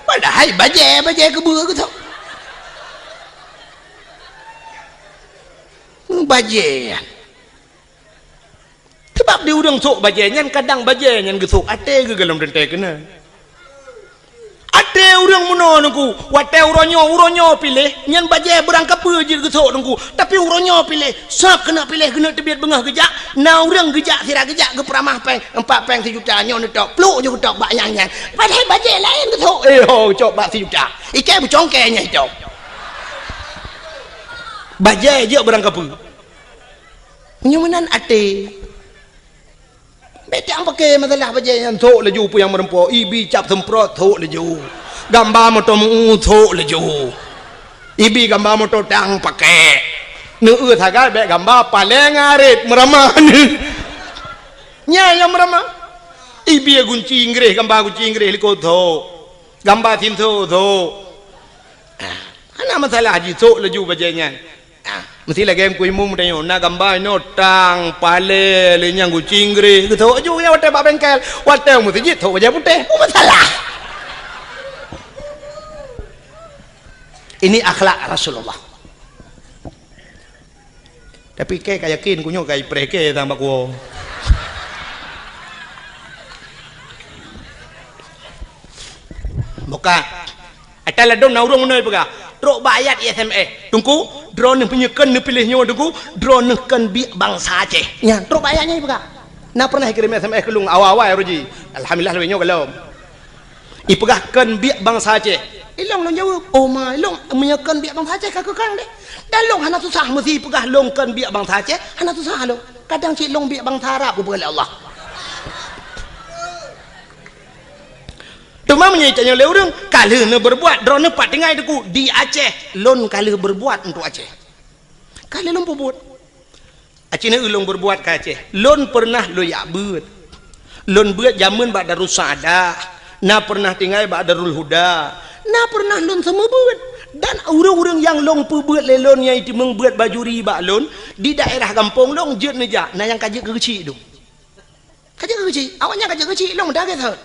Padahai bajèe, bajèe keubeue keu tu. Bajèe nyan. Sabab di ureueng sôk bajèe nyan, kadang bajèe nyan geusôk até geuh gohlom teuntèe keunan. Até ureueng meunoe Teungku, watèe uroe nyoe, uroe nyoe piléh, nyan bajèe beurangkapeue jeuet geusôk Teungku. Tapi uroe nyoe piléh, sab keuneuk piléh, keuneuk teubiet beungoh geujak, na ureueng geujak, sira geujak geupeuramah pèng, empat pèng sijuta, nyoe neutôk, plôk jeuet geutôk bak nyang nyan. Padahai bajèe laén geusôk, eh, ho, cok bak sijuta. Iké beucongkée nyan itôk. Bajèe jeuet beurangkapeue. Nyoe meunan até. Bèk tang paké masalah bajèe nyan, sôk laju peue nyang meureumpok, ibi cap seumprot, sôk laju. Gamba moto meu-, sôk laju. Ibi gamba moto tang paké. Neueu sagai bèk gamba paleng arit meuramah. Nyan nyang meuramah. Ibi gunci Inggréh, gamba gunci Inggréh likot sôk. Gamba sinso sôk. Ah, hana masalah jisôk laju bajèe nyan. Ah, meusti lagèe Teungku Imum tanyoe, na gamba inoe tang, palé, lé nyang gunci Inggréh, geusôk laju nyan watèe bak bengkel, watèe u meuseujid sôk bajèe putéh, peue masalah? Ini akhlak Rasulullah. Tapi kèe ka yakin, ku nyoe ka ipreh kèe sang bak kuwoe. Buka. Ata ladôm na ureueng meunoe peugah, trok bak ayat S M S. Teungku, droeneuh meunyoe kön neupiléh nyoe Teungku, droeneuh kön biek bansa Aceh. Nyan, trok bak ayat nyan peugah. Na pernah ikirém S M S keu lôn awai-awai uroe jih. Alhamdulillah, lagèe nyoe gohlom. Ipeugah kön biek bansa Aceh. Ilôn lôn jaweueb, "Oh ma, ilôn meunyoe kön biek bansa Aceh ka keu kön deh." Dan lôn hana susah meusi peugah lôn kön biek bansa Aceh, hana susah lôn. Kadang cit lôn biek bansa Arab kupeugah lé Allah. Teuma meunyoe itanyoe lé ureueng, ka lheueh neubeureubuat, droeneuh pat tinggai Teungku di Aceh, lôn ka lheueh beureubuat untuk Aceh. Ka lheueh lôn peubuet. Aci na ulôn beureubuat ka Aceh. Lôn peureunah lôn jak beuet. Lôn beuet jameun bak Darussaada, na peureunah tinggai bak Darul Huda, na peureunah lôn seumeubeuet. Dan ureueng-ureueng nyang lôn peubeuet lé lôn nyang jiteumeung beuet bajuri bak lôn, di daerah gampông lôn jeuet neujak, na nyang ka jeuet keu geuchik dum. Ka jeuet keu geuchik, awaknyan ka jeuet keu geuchik, lôn dah geuthot.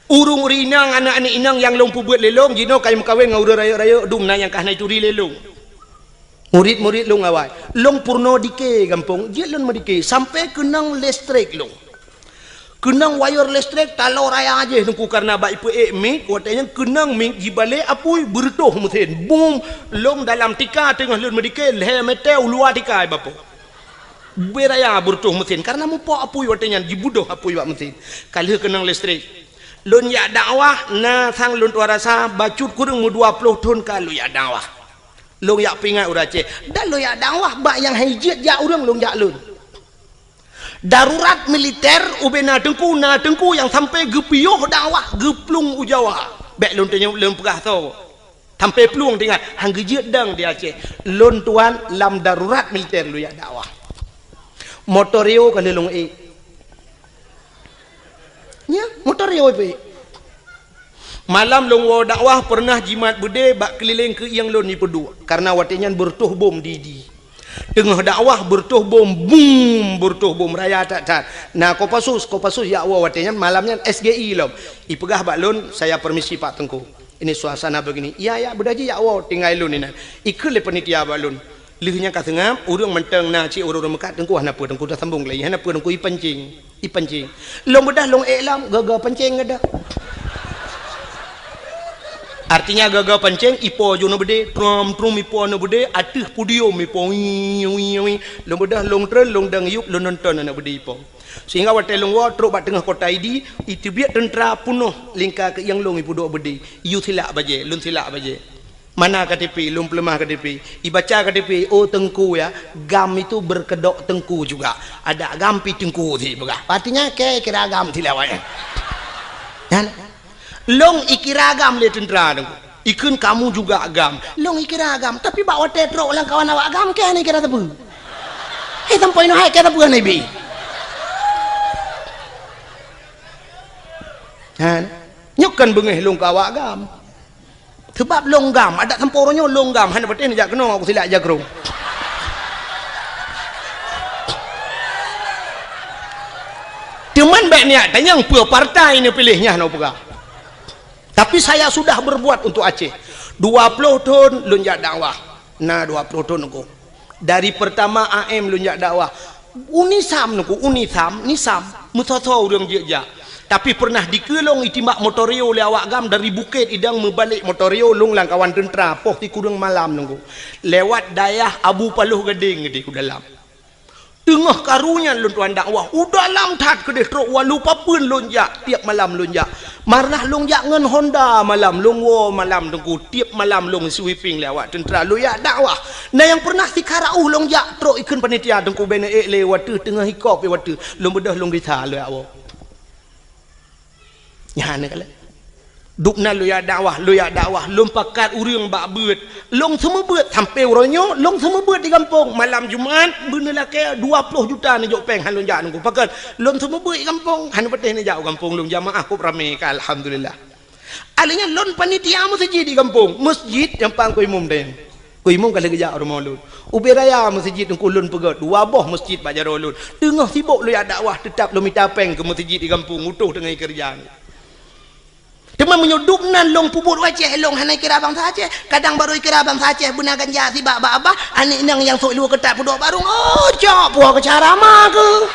Ureueng-ureueng inong, aneuk-aneuk inong nyang lôn peubeuet lé lôn, jinoe ka meukawen ngon ureueng rayeuk-rayeuk dum na nyang ka hana jituri lé lôn. Murit-murit lôn awai. Lôn peurunoe dike gampông, jeuet lôn meudike, sampoe keunong listrik lôn. Keunong wayeur listrik taloe raya jih Teungku, kareuna bak ipeuék mik, watèe nyan keunong mik jibalek apui beureutoh meusen. Bum, lôn dalam tika teungoh lôn meudike, lhèe mètè u luwa tika ibapoe. Beu raya beureutoh meusen, kareuna mupok apui watèe nyan, jibudôh apui bak meusen. Ka lheueh keunong listrik. Lôn jak dakwah, na sang lôn tuan rasa, bacut kureueng meudua ploh thon ka lôn jak dakwah. Lôn jak peuingat ureuëng Aceh, dan lôn jak dakwah bak nyang hai jeuet jak ureuëng lôn jak lôn. Darurat militer ubena teungku, na teungku nyang sampai geupiôh dakwah geuplueng u Jawa. Bék lôn teunyok lôn peugah soe. Sampai plueng teuingat, han geujeuet dong di Aceh. Lôn tuan lam darurat militer lôn jak dakwah. Motor Rio ka lheueh lôn ék. Nya, motor Rio pih. Malam lôn woe dakwah pernah jimat beudé bak keulileng keuieng lôn ipeuduek, karena watée nyan beureutoh bom di, di. Teungoh dakwah beureutoh bom, bum, beureutoh bom raya that-that. Na Kopassus, Kopassus jak woe watée nyan, malam nyan S G I lom. Ipeugah bak lôn, "Saya permisi Pak Teungku. Ini suasana begini." "Iya, ya, beudaji jak woe, tinggai lôn inan." Ikheun lé panitia bak lôn. Lheueh nyan ka seungab, ureuëng mantong na cit ureuëng-ureuëng meukat, "Teungku hana peue, Teungku tasambong lé, hana peue Teungku, ipancing, ipancing." Lôn beudôh lôn ék lom, gaga pancing geudah. Artinya gaga pancing, ipo ju na beudé, trom-trom ipo na beudé, ateueh podium ipo, wii, wii, wii. Lôn beudôh lôn treun, lôn dang yup, lôn nonton na beudé ipo. Sehingga watée lôn woe trok bak teungoh kota Idi, iteubiet teuntra punoh lingka keuieng lôn ipeuduek beudé, iyue silak bajée, lôn silak bajée. Mana K T P, lôn peuleumah K T P. Ibaca K T P, "Oh Teungku ya, GAM itu berkedok Teungku juga. Ada GAM pi Teungku," si peugah. Artinya, kira GAM si lawai. Nyan. Lôn ikira GAM lé teuntra Teungku. Ikheun, "Kamu juga GAM." Lôn ikira GAM, tapi bak watée trok lam kawan awak GAM, keu hana ikira teupeu. Eh, sampoe inoe hai keu teupeu hana ibi. Nyan. Nyoe kan beungéh lôn keu awak GAM. Sabab lôn GAM, adak sampoe uroe nyoe lôn GAM, hana patéh neujak keunoe, aku silak jakrong. Teuma bék niat tanyong peue partai neupiléh nyan, hana peugah. Tapi saya sudah berbuat untuk Aceh. Dua ploh thon lôn jak dakwah. Na dua ploh thon aku. Dari pertama A M lôn jak dakwah. UNISAM Teungku, UNISAM, NISAM, meusoe-soe ureuëng jeuet jak. Tapi pernah dikeue lôn itimbak motor Rio lé awak GAM dari Bukét Idong meubalek motor Rio lôn lam kawan teuntra poh sikureueng malam Teungku. Lewat dayah Abu Paloh Gadeng di u dalam. Teungoh karu nyan lôn tuan dakwah, u dalam that keudeh trok walu papeuen lôn jak, tiep malam lôn jak. Marnah lôn jak ngon Honda malam, lôn woe malam Teungku, tiep malam lôn sweeping lé awak teuntra lôn jak dakwah. Na nyang pernah sikara uh lôn jak trok ikheun panitia Teungku, bék neuék lé wateuh teungoh hikop lé wateuh, lôn beudôh lôn gisa lôn jak woe. Nyan keuh lé. Dubnan lôn jak dakwah, lôn jak dakwah, lôn pakat ureuëng bak beuet. Lôn seumeubeuet sampoe uroe nyoe, lôn seumeubeuet di gampông. Malam Jumat, beuneulakée dua ploh juta neujok péng han lôn jak Teungku. Pakon, lôn seumeubeuet di gampông, hana patéh neujak u gampông lôn, jamaah kôb ramé ka, alhamdulillah. Alheuh nyan lôn panitia meuseujid di gampông, meuseujid nyang pang keu imum dayang. Keu imum ka lheueh geujak u rumoh lôn. Ubé raya meuseujid Teungku lôn peugét, dua boh meuseujid bak jaroe lôn. Teungoh sibok lôn jak dakwah, teutab lôn mita péng keu meuseujid di gampông, utoh teungoh keureuja. Teuma meunyoe dubnan lôn peubuet u Aceh, lôn hana kira bansa Aceh. Kadang barô kira bansa Aceh beuna ganja sibak bak babah, aneuk inong nyang sôk luweue keutat peuduek barong, oh, cok puwoe keu cara ma keuh.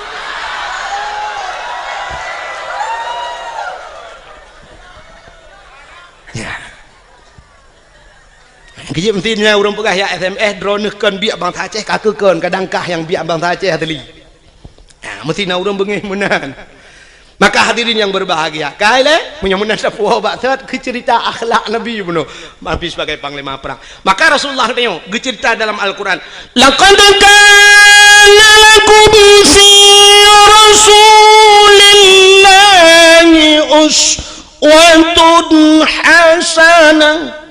Ya. Keujeuet meusti na ureuëng peugah, "Ya S M S, droeneuh kon biek bansa Aceh, ka keuh kon, kadang kah nyang biek bansa Aceh asli." Ha, meusti na ureuëng beungéh meunan. Maka hadirin yang berbahagia, kai lé, meunyoe meunan tapuwoe bak sot, keu cerita akhlak Nabi bunoe, Nabi sebagai panglima perang. Maka Rasulullah geutanyoe geucerita dalam Al-Quran, "Laqad kana lakum fi Rasulillahi uswatun hasanah."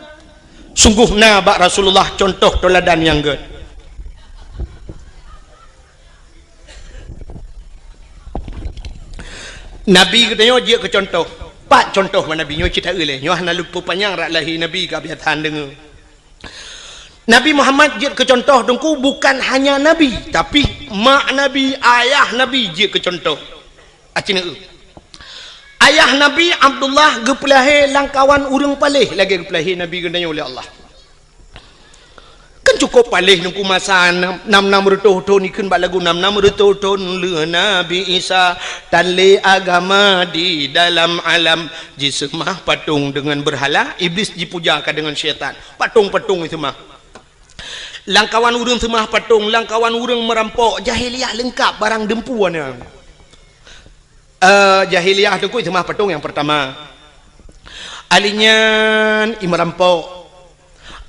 Sungguh na bak Rasulullah contoh teuladan nyang gét. Nabi geutanyoe jeuet keu contoh. Pat contoh bak Nabi nyoe cit taeu lé. Nyoe hana lôn peupanyang rot lahé Nabi, ka biasa deungoe. Nabi Muhammad jeuet keu contoh Teungku bukan hanya Nabi, tapi mak Nabi, ayah Nabi jeuet keu contoh. Aci neu. Ayah Nabi Abdullah geupeulahé lam kawan ureuëng paléh lagée geupeulahé Nabi geutanyoe lé Allah. Kan cukup paléh Teungku masa nam, nam, nam reutôh thon, ikheun bak lagu nam, nam reutôh thon lheueh Nabi Isa, tan lé agama di dalam alam, jiseumah patong deungon beurhala, Iblis jipuja ka deungon syaitan. Patong-patong jiseumah. Lam kawan ureuëng seumah patong, lam kawan ureuëng meurampok, jahiliyah leungkap barang deumpu aneuëk. Eh, jahiliyah Teungku seumah patong nyang peurtama. Alheuh nyan i meurampok.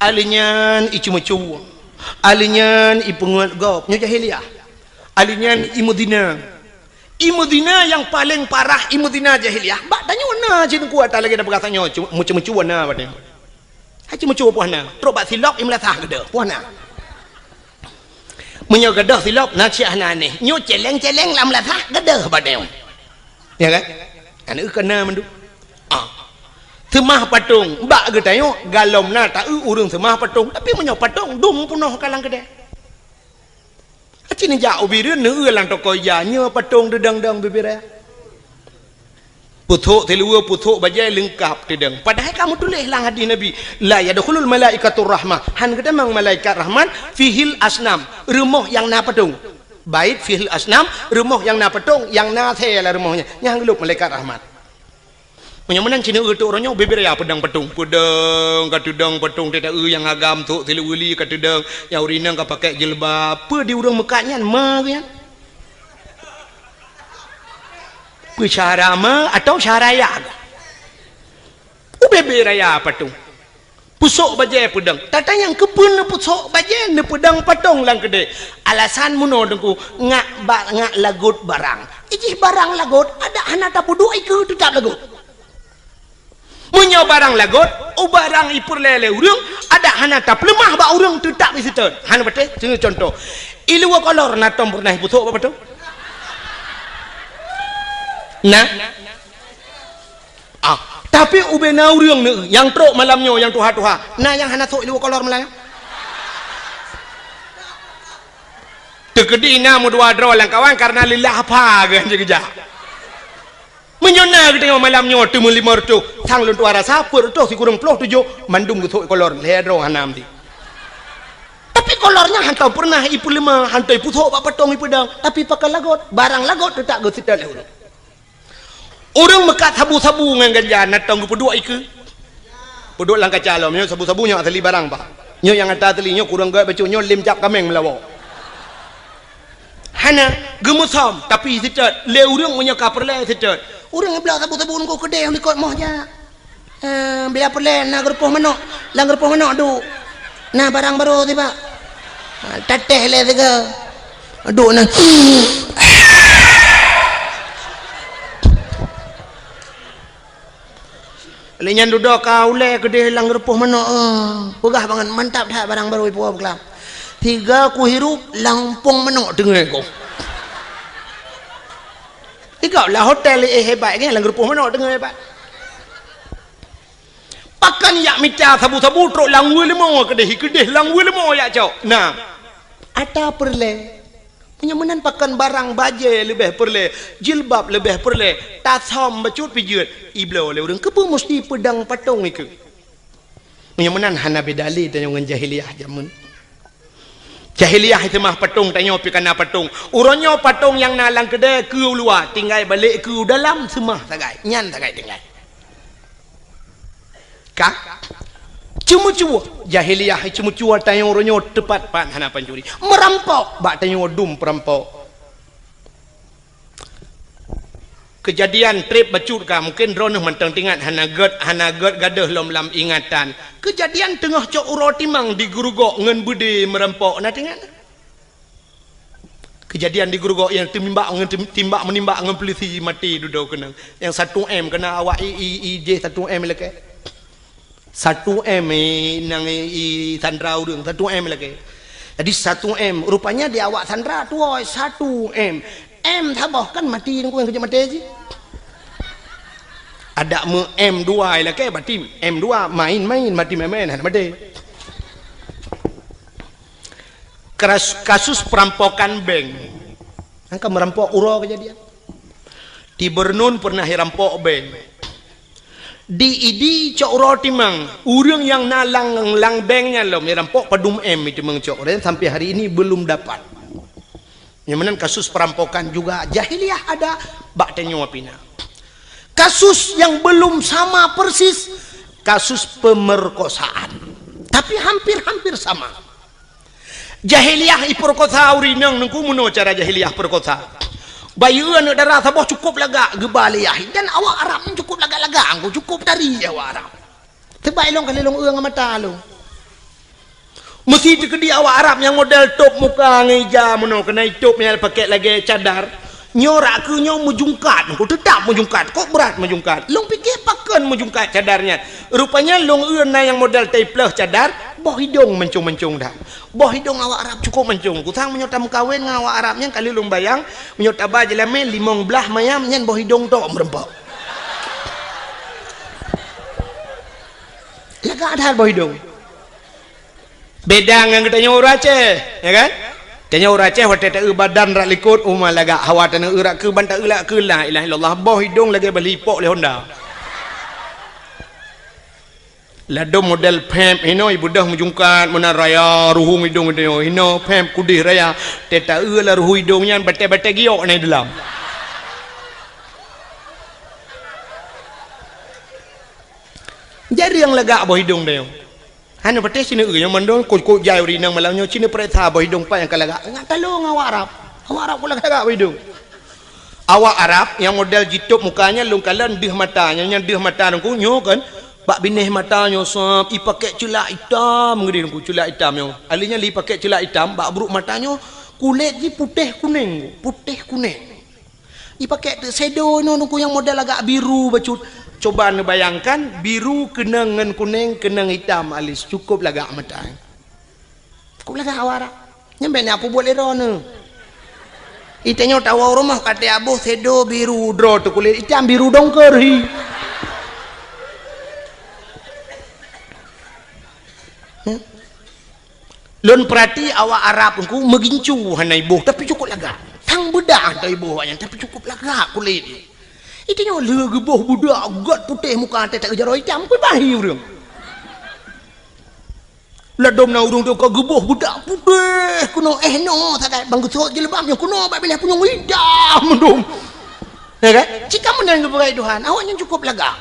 Alèh nyan iceumeucue. Alèh nyan ipeungeut gob. Nyoe jahiliyah. Alèh nyan imeuzina. Imeuzina nyang paleng parah, imeuzina jahiliyah. Bak tanyoe na cit kuat lagèe na peugah tanyoe, cu-, meucue-meucue na bak tanyoe. Hai ceumeucue poh na. Trok bak silop imeulasah gadôh, poh na. Meunyoe gadôh silop na cit hana aneh. Nyoe celeng-celeng lam lasah gadôh bak tanyoe. Ya kan? Aneuk keu na mandum. Ah. Seumah patong bak geutanyoe galom na taeu ureueng seumah patong. Tapi meunyoe patong dum peunoh ka lam keudè. Aci neujak u Bireuen neueu lam toko ija nyoe patong teudong-dong bibiraya. Pusok siluweue, pusok bajèe leungkap teudong. Padahai ka meutuléh lam hadih Nabi, "La yadkhulul malaikatur rahmah." Han geutamong malaikat rahmat, "Fihil asnam." Rumoh nyang na patong. Bait fihil asnam, rumoh nyang na patong, nyang na asèe lam rumoh nyan. Nyan han geulôp malaikat rahmat. Meunyoe meunan cit neueu teuh uroe nyoe bibiraya peudong patong. Peudong, ka teudong patong teuh taeu nyang agam, sôk siluweue li ka teudong, nyang ureueng inong ka pakèk jilbab. Peue di ureueng meukat nyan ma geuh nyan? Peue syara ma atau syara ya? Ubé-bé raya patong. Pusok bajèe peudong. Tatanyong keupeue neupusok bajèe neupeudong patong lam keudè. Alasan meunoe Teungku, ngak ba-, ngak lagot barang. Ijih barang lagot, adak hana tapeuduek ikeue teutap lagot. Meunyoe barang lagot, u barang ipeureulèe lé ureueng, adak hana tapeuleumah bak ureueng teutap iseutôt. Hana patéh, seuneu contoh. Iluwa kolor na tom peureunah ipusok bak patong? Na? Ah, tapi ubé na ureueng neu nyang trok malam nyoe nyang tuha-tuha, na nyang hana sôk iluwa kolor malam nyoe? Teukeudi na meudua droe lam kawan karena lillah apa geuh jeuet geujak. Meunyoe na geutanyoe malam nyoe teumeulimong reutôh, sang lôn tuha rasa peuet reutôh sikureueng ploh tujoh mandum geusôk kolor, lhèe droe hana meuti. Tapi kolor nyan hantom peureunah ipeuleumah, hantom ipusôk bak patong ipeudong, tapi pakon lagot, barang lagot teutap geuseutôt lé ureueng. Ureueng meukat sabu-sabu ngon ganja na tom geupeuduek ikeue. Peuduek lam kaca lom, nyoe sabu-sabu nyoe asli barang, Pak. Nyoe nyang ata asli, nyoe kureueng gèt bacut, nyoe lém cap kaméng meulawa. Hana, geumeusom, tapi seutôt. Lé ureueng meunyoe ka peureulèe seutôt. Ureueng bloe sabu-sabu ngon keudéh likot moh jak. Eh, bila peureulèe na geurupoh manok, lam geurupoh manok duek. Na barang barô sibak. Ha, tatéh lé sigoe. Duek na. Lé nyan dudoe ka ulèe keudéh lam geurupoh manok, eh. Peugah bangat, mantap that barang barô ipuwoe beukeulaam. Sigoe kuhirup lam pong manok teungoh ku. Sigoe lam hotel, eh, hebat, kan, lam geurupoh manok teungoh hebat. Pakon jak mita sabu-sabu trok lam weueh leumo keudéh, keudéh lam weueh leumo jak cok. Nah, ata peureulèe. Meunyoe meunan pakon barang bajèe leubeh peureulèe, jilbab leubeh peureulèe, tasöm bacut pijeut, ibloe lé ureueng, keupeue musti peudong patong ikeue? Meunyoe meunan hana beda lé tanyoe ngon jahiliyah jameun. Jahiliyah seumah patong, tanyoe pih ka na patong. Uroe nyoe patong nyang na lam keudè keu u luwa, tinggai balek keu u dalam seumah sagai. Nyan sagai tinggai. Ka? Ceumeucue. Jahiliyah ceumeucue tanyoe uroe nyoe teupat-pat hana pancuri. Meurampok bak tanyoe dum peurampok. Keujadian trép bacut ka, mungken droeneuh mantong teuingat, hana gèt, hana gèt gadôh lom lam ingatan. Keujadian teungoh cok uroe timang di Geurugok ngon beudé meurampok, na teuingat? Keujadian di Geurugok nyang teumimbak ngon tim-, timbak meunimbak ngon peulisi maté dudoe keunong. Nyang satu M keuna awak i, i, i jih satu M ilakèe. Satu M i, nang i, i sandra ureueng, satu M ilakèe. Jadi satu M, rupanya di awak sandra tuwoe satu M. M saboh kan maté ngon keujeuet maté jih. Adak meu M dua ilakèe, berarti M dua main-main, maté main-main, hana maté. Keras-, kasus perampokan bank. Angka meurampok uroe keujadian. Di Bernun peureunah irampok bank. Di Idi cok uroe timang, ureueng nyang na lam, lam bank nyan lom irampok padum M itu meungcok, dan sampai hari ini belum dapat. Nyang meunan kasus perampokan juga jahiliyah ada bak tanyoe pih na. Kasus yang belum sama persis, kasus pemerkosaan. Tapi hampir-hampir sama. Jahiliyah ipeurekosa ureueng inong, Teungku, meunoe cara jahiliyah peurekosa. Bayeue aneuk dara saboh cukôp lagak geuba lé yah, dan awak Arab nyan cukôp lagak-lagak, Teungku, cukôp tari awak Arab. Teubai lôn kali lôn eu ngon mata lôn. Meusti teukeudi awak Arab nyang model tôp muka ngon ija meunoe, keunan tôp nyang pakék lagée cadar. Nyoe rak keu nyoe meujungkat, teutap meujungkat, kok brat meujungkat. Lôn pike pakon meujungkat cadar nyan. Rupanya lôn eu na nyang model taipleuh cadar, boh idong mancong-mancong dah. Boh idong awak Arab cukôp mancong. Kusang meunyoe tameukawen ngon awak Arab nyan, ka lheueh lôn bayang, meunyoe taba jeulamé limong blaih mayam nyan boh idong tok meureumpok. Lagak that boh idong. Beda ngon geutanyoe ureuëng Aceh, ya kan? Tanyoe ureuëng Aceh watée taeu badan rak likot uma lagak, hawa tanyoe eu rak keu ban taeu lagak keu la ilaha illallah, boh idong lagée bali ipok lé Honda. Ladom model pep hinoe ibeudôh meujungkat meunan raya ruhueng idong geutanyoe, hinoe pep kudeh raya, tée taeu lam ruhueng idong nyan batée-batée giok na i dalam. Jareueng lagak boh idong tanyoe. Hana patéh sineuk nyang mandum kok-kok jai ureuëng inong malam nyoe cina peuriksa boh idong pat nyang ka lagak. Ngat talong awak Arab. Awak Arab kok lagak-lagak boh idong. Awak Arab nyang model jitôp muka nyan lôn kalon deuh mata nyan, nyang deuh mata nyan ku nyoe kan. Bak binéh mata nyoe sab ipakék ceulak itam ngeudeh nyan ku, ceulak itam nyoe. Alih nyan lé ipakék ceulak itam bak brok mata nyoe kulét jih putéh kunéng, putéh kunéng. Ipakék teuk sedo inoe nungku nyang model agak biru bacut. Coba neubayangkan, biru keunong ngon kunéng, keunong itam alis, cukôp lagak meutai. Cukôp lagak awak Arab. Nyan bék na peubuet lé droeneuh. Itanyoe tawoe rumoh ka teuaboh sedo biru droe teuh kulét itam biru dongker hi. Nyan. Lôn peurati awak Arab nungku meugincu hana iboh, tapi cukôp lagak. Sang beudak hana iboh awaknyan, tapi cukôp lagak kulét. Itanyoe lheueh geuboh beudak gét putéh muka teuh jaroe itam, kui bahi ureuëng. Ladom na ureuëng teuh ka geuboh beudak putéh keunoe, eh, noe sagai bang geusot jilbab nyoe keunoe bak binéh punyueng itam dum. Ya kan? Cit ka meunan geupeugah Tuhan, awaknyan cukôp lagak.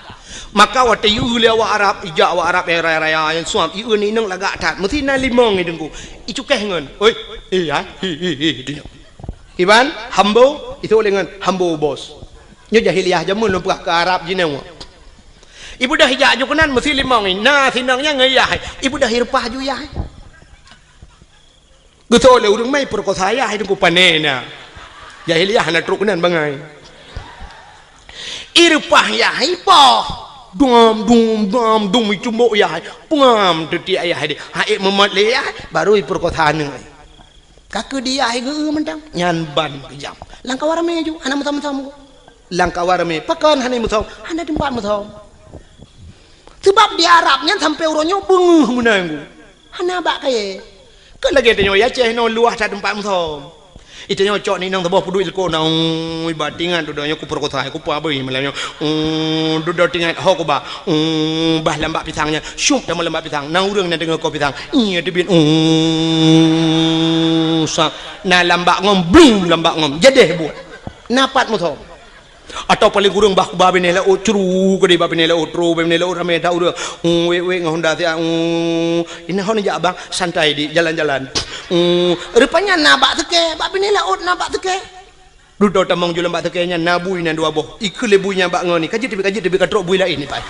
Maka watée ieu lé awak Arab, ijak awak Arab nyang raya-raya nyang suam, ieu ni inong lagak that. Meusti na limong i deungku. Icukéh ngon, "Oi, eh, hai, hi, hi, hi," di nyoe. Iban, hambo, itu lé ngon hambo bos. Nyoe jahiliah jameun lôn peugah keu Arab jinoe. Ibeudôh ijak ju keunan meusti limong i. Na sinong nyan ngon yah. Ibeudôh ireupah ju yah. Geutôi lé ureuëng mai peurekosa yah, hai teungku pané na. Jahiliah hana trok keunan bangai. Ireupah yah, ipoh. Dum, dum, dum, dum, icumbok yah. Pengam teutiek yah deh. Hai meumot lé yah, baru ipeurekosa aneuk. Ka keu di yah geu mantong. Nyan ban keujam. Lam kawan ramé ju, hana meusom-meusom. Lam kawan ramé, pakon hana meusom? Hana teumpat meusom. Sebab di Arab nyan sampai uroe nyoe beungeuh meunan. Hana bak kayée. Kon lagée tanyoe i Aceh nyoe luwah that teumpat meusom. Itanyoe cok ni inong saboh peuduek ileko na, ui, ba tingat dudoe nyoe kupeurekosa, kupeuabui malam nyoe. Ui, dudoe tingat ho kuba. Ui, bah lambak pisang nyan. Syup teuma lambak pisang. Na ureuëng na deungoe ko pisang. Iya teubiet. Ui, sa. Na lambak ngom, blum lambak ngom. Jadeh buet. Na pat meusom. Atau paléng kureueng bah kuba binéh laôt, curu keudeh bah binéh laôt, tro bah binéh laôt, ramé that ureuëng. Ui, wék-wék ngon honda siat. Ui, inoe ho neujak abang, santai di jalan-jalan. Ui, rupanya na bak seukée, bak binéh laôt na bak seukée. Dudoe tamong ju lam bak seukée nyan na bui nyan dua boh. Ikheun lé bui nyan bak ngon ni, ka jeuet teubiet, ka jeuet teubiet, ka trok bui laén ni pai.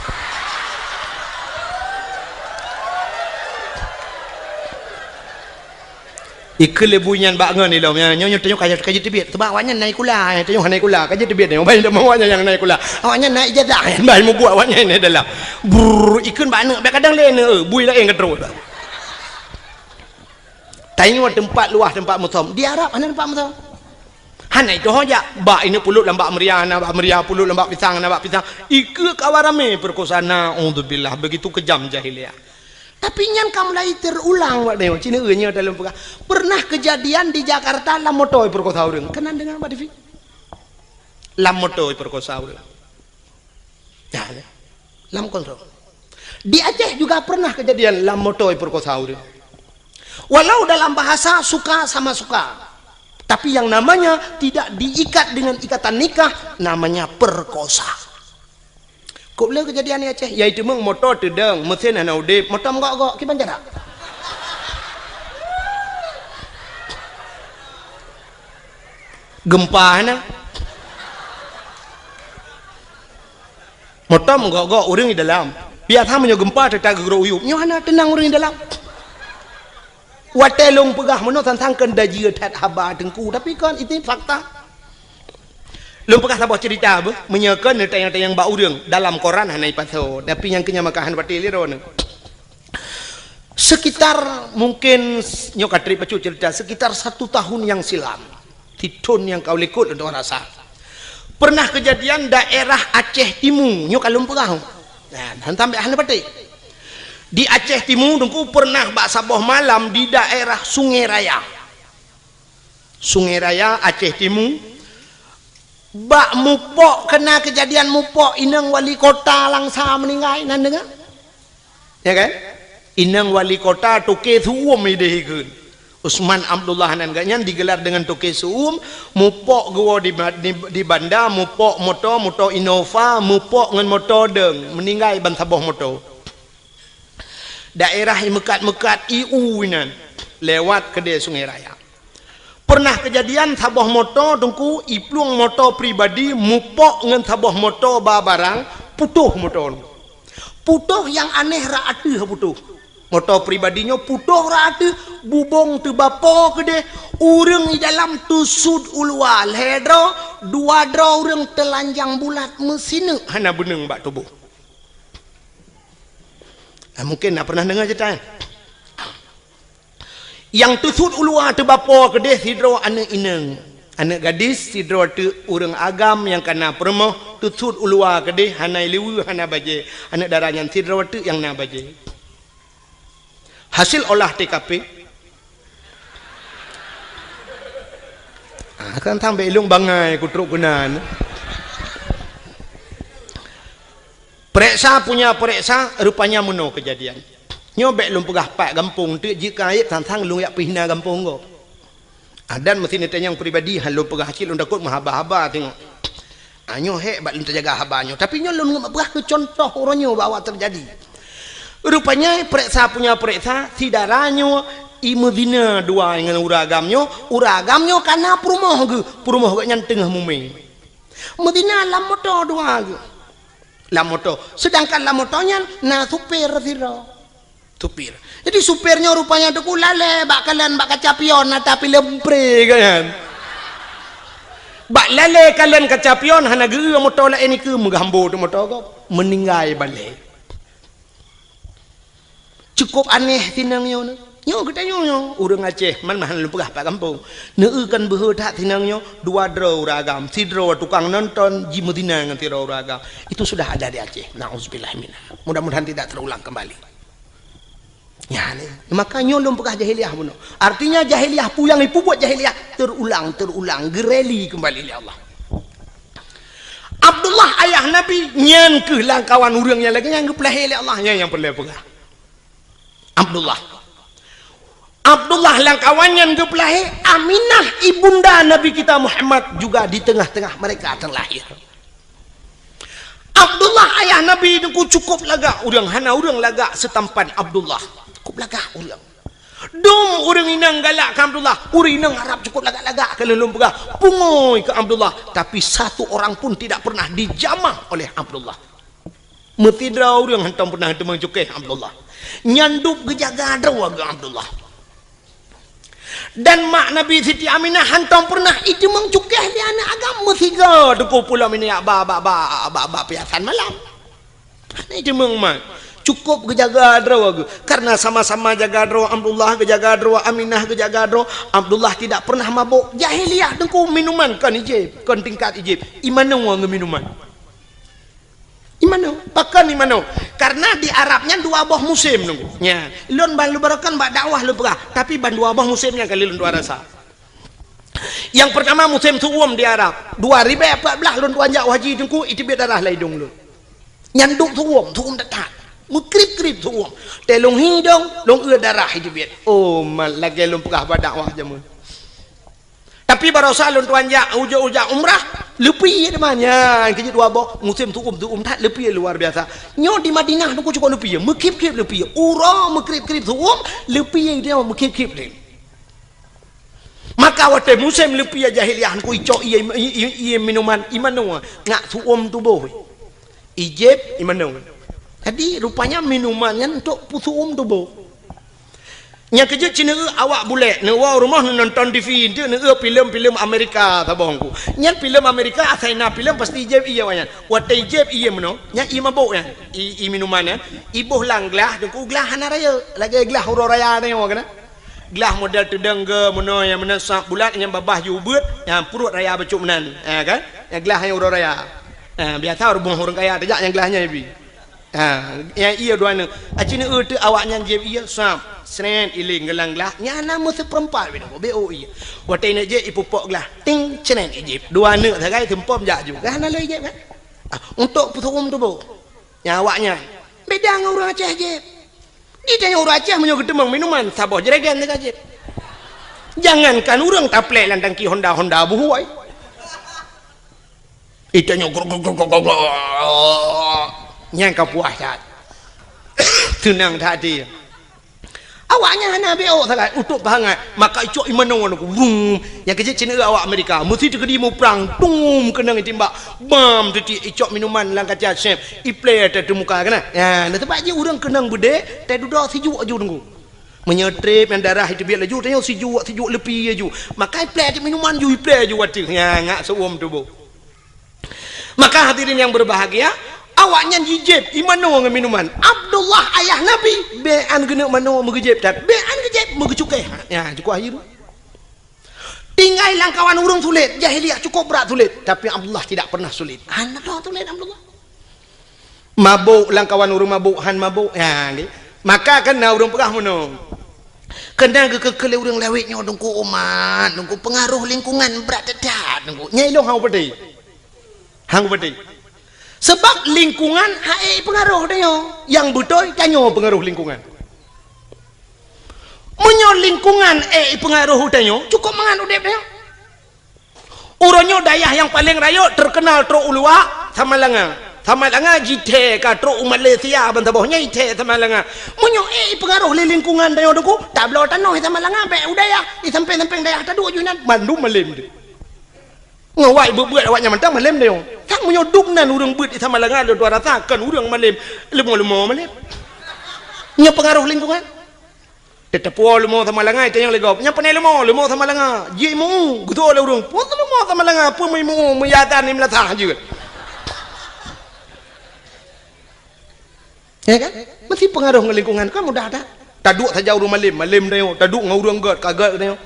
Ikheun lé bui nyan bak ngon ilom nyan, nyoe, nyoe tanyoe ka, ka jeuet teubiet. Sebab awaknyan na ikula, eh, tanyoe hana ikula, ka jeuet teubiet nyoe. Bai tamong awaknyan nyang na ikula. Awaknyan na ijazah, eh, bai mubuet awaknyan di dalam. Brrr, ikheun bak aneuk, bak kadang lé aneuk, eh, bui laén ka trok. Tanyoe teumpat luwah teumpat meusom. Di Arab hana teumpat meusom. Hana itu ho jak. Bak ini puluk lam bak meuria, hana bak meuria, puluk lam bak pisang, hana bak pisang. Ikeu kawan ramé peurekosa, naudzubillah, begitu kejam jahiliyah. Tapi nyan ka mulai terulang wak nyoe, cina nyoe dalam peugah. Pernah kejadian di Jakarta lam moto peurekosa ureuëng. Keunan deungoe bak T V. Lam moto peurekosa ureuëng. Nah, ya. Lam kontrol. Di Aceh juga pernah kejadian lam moto peurekosa ureuëng. Walau dalam bahasa suka sama suka, tapi yang namanya tidak diikat dengan ikatan nikah, namanya perkosa. Kok le kejadian di Aceh, yaitu meng moto teudong, mesin hana udeb, moto menggok-gok, kiban jarak. Gempa hana. Moto menggok-gok ureuëng di dalam. Biasa meunyoe gempa teutap geugrok uyueb. Nyoe hana teunang ureuëng di dalam. Watée lôn peugah meunoe sang-sang kheun dajieue that haba Teungku, tapi kon itu fakta. Lôn peugah saboh cerita beuh, meunyoe kon neutanyong-tanyong bak ureuëng, dalam koran hana ipasoe, tapi nyang keu nyan maka hana patéh lé droeneuh. Sekitar mungkin nyoe ka trép bacut cerita, sekitar satu tahun yang silam, sithon nyang ka u likot lôn rasa. Pernah kejadian daerah Aceh Timu, nyoe ka lôn peugah. Nah, han sampai hana patéh. Di Aceh Timu Teungku pernah bak saboh malam di daerah Sungai Raya. Sungai Raya, Aceh Timu. Bak mupok, kena kejadian mupok, inong wali kota Langsa meuninggai, nan deungoe? Ya kan? Inong wali kota Toke Su'um ideh ikheun. Usman Abdullah nan geuh nyan digelar dengan Toke Su'um, mupok geuwoe di ba-, di, di banda, mupok moto, moto Innova, mupok ngon moto deung, meuninggai ban saboh moto. Daerah i meukat-meukat i u inan, lewat keudè Sungai Raya. Pernah kejadian saboh moto Teungku, iplueng moto pribadi mupok ngon saboh moto ba barang, putôh moto. Putôh nyang aneh rot ateueh putôh. Moto pribadi nyoe putôh rot ateueh, bubông teubapo keudeh, ureuëng i dalam teusut u luwa lhèe droe, dua droe ureuëng teulanjang bulat meusineuk hana beuneueng bak tuboh. Nah, mungkin na pernah deungoe cerita nyan. Nyang teusut u luwa teubapo keudeh sidroe aneuëk inong, aneuëk gadis sidroe teuk ureuëng agam nyang kana peurumoh, teusut u luwa keudeh hana liweue hana bajée, aneuëk dara nyan sidroe teuk nyang na bajée. Hasil olah T K P. Ah, kan sampai ilung bangai kutrok keunan. Pereksa punya pereksa, rupanya meunoe kejadian. Nyoe bék lôn peugah pat gampông teuk, jeuet keu aib sang-sang lôn jak pih na gampông gob. Adan meusi neutanyong pribadi, han lôn peugah cit lôn takot meuhaba-haba teungoh. Ah, nyoe hék bak lôn teujaga haba nyoe. Tapi nyoe lôn peugah keu contoh uroe nyoe bak awak teujadi. Rupanya pereksa punya pereksa, si dara nyoe i meuzina dua ngon ureuëng agam nyoe, ureuëng agam nyoe kana peurumoh geuh, peurumoh geuh nyan teungoh mumé. Meuzina lam moto dua geuh. Lam moto. Sedangkan lam moto nyan na supir sidroe. Supir. Jadi supir nyoe rupanya Teungku lalée bak kalon bak kaca pion ata pilem pre kan. Bak lalée kalon kaca pion hana geu moto laén ikeu meugah ambo tu moto gob. Meuninggai balée. Cukup aneh tinang nyoe. Nyoe geutanyoe nyoe, ureuëng Aceh, man mahan lôn peugah pat gampông. Neueu kan beuhe that tinang nyoe, dua droe ureuëng agam, sidroe tukang nonton, jimeuzina ngon sidroe ureuëng agam. Itu sudah ada di Aceh. Nauzubillah minha. Mudah-mudahan tidak terulang kembali. Nyan, maka nyoe lôn peugah jahiliyah bunoe. Artinya jahiliyah, peue nyang ipubuet jahiliyah, terulang, terulang, geureli kembali lé Allah. Abdullah ayah Nabi, nyan keuh lam kawan ureuëng nyang lagée nyan geupeulahé lé Allah, nyan nyang peureulée peugah. Abdullah. Abdullah lam kawan nyan geupeulahé, Aminah ibunda Nabi kita Muhammad juga di tengah-tengah mereka terlahir. Abdullah ayah Nabi Teungku cukup lagak ureuëng, hana ureuëng lagak seutampan Abdullah. Cukup lagak ureuëng. Dum ureuëng inong galak keu Abdullah, ureuëng inong Arab cukup lagak-lagak keu lôn peugah, pungui keu Abdullah, tapi satu orang pun tidak pernah dijamah oleh Abdullah. Meusidroe ureuëng hantom pernah teumeung cukéh Abdullah. Nyan dub geujaga droe geuh Abdullah. Dan mak Nabi Siti Aminah hantom pernah iteumeung cukéh lé aneuëk agam meusigoe Teungku pulo minyak ba, ba, ba, ba, ba piasan malam. Hana iteumeung mak. Cukup geujaga droe geuh. Karena sama-sama jaga droe Abdullah, geujaga droe Aminah, geujaga droe Abdullah tidak pernah mabok. Jahiliyah Teungku minuman kon ijép, kon tingkat ijép. Imanoe ngon minuman. Imanoe, pakon imanoe? Karena di Arab nyan dua boh musém Teungku. Nya, lôn ban lôn barokan bak dakwah lôn peugah, tapi ban dua boh musém nyang kali lôn dua rasa. Yang pertama musém su'um di Arab. Dua ribèe empat belas lôn tuan jak haji Teungku, iteubiet darah lam idong lôn. Nyan dub su'um, su'um that-that. Meukrib-krib su'um. Tée lôn hi idong, lôn eu darah iteubiet. Oh, man, lagée lôn peugah bak dakwah jameun. Tapi barosa lôn tuan jak, ujoe-ujoe umrah, leupie teuma nyan, keujeuet dua boh, musém su'um, su'um that leupie luar biasa. Nyoe di Madinah Teungku cukup leupie, meukrib-krib leupie. Uroe meukrib-krib su'um, leupie dia meukrib-krib deh. Maka watée musém leupie jahiliyah Teungku icok ié, ié, ié minuman, imanoe, ngat su'um tuboh. Ijép imanoe. Jadi rupanya minuman nyan untuk peusu'um tuboh. Nyang keujeuet cit neueu awak bulèk, neuwoe rumoh neunonton T V, enteuk neueu filem-filem Amerika saboh Teungku. Nyan filem Amerika, asai na filem pasti jieb ié awak nyan. Watèe jieb ié meunoe, nyan ié mabök nyan, ié, ié minuman nyan, iboh lam glah, Teungku, glah hana rayeuk, lagèe glah uroe raya nyoe keunan. Glah model teudong geu meunoe nyang meunan sap bulat nyang babah ju beuet, nyang pruet raya bacut meunan. Ha kan? Nyang glah nyang uroe raya. Ha, biasa rumoh ureueng kaya tajak nyang glah nyan ibi. Ha, nyang ié dua neuk. Aci neueu teuk awak nyan jieb ié sap, srét iléng geulang glah, nyan na meuseupeurempat bidang beu ié. Watèe neuk jieb ipupok glah, ting, srét ijieb. Dua neuk sagai seumpom jak ju. Kan hana lé jieb kan? Ah, untuk peusuum tuboh. Nyang awak nyan beda ngon ureueng Aceh jieb. Di tanyoe ureueng Aceh meunyoe geuteumeung minuman, saboh jerigen teuka jieb. Jangankan ureueng taplek lam tangki Honda-Honda buhôi. Itanyoe grok, grok, grok, grok, grok. Nyan ka puas that. Seunang that até. Awak nyan hana beuôt sagai, utôp bangai. Maka icok ié manoe nyoe, vrum. Nyang keujeuet cit neueu awak Amerika. Meusti teukeudi muprang, tum, keunong itimbak. Bam, teuti icok minuman lam kaca sép. Iplé teuh muka keunan. Ya, na teumpat jih ureueng keunong beudé, teududoe sijuek aju Teungku. Meunyoe trép nyang darah iteubiet laju, tanyoe sijuek, sijuek leupie aju. Maka iplé cit minuman ju, iplé aju ateueh. Nya, ngak seuuem tuboh. Maka hadirin yang berbahagia, awak nyan jijieb ié manoe ngon minuman. Abdullah ayah Nabi, bèk an geuneuk manoe meugeujieb that. Bèk an geujieb meugeucukéh. Nya, cukup akhé. Tinggai lam kawan ureueng sulet, jahiliyah cukup brat sulet, tapi Abdullah tidak pernah sulet. Hana droe sulet Abdullah. Mabök lam kawan ureueng mabök, han mabök. Ya, nggih. Maka kan na ureueng peugah meunoe. Keunan geukeu-keu lé ureueng lawét nyoe Teungku umat, Teungku, peungaroh lingkungan brat that-that, Teungku. Nyan ilôn han kupeudeh. Han kupeudeh. Sebab lingkungan han ék peungaroh tanyoe. Nyang beutôi tanyoe peungaroh lingkungan. Meunyoe lingkungan ék peungaroh u tanyoe, cukup mangat udép tanyoe. Uroe nyoe dayah nyang paleng rayeuk teukeunal trok u luwa, Samalanga. Samalanga jithèe ka trok u Malaysia ban saboh nyan jithèe Samalanga. Meunyoe ék peungaroh lé lingkungan tanyoe Teungku, tabloe tanoh i Samalanga bèk u dayah, i sampéng-sampéng dayah taduek ju inan, mandum malém deh. Ngon wai beuet-beuet awak nyan mantong malém deh. Sang meunyoe dum nan ureueng beuet i Samalanga lôn tuan rasa kon ureueng malém, leumo-leumo malém. Nyoe peungaroh lingkungan. Teuteupue leumo Samalanga, tanyong lé gob. Nyan pane leumo, leumo Samalanga. Jimeu, geutu'oh lé ureueng. Peue leumo Samalanga, peue meuimu, meuyadan ni meulasah jeuet. Ya kan? Meusti peungaroh ngon lingkungan, kan mudah that. Taduek saja ureueng malém, malém tanyoe. Taduek ngon ureueng gèt, ka gèt tanyoe.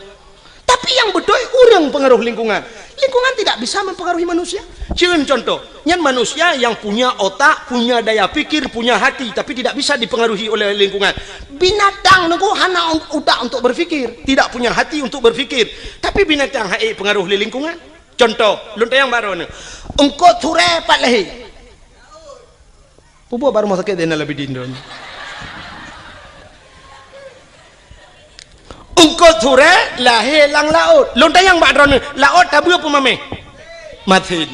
Tapi nyang beutôi ureueng peungaroh lingkungan. Lingkungan tidak bisa mempengaruhi manusia. Cen contoh, nyan manusia yang punya otak, punya daya pikir, punya hati, tapi tidak bisa dipengaruhi oleh lingkungan. Binatang Teungku hana un-, utak untuk berpikir, tidak punya hati untuk berpikir, tapi binatang han ék peungaroh lé lingkungan. Contoh, lôn tanyong baroe nyoe. Eungkôt surée pat lahé. Peue buet bak rumoh sakét Zainal Abidin droeneuh? Eungkôt surée lahé lam laôt. Lôn tanyong bak droeneuh, laôt tabeue peue mamèh? Masen.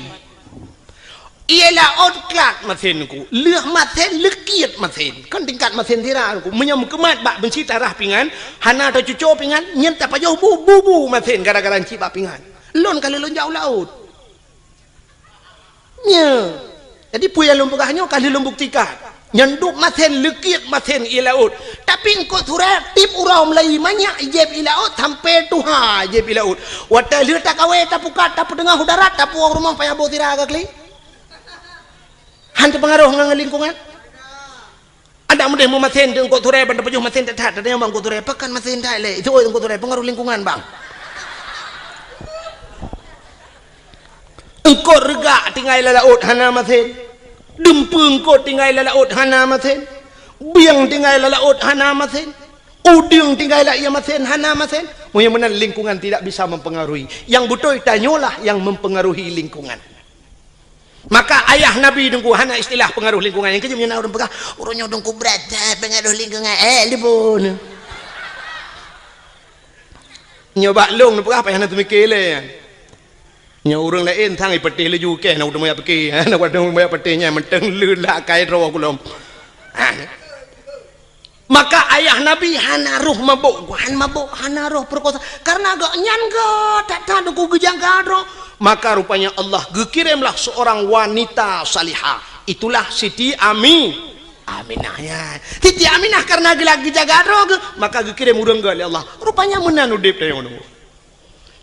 Ié laôt klat masen Teungku. Lheueh masen, leukiet masen. Kon tingkat masen sira Teungku. Meunyoe meukeumat bak beunci tarah pingan, hana tacuco pingan, nyan tapajoh bu-, bu-bu masen gara-gara ncit bak pingan. Lôn ka lheueh lôn jak u laôt. Nyoe. Jadi, peue nyang lôn peugah nyoe ka lheueh lôn buktikan. Nyan dub masen, leukiet masen ié laôt. Tapi eungkôt surée tiep uroe mulai manyak jieb ié laôt sampoe tuha jieb ié laôt. Watée lheueh takawé, tapukat, tapeudeueng u darat, tapuwoe u rumoh payah boh sira ka kli. Han teupeungaroh ngon lingkungan. Adak meudeh meumasen di eungkôt surée ban teupajoh masen that-that, tanyong bak eungkôt surée, "Pakon masen that lé?" Itu, "Oi, eungkôt surée, peungaroh lingkungan, bang." Eungkôt reugak tinggai lam laôt hana masen. Dumpeue eungkôt tinggai lam laôt hana masen. Bieng tinggai lam laôt hana masen. Udeueng tinggai lam ié masen hana masen. Meunyoe meunan lingkungan tidak bisa mempengaruhi. Nyang beutôi tanyoelah yang mempengaruhi lingkungan. Maka ayah Nabi Teungku hana istilah pengaruh lingkungan. Nyang keujeuet nyan ureuëng peugah, "Ureuëng nyoe Teungku brat that pengaruh lingkungan." Eh, lipun. Nyoe bak lôn peugah payah na teumike lé. Nyoe ureuëng laén sang ipeuteh laju keh na uteumeuyak pike. Na uteumeuyak peuteh nyan mantong le lak kai droe kulom. Ha. Maka ayah Nabi hana roh mabök, han mabök, hana roh peurekosa. Karena gobnyan geuh that-that Teungku geujaga droe. Maka rupanya Allah geukiremlah seorang wanita salihah. Itulah Siti Ami-, Aminah, ya. Siti Aminah karena geulak geujaga droe geuh, maka geukirém ureuëng gét lé Allah. Rupanya meunan udép tanyoe nyoe.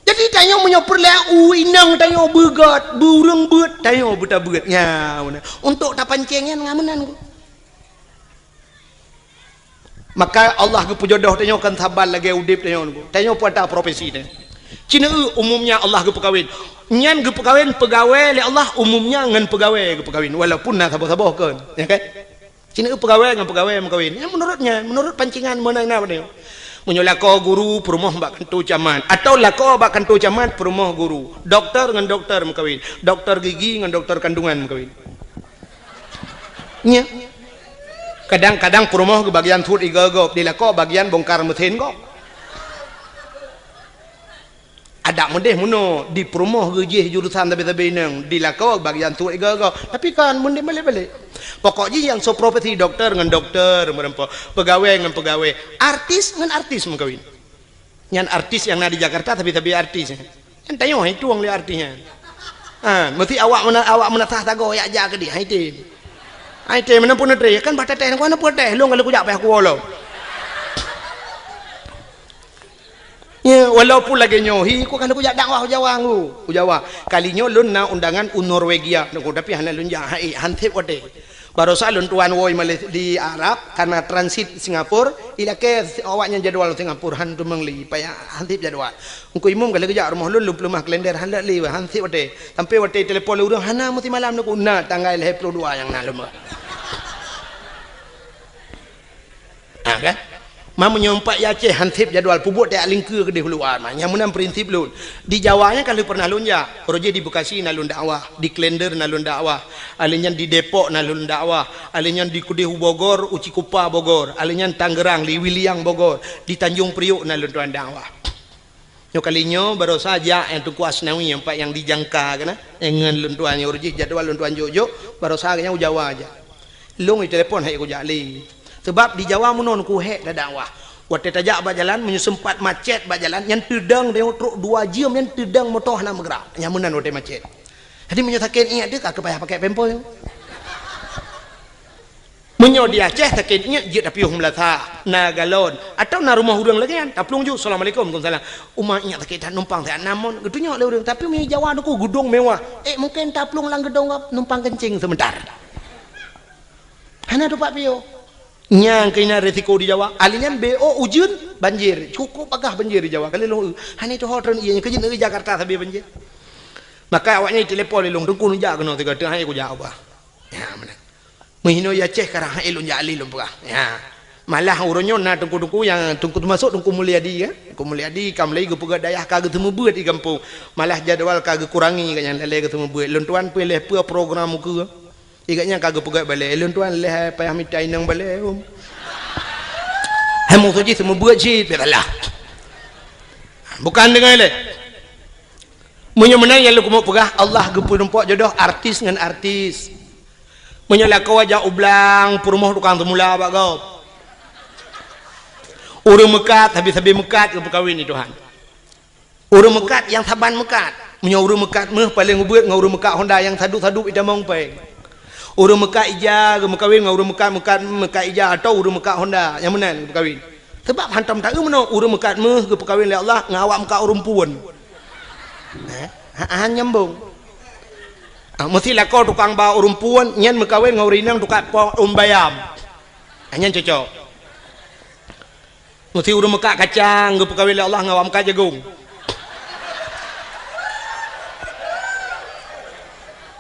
Jadi tanyoe meunyoe peureulée u inong tanyoe beugét, beureuëng beuet, tanyoe beutabeuet. Ya, meunan. Untuk tapancéng nyan ngon meunan. Maka Allah geupeujodoh tanyoe kan saban lagée udép tanyoe nyoe. Tanyoe peue ata profesi tanyoe. Cina eu umumnya Allah geupeukawen. Nyan geupeukawen peugawée lé Allah umumnya ngon peugawée geupeukawen. Walaupun na saboh-saboh kon. Ya kan? Cina eu peugawée ngon peugawée meukawen. Nyan menurut nyan, menurut pancingan meunan na pada. Meunyoe lakoe guru peurumoh bak kantô camat. Atau lakoe bak kantô camat peurumoh guru. Doktor ngon doktor meukawen. Doktor gigi ngon doktor kandungan meukawen. Nya. Kadang-kadang peurumoh geubagian suet igoe gob, di lakoe bagian bongkar mesin gob. Adak meudeh meunoe, di peurumoh geujih jurusan sabe-sabe inong, di lakoe bagian suet igoe gob. Tapi kan meudeh balek-balek. Pokok jih nyang soe profesi doktor ngon doktor meureumpok, peugawée ngon peugawée, artis ngon artis meukawen. Nyan artis nyang na di Jakarta, tapi-tapi artis. Nyan tanyoe hai tueng lé artis nyan. Ha, meusti awak meuna-, awak meunasah sagoe yak jak keudeh, hai tem. Hai tem, meunan pun neutré, kan bah teuteh, kan pun teuteh, lôn ka lheueh kujak payah kuwoe lom. Ya, walaupun lagée nyoe, hi, ku ka lheueh kujak dakwah u Jawa ngu, u Jawa. Kali nyoe lôn na undangan u Norwegia, tapi hana lôn jak, hai, han sép watée. Barosa lôn tuan woe Malaysia di Arab, karena transit Singapura, ilakée awaknyan jadwal Singapura, han teumeung lé, payah han sép jadwal. Engku Imum ka lheueh geujak rumoh lôn, lôn peuleumah kalender, han lé, han sép watée. Sampai watée telepon lé ureuëng, hana meusti malam nyoe, na tanggai lhée ploh dua nyang na lôn. Ha, kan? Ma meunyoe pat i Aceh han sép jadwal, peubuet tajak lingkeue keudeh u luwa ma. Nyang meunan prinsip lôn. Di Jawa nyan ka lheueh pernah lôn jak. Uroe jih di Bekasi na lôn dakwah, di Klender na lôn dakwah, alheuh nyan di Depok na lôn dakwah, alheuh nyan di keudeh u Bogor, u Cikupa Bogor, alheuh nyan Tangerang, di Wiliang Bogor, di Tanjung Priok na lôn tuan dakwah. Nyoe kali nyoe barosa jak nyang Teungku Asnawi nyang pat nyang dijangka keunan, nyang ngon lôn tuan nyoe uroe jih jadwal lôn tuan jok-jok, barosa geuhnyan u Jawa jak. Lôn itelepon hai kujak lé. Sebab di Jawa meunoe kuhek dakwah. Watée tajak bak jalan meunyoe sempat macet bak jalan, nyan teudong tanyoe trok dua jeuem nyan teudong moto hana meugerak. Nyang meunan watée macet. Jadi meunyoe sakét iék teuh ka payah pakai pempel. Meunyoe di Aceh sakét iék jeuet tapiôh meulasa, na galon, atawa na rumoh ureuëng lagée nyan, taplueng ju, "Assalamualaikum." "Waalaikumsalam." "Uma iék sakét that numpang siat na mon." Geutunyok lé ureuëng, tapi meunyoe Jawa nyoe gudong mewah. Eh, mungken taplueng lam gudong gob numpang keuncing seumeutar. Hana tupat piôh. Nyang keunan risiko di Jawa, alheuh nyan B O ujeuen, banjir. Cukup bagah banjir di Jawa. Kali lôn, hana tuho treun ié, nyang keujeuet negeri Jakarta sabe banjir. Maka awaknyan telepon lé lôn, "Teungku neujak keunoe sigoe teuk, hai kujak ubah." Ya, meunan. Meuhinoe i Aceh karang hai lôn jak lé lôn peugah. Ya. Malah uroe nyoe na teungku-teungku nyang teungku teumasok Teungku Mulyadi, ya. Teungku Mulyadi ka mulai geupeugah dayah ka geuseumeubeuet di gampông. Malah jadwal ka geukurangi ka nyang lalée geuseumeubeuet. Lôn tuan peureulée peue program ukeue. Igat nyan ka geupeugah balée. Lôn tuan lheueh payah mita inong balée, um. Hai musoh jih seumeubeuet cit, biasalah. Bukan deungon lé. Meunyoe meunan nyang lôn keumeung peugah, Allah geupeurumpok jodoh artis ngon artis. Meunyoe lakoe jak u blang, peurumoh tukang seumula bak gob. Ureuëng meukat, sabe-sabe meukat geupeukawen di Tuhan. Ureuëng meukat nyang saban meukat. Meunyoe ureuëng meukat méuh paleng ubeuet ngon ureuëng meukat honda nyang sadub-sadub itamong péng. Ureuëng meukat ija geumeukawen ngon ureuëng meukat, meukat, meukat ija atawa ureuëng meukat honda nyang meunan geupeukawen. Sabab hantom taeu meunoe ureuëng meukat méuh geupeukawen lé Allah ngon awak meukat ureuëng puon. Eh, ha, ha, nyambung. Ah, meusti lakoe tukang ba ureuëng puon nyan meukawen ngon ureuëng inong tukang po ureuëng bayam. Ah, nyan cocok. Meusti ureuëng meukat kacang geupeukawen lé Allah ngon awak meukat jagong.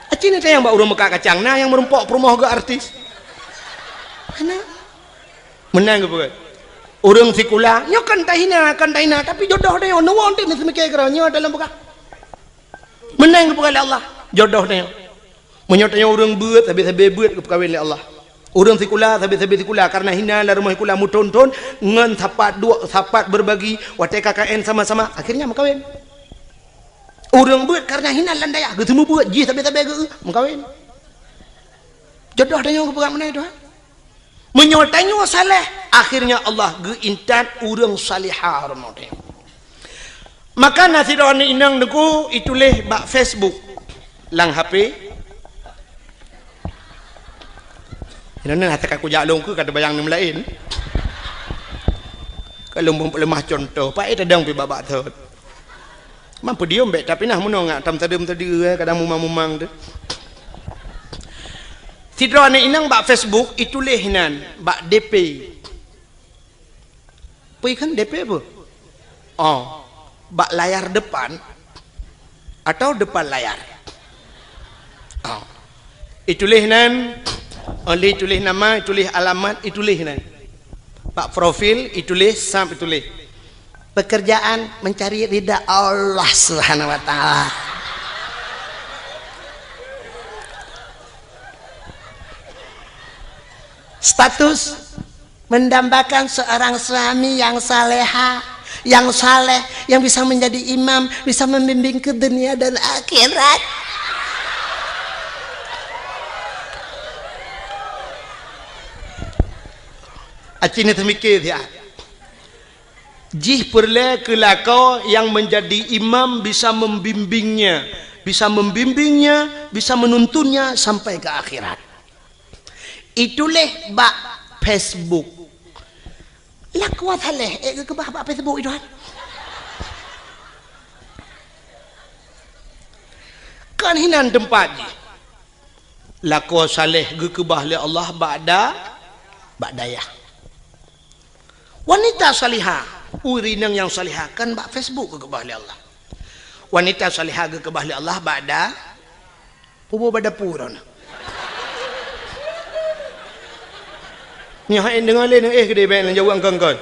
Aci ni tayang bak ureuëng meukat kacang, na nyang meurumpok peurumoh geuh artis. Hana. Meunan geupeugah. Ureuëng sikula, nyoe kan tahina, kan tahina, tapi jodoh tanyoe, neuwoe teuk neuseumiké keudroe, nyoe dalam peugah. Meunan geupeugah lé Allah, jodoh tanyoe. Meunyoe tanyoe ureuëng beuet, sabe-sabe beuet geupeukawen lé Allah. Ureuëng sikula, sabe-sabe sikula, karena hina lam rumoh sikula meuthon-thon, ngon sapat duek, sapat berbagi, watée K K N sama-sama, akhirnya meukawen. Ureuëng beuet karena hina lam dayah, geuseumeubeuet, jih sabe-sabe geu-, meukawen. Jodoh tanyoe geupeugah meunan Tuhan. Meunyoe tanyoe saleh, akhirnya Allah geuintat ureuëng salihah rumoh tanyoe. Maka na sidroe inong teungku ituléh bak Facebook lam H P. Nyan, nyan, hase ka kujak lôn keu ka teubayang nyang laén. Ka lôn beuleumah cuntoh, paét tadong pih bak-bak thot. Mampu diom bék, tapi nah meunoe ngak tam tadeuem tadi, eh, kadang mumang-mumang tu. Sidroe aneuk inong bak Facebook, ituléh nan, bak D P. Peue kheun D P peue? Oh, bak layar depan atau depan layar? Oh. Ituléh nan, oh, lé ituléh nama, ituléh alamat, ituléh nan. Bak profil, ituléh, sam ituléh. Pekerjaan mencari ridha Allah Subhanahu wa Ta'ala. Status mendambakan seorang suami yang saleha, yang saleh, yang bisa menjadi imam, bisa membimbing ke dunia dan akhirat. Aci ni teumikir siat. Jih peureulée keu lakoe nyang menjadi imam bisa membimbingnya, bisa membimbingnya, bisa menuntunnya sampai ke akhirat. Ituléh bak Facebook. Lakoe saleh, ék geukeubah bak Facebook itu kan. Kan hinan teumpat jih. Lakoe saleh geukeubah lé Allah bak da-, bak dayah. Wanita salihah, ureuëng inong nyang salihah kan bak Facebook geukeubah lé Allah. Wanita salihah geukeubah lé Allah bak da-, puboh bak dapu droeneuh. Nyoe hai deungoe lé neuéh keudeh bék neujaweueb kon-kon.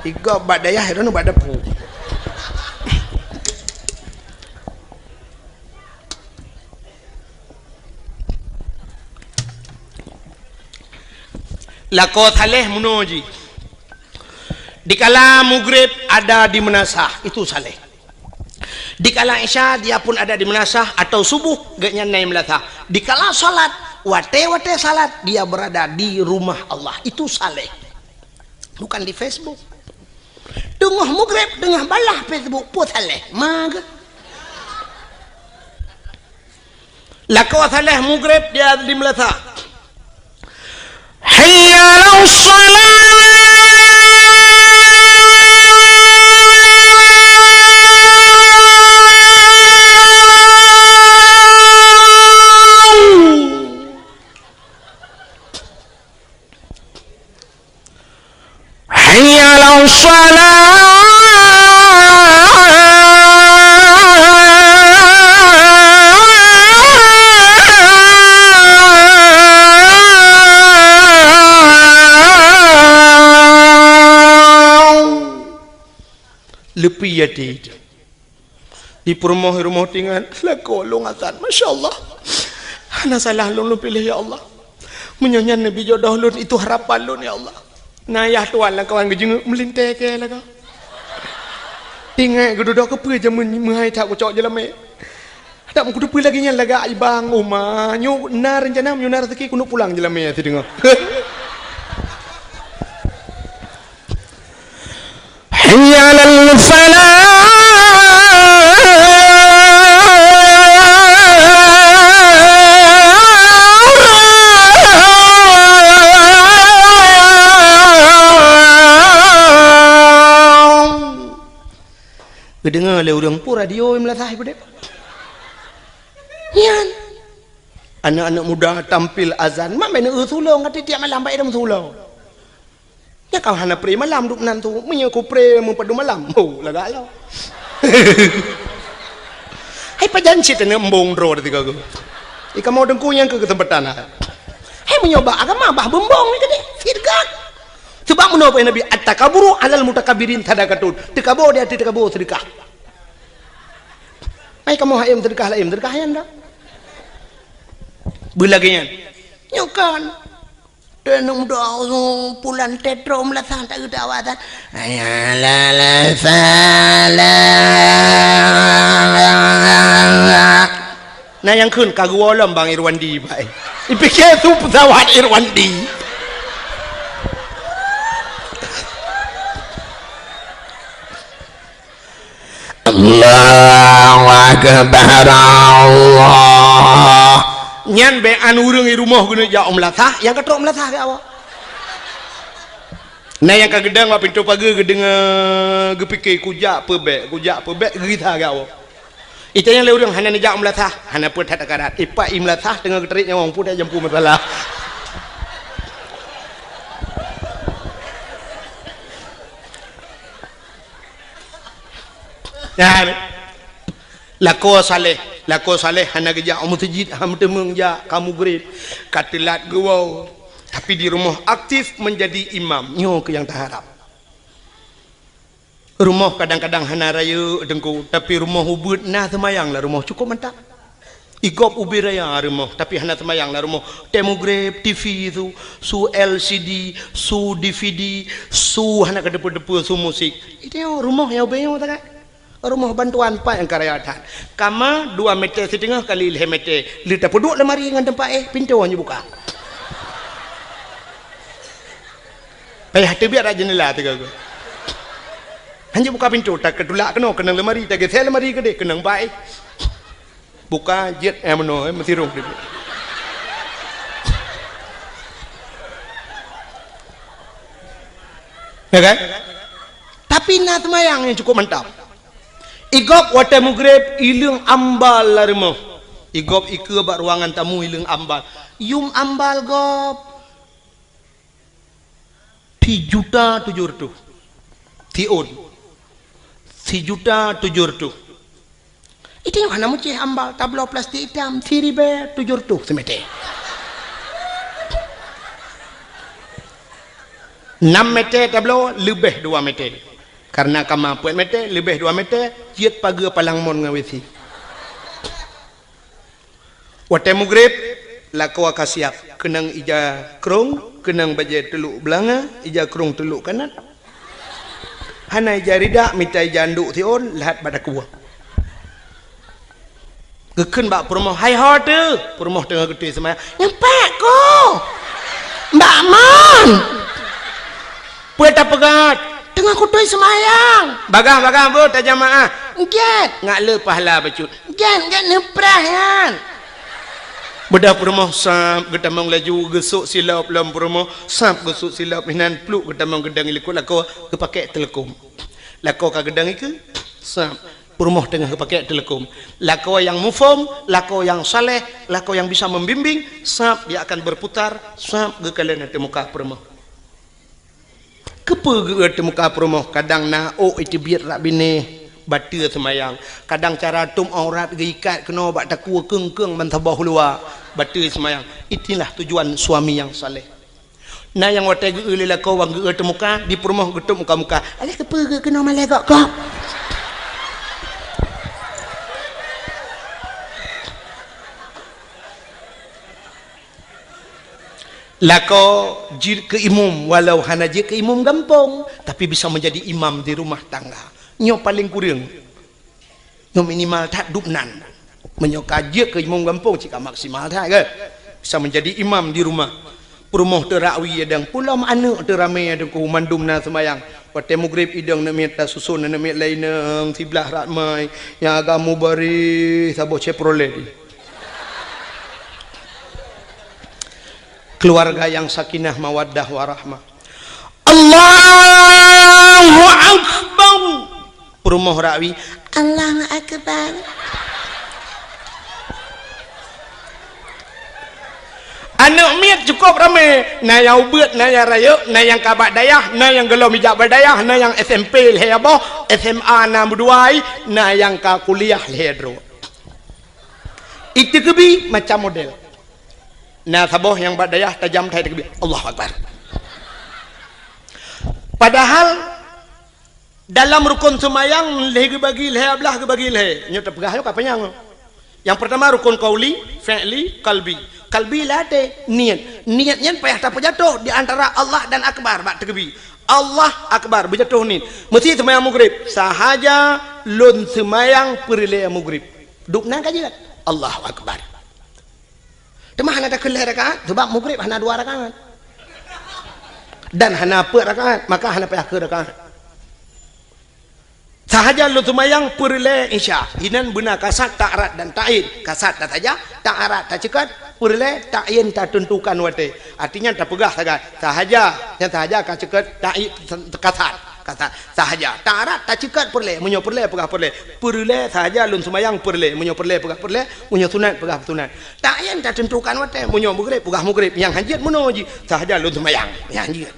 Igob bak dayah droeneuh bak dapu. Lakoe saleh meunoe jih. Dikala mugreb ada di meunasah, itu saleh. Dikala isya dia pun ada di meunasah atau subuh geuhnyan na i meunasah. Dikala salat, watée-watée salat dia berada di rumah Allah, itu saleh. Bukan di Facebook. Teungoh mugreb, teungoh balah Facebook, peue saleh. Mage. Lakoe saleh mugreb dia di meunasah. Hayya 'alas shalah. Hayya 'alas shalah. Leupie até. Di peurumoh-rumoh tingan, lakoe lôn azan. Masya Allah. Hana salah lôn, lôn piléh, ya Allah. Meunyoe nyan neubi jodoh lôn, itu harapan lôn, ya Allah. Na yah tuan lamkawan geujeungeuk meulintée keu lakoe. Ingat geududoe keupeue jameun meuhai that kucok jeulamé. Dak meukuteupeu lagée nyan lagak ibang uma. Nyoe na reuncana, meunyoe na raseuki keuneuk pulang jeulamé sideungoe. Hayya 'alal falah. Geudeungoe lé ureuëng peue radio i meulasah i peudeh. Nyan. Aneuk-aneuk muda tampil azan, mak meuneuk eu sulong, ka tiep malam bak idong sulong. Nyan ka hana pré malam duek nan tu. Meunyoe ku pré meupadum malam, oh, lagak lo. Hai pajan cit aneuk embong droe teuka ku. Ikamoe teungku nyang keu keuseumpatan. Hai meunyoe bak agama bah beumbong ni keudeh, sirgat. Sebab meunoe peue Nabi, "At-takaburu 'alal mutakabbirin sadaqatun." Teukaboe di ateueh teukaboe seudeukah. Hai kamoe hayem seudeukah laén, seudeukah nyan dah. Beulagée nyan. Nyoe kan. Teunong doa pulan tetro meulasah tak geuda awak tan. Hayya 'alal falah. Na nyang kheun ka geuwoe lom Bang Irwandi, bai. Ipike su peusawat Irwandi. Allahu Akbar Allah. Nyan bèk an ureueng i rumoh geuneuk jak u meulasah, nyang ka trok meulasah keu awak. Na nyang ka geudong bak pintoe pageue geudeungoe, geupike kujak peubèk, kujak peubèk, geugisa keu awak. Itanyong lé ureueng hana neujak u meulasah, hana peue that akarat. Ipak i meulasah teungoh geutarék nyawöng, peue that jampu masalah. Nyan. Lakoe saleh, lakoe saleh hana geujak u meuseujid, hana meuteumeung jak, ka mugreb, ka teulat geuwoe. Tapi di rumoh aktif menjadi imam, nyoe keuh nyang taharab. Rumoh kadang-kadang hana rayeuk teungku, tapi rumoh ubeuet na seumayang lam rumoh cukup mantap. I gob ubé raya rumoh, tapi hana seumayang lam rumoh. Tée mugreb, T V su, su L C D, su D V D, su hana keudeupeue-deupeue, su musik. Itu rumoh nyang ubé nyoe sangat. Rumoh bantuan pat nyang ka raya that. Kama dua meter siteungoh kali lhée meter. Lé tapeuduek lemari ngon teumpat éh, pintoe hana buka. Payah teubiet rak jeundela teuga-ga. Hanjeuet buka pintoe, takeutulak keunoe keunong lemari, tageuséh lemari keudeh keunong bai. Buka jeuet, eh, meunoe, eh, meusirong teubiet. Ya kan? Tapi na seumayang nyang cukup mantap. I gob watée mugreb, ileueng ambal lam rumoh. I gob ikeue bak ruangan tamu, ileueng ambal. Yum ambal gob. Sijuta tujoh reutôh. Tiôn. Sijuta tujoh reutôh. Itu nyang hana meucéh ambal, tabloe plastik itam, siribée tujoh reutôh seumeté. Nam meté tabloe, leubeh dua meté. Karena kama peuet meté, leubeh dua meté, jeuet pageue palang mon ngon W C. Watée mugreb, lakoe ka siab, keunong ija krong, keunong bajée teulok beulanga, ija krong teulok kanat. Hana ija ridak, mita ija andok siôn, lahat bak dakue. Geukheun bak peurumoh, "Hai ho teuh?" Peurumoh teungoh geutôi seumayang, "Nyan pat ko, Mbak Mon." "Peue tapeugah?" "Teungoh kutôi seumayang." "Bagah-bagah beuh tajamaah." "Gét." "Ngat le pahala bacut." "Gét, gét neupreh nyan." Beudôh peurumoh sab geutamong laju geusok silop lom peurumoh, sab geusok silop hinan pluek geutamong geudong i likot lakoe geupakèk teuleukom. Lakoe ka geudong ikeue, sab peurumoh teungoh geupakèk teuleukom. Lakoe nyang muphom, lakoe nyang saleh, lakoe nyang bisa membimbing, sab dia akan berputar, sab geukalon ateueh muka peurumoh. Keupeue geu-eu teumuka peurumoh, kadang na ôk iteubiet rak binéh, bateue seumayang. Kadang cara tôb aurat geuikat keunoe bak takue keung-keung ban saboh luwa, bateue seumayang. Itulah tujuan suami nyang saleh. Na nyang watèe geu-eu lé lakoe wan geu-eu teumuka, di peurumoh geutôb muka-muka. Alah keupeue geu-eu keunoe malèe gok-gok. Lakoe jeuet keu imum, walau hana jeuet keu imum gampông, tapi bisa menjadi imam di rumah tangga. Nyoe paleng kureueng. Nyoe minimal that dubnan. Meunyoe ka jeuet keu imum gampông, cit ka maksimal that, kan? Bisa menjadi imam di rumah. Peurumoh teurakwi adang, pulom aneuk teuramé adang, mandum na seumayang. Watèe mugrib idong aneuk miet tasuson aneuk miet laén, siblah ramai. Nyang agam mubarih saboh Chevrolet. Keluarga yang sakinah, mawaddah, warahmah. Allahu Akbar. Peurumoh rakwi, Allahu Akbar. Aneuk miet cukup ramé, na nyang ubeuet, na nyang rayeuk, na nyang ka bak dayah, na nyang gohlom ijak bak dayah, na nyang S M P lhèe boh, S M A na meudua, na nyang ka kuliah lhèe droe. Iteukeubi macam model. Na saboh nyang bak dayah tajam that iteukeubi, Allahu Akbar. Padahal dalam rukon seumayang lhèe geubagi lhèe, blah geubagi lhèe. Nyoe tapeugah nyoe ka panyang. Nyang peurtama rukon qauli, fi'li, qalbi. Qalbi lam até, niet. Niet nyan payah tapeujatoh di antara Allah dan Akbar bak teukeubi. Allah Akbar, beujatoh niet. Meusi seumayang mugrib. Sahaja lôn seumayang peureulèe mugrib. Dubnan ka jeuet. Allahu Akbar. Teuma hana takheun lhèe rakaat, sabab mugrib hana dua rakaat. Dan hana peuet rakaat, maka hana payah kheun rakaat. Sahaja lôn seumayang peureulée Isya. Inan beuna kasad, ta'rad dan ta'yin. Kasad tasaja, ta'rad taceukat, peureulée ta'yin tateuntukan watée. Artinya tapeugah sagai. Sahaja, nyang sahaja ka ceukat ta'yin, kasad. Kasad. Sahaja. Ta'rad taceukat peureulée. Meunyoe peureulée peugah peureulée. Peureulée sahaja lôn seumayang peureulée. Meunyoe peureulée peugah peureulée. Meunyoe sunat peugah sunat. Ta'yin tateuntukan watée. Meunyoe Maghrib peugah Maghrib. Nyang hanjeuet meunoe jih. Sahaja lôn seumayang. Nyang hanjeuet.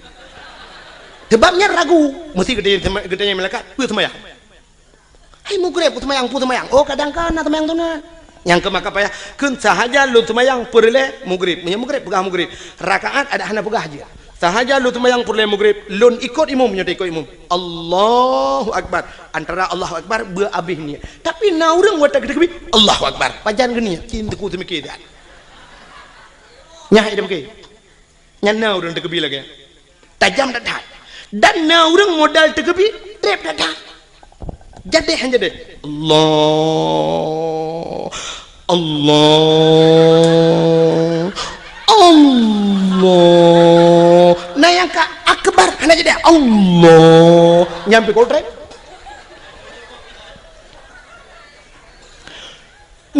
Sebab nyan ragu, meusti geutanyong, geutanyong malaikat, "Peue seumayang?" "Hai Maghrib, peue seumayang, peue seumayang?" "Oh, kadang ka na seumayang sunat." Nyang keu maka payah, "Kheun sahaja lôn seumayang peureulée Maghrib." Meunyoe Maghrib, peugah Maghrib. Rakaat adak hana peugah jih. "Sahaja lôn seumayang peureulée Maghrib, lôn ikot imum," meunyoe ikot imum. "Allahu Akbar." Antara Allahu Akbar, beu abéh niet. Tapi na ureuëng watée geutakbir, "Allahu Akbar." Pajan geuniet, cit teungku seumiké that. Nyan hai deuh beuke. Nyan na ureuëng takbir lagée nyan. Tajam that-that. Dan na ureuëng modal takbir, treb that-that. Jadéh han jadéh. Allah. Allah. Allah. Na nyang ka akbar hana jadéh. Allah. Nyan pih kon treb.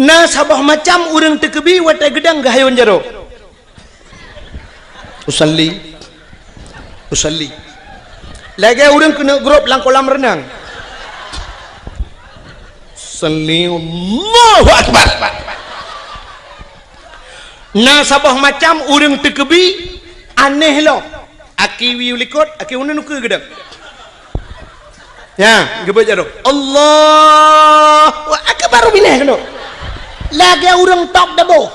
Na saboh macam ureuëng takbir watée geudang geuhayôn jaroe. Usalli. Usalli. Lagée ureuëng keuneuk grob lam kolam reunang. Usalli, Allahu Akbar. Na saboh macam ureuëng takbir aneh lom. Aki wie u likot, aki uneun ukeue geudang. Nya, geubeuet jaroe. Allahu Akbar, binéh keunoe. Lagée ureuëng top dabo.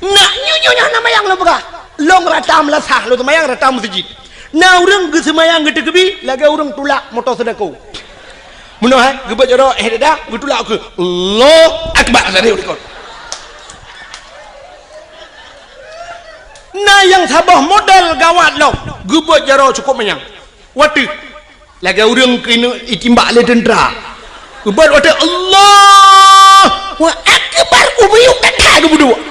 Nak nyoe-nyoe nyang na mayang lôn peugah. Lôn rata meulasah, lôn seumayang rata meuseujid. Na ureuëng geuseumayang geutakbir, lagée ureuëng tulak moto seudako. Meunoe hai, geubeuet jaroe, eh, dada, geutulak ukeue. Allahu Akbar, tadi u likot. Na nyang saboh modal gawat lom, geubeuet jaroe cukôp manyang. Watée lagée ureuëng keuneuk itimbak lé teuntra. Geubeuet watée, Allahu Akbar, ubiyuk that-that geupeuduek.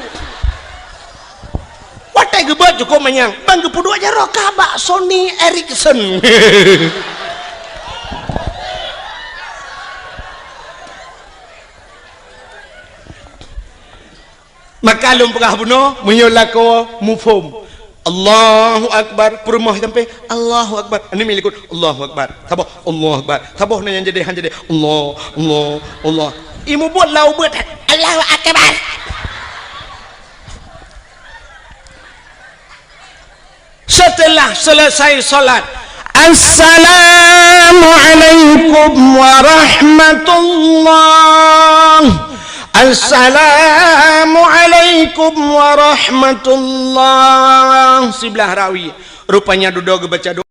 Watée geubeuet cukôp manyang, ban geupeuduek jaroe ka bak Sony Ericsson. Maka lôn peugah bunoe, meunyoe lakoe muphom. Allahu Akbar, peurumoh sampai, Allahu Akbar. Aneuk miet likot, Allahu Akbar. Saboh, Allahu Akbar. Saboh na nyang jadéh, han jadéh. Allah, Allah, Allah. Imubuet lam ubeut, Allahu Akbar. Setelah selesai salat, "Assalamualaikum warahmatullah. Assalamualaikum warahmatullah." Siblah rawi. Rupanya dudoe geubaca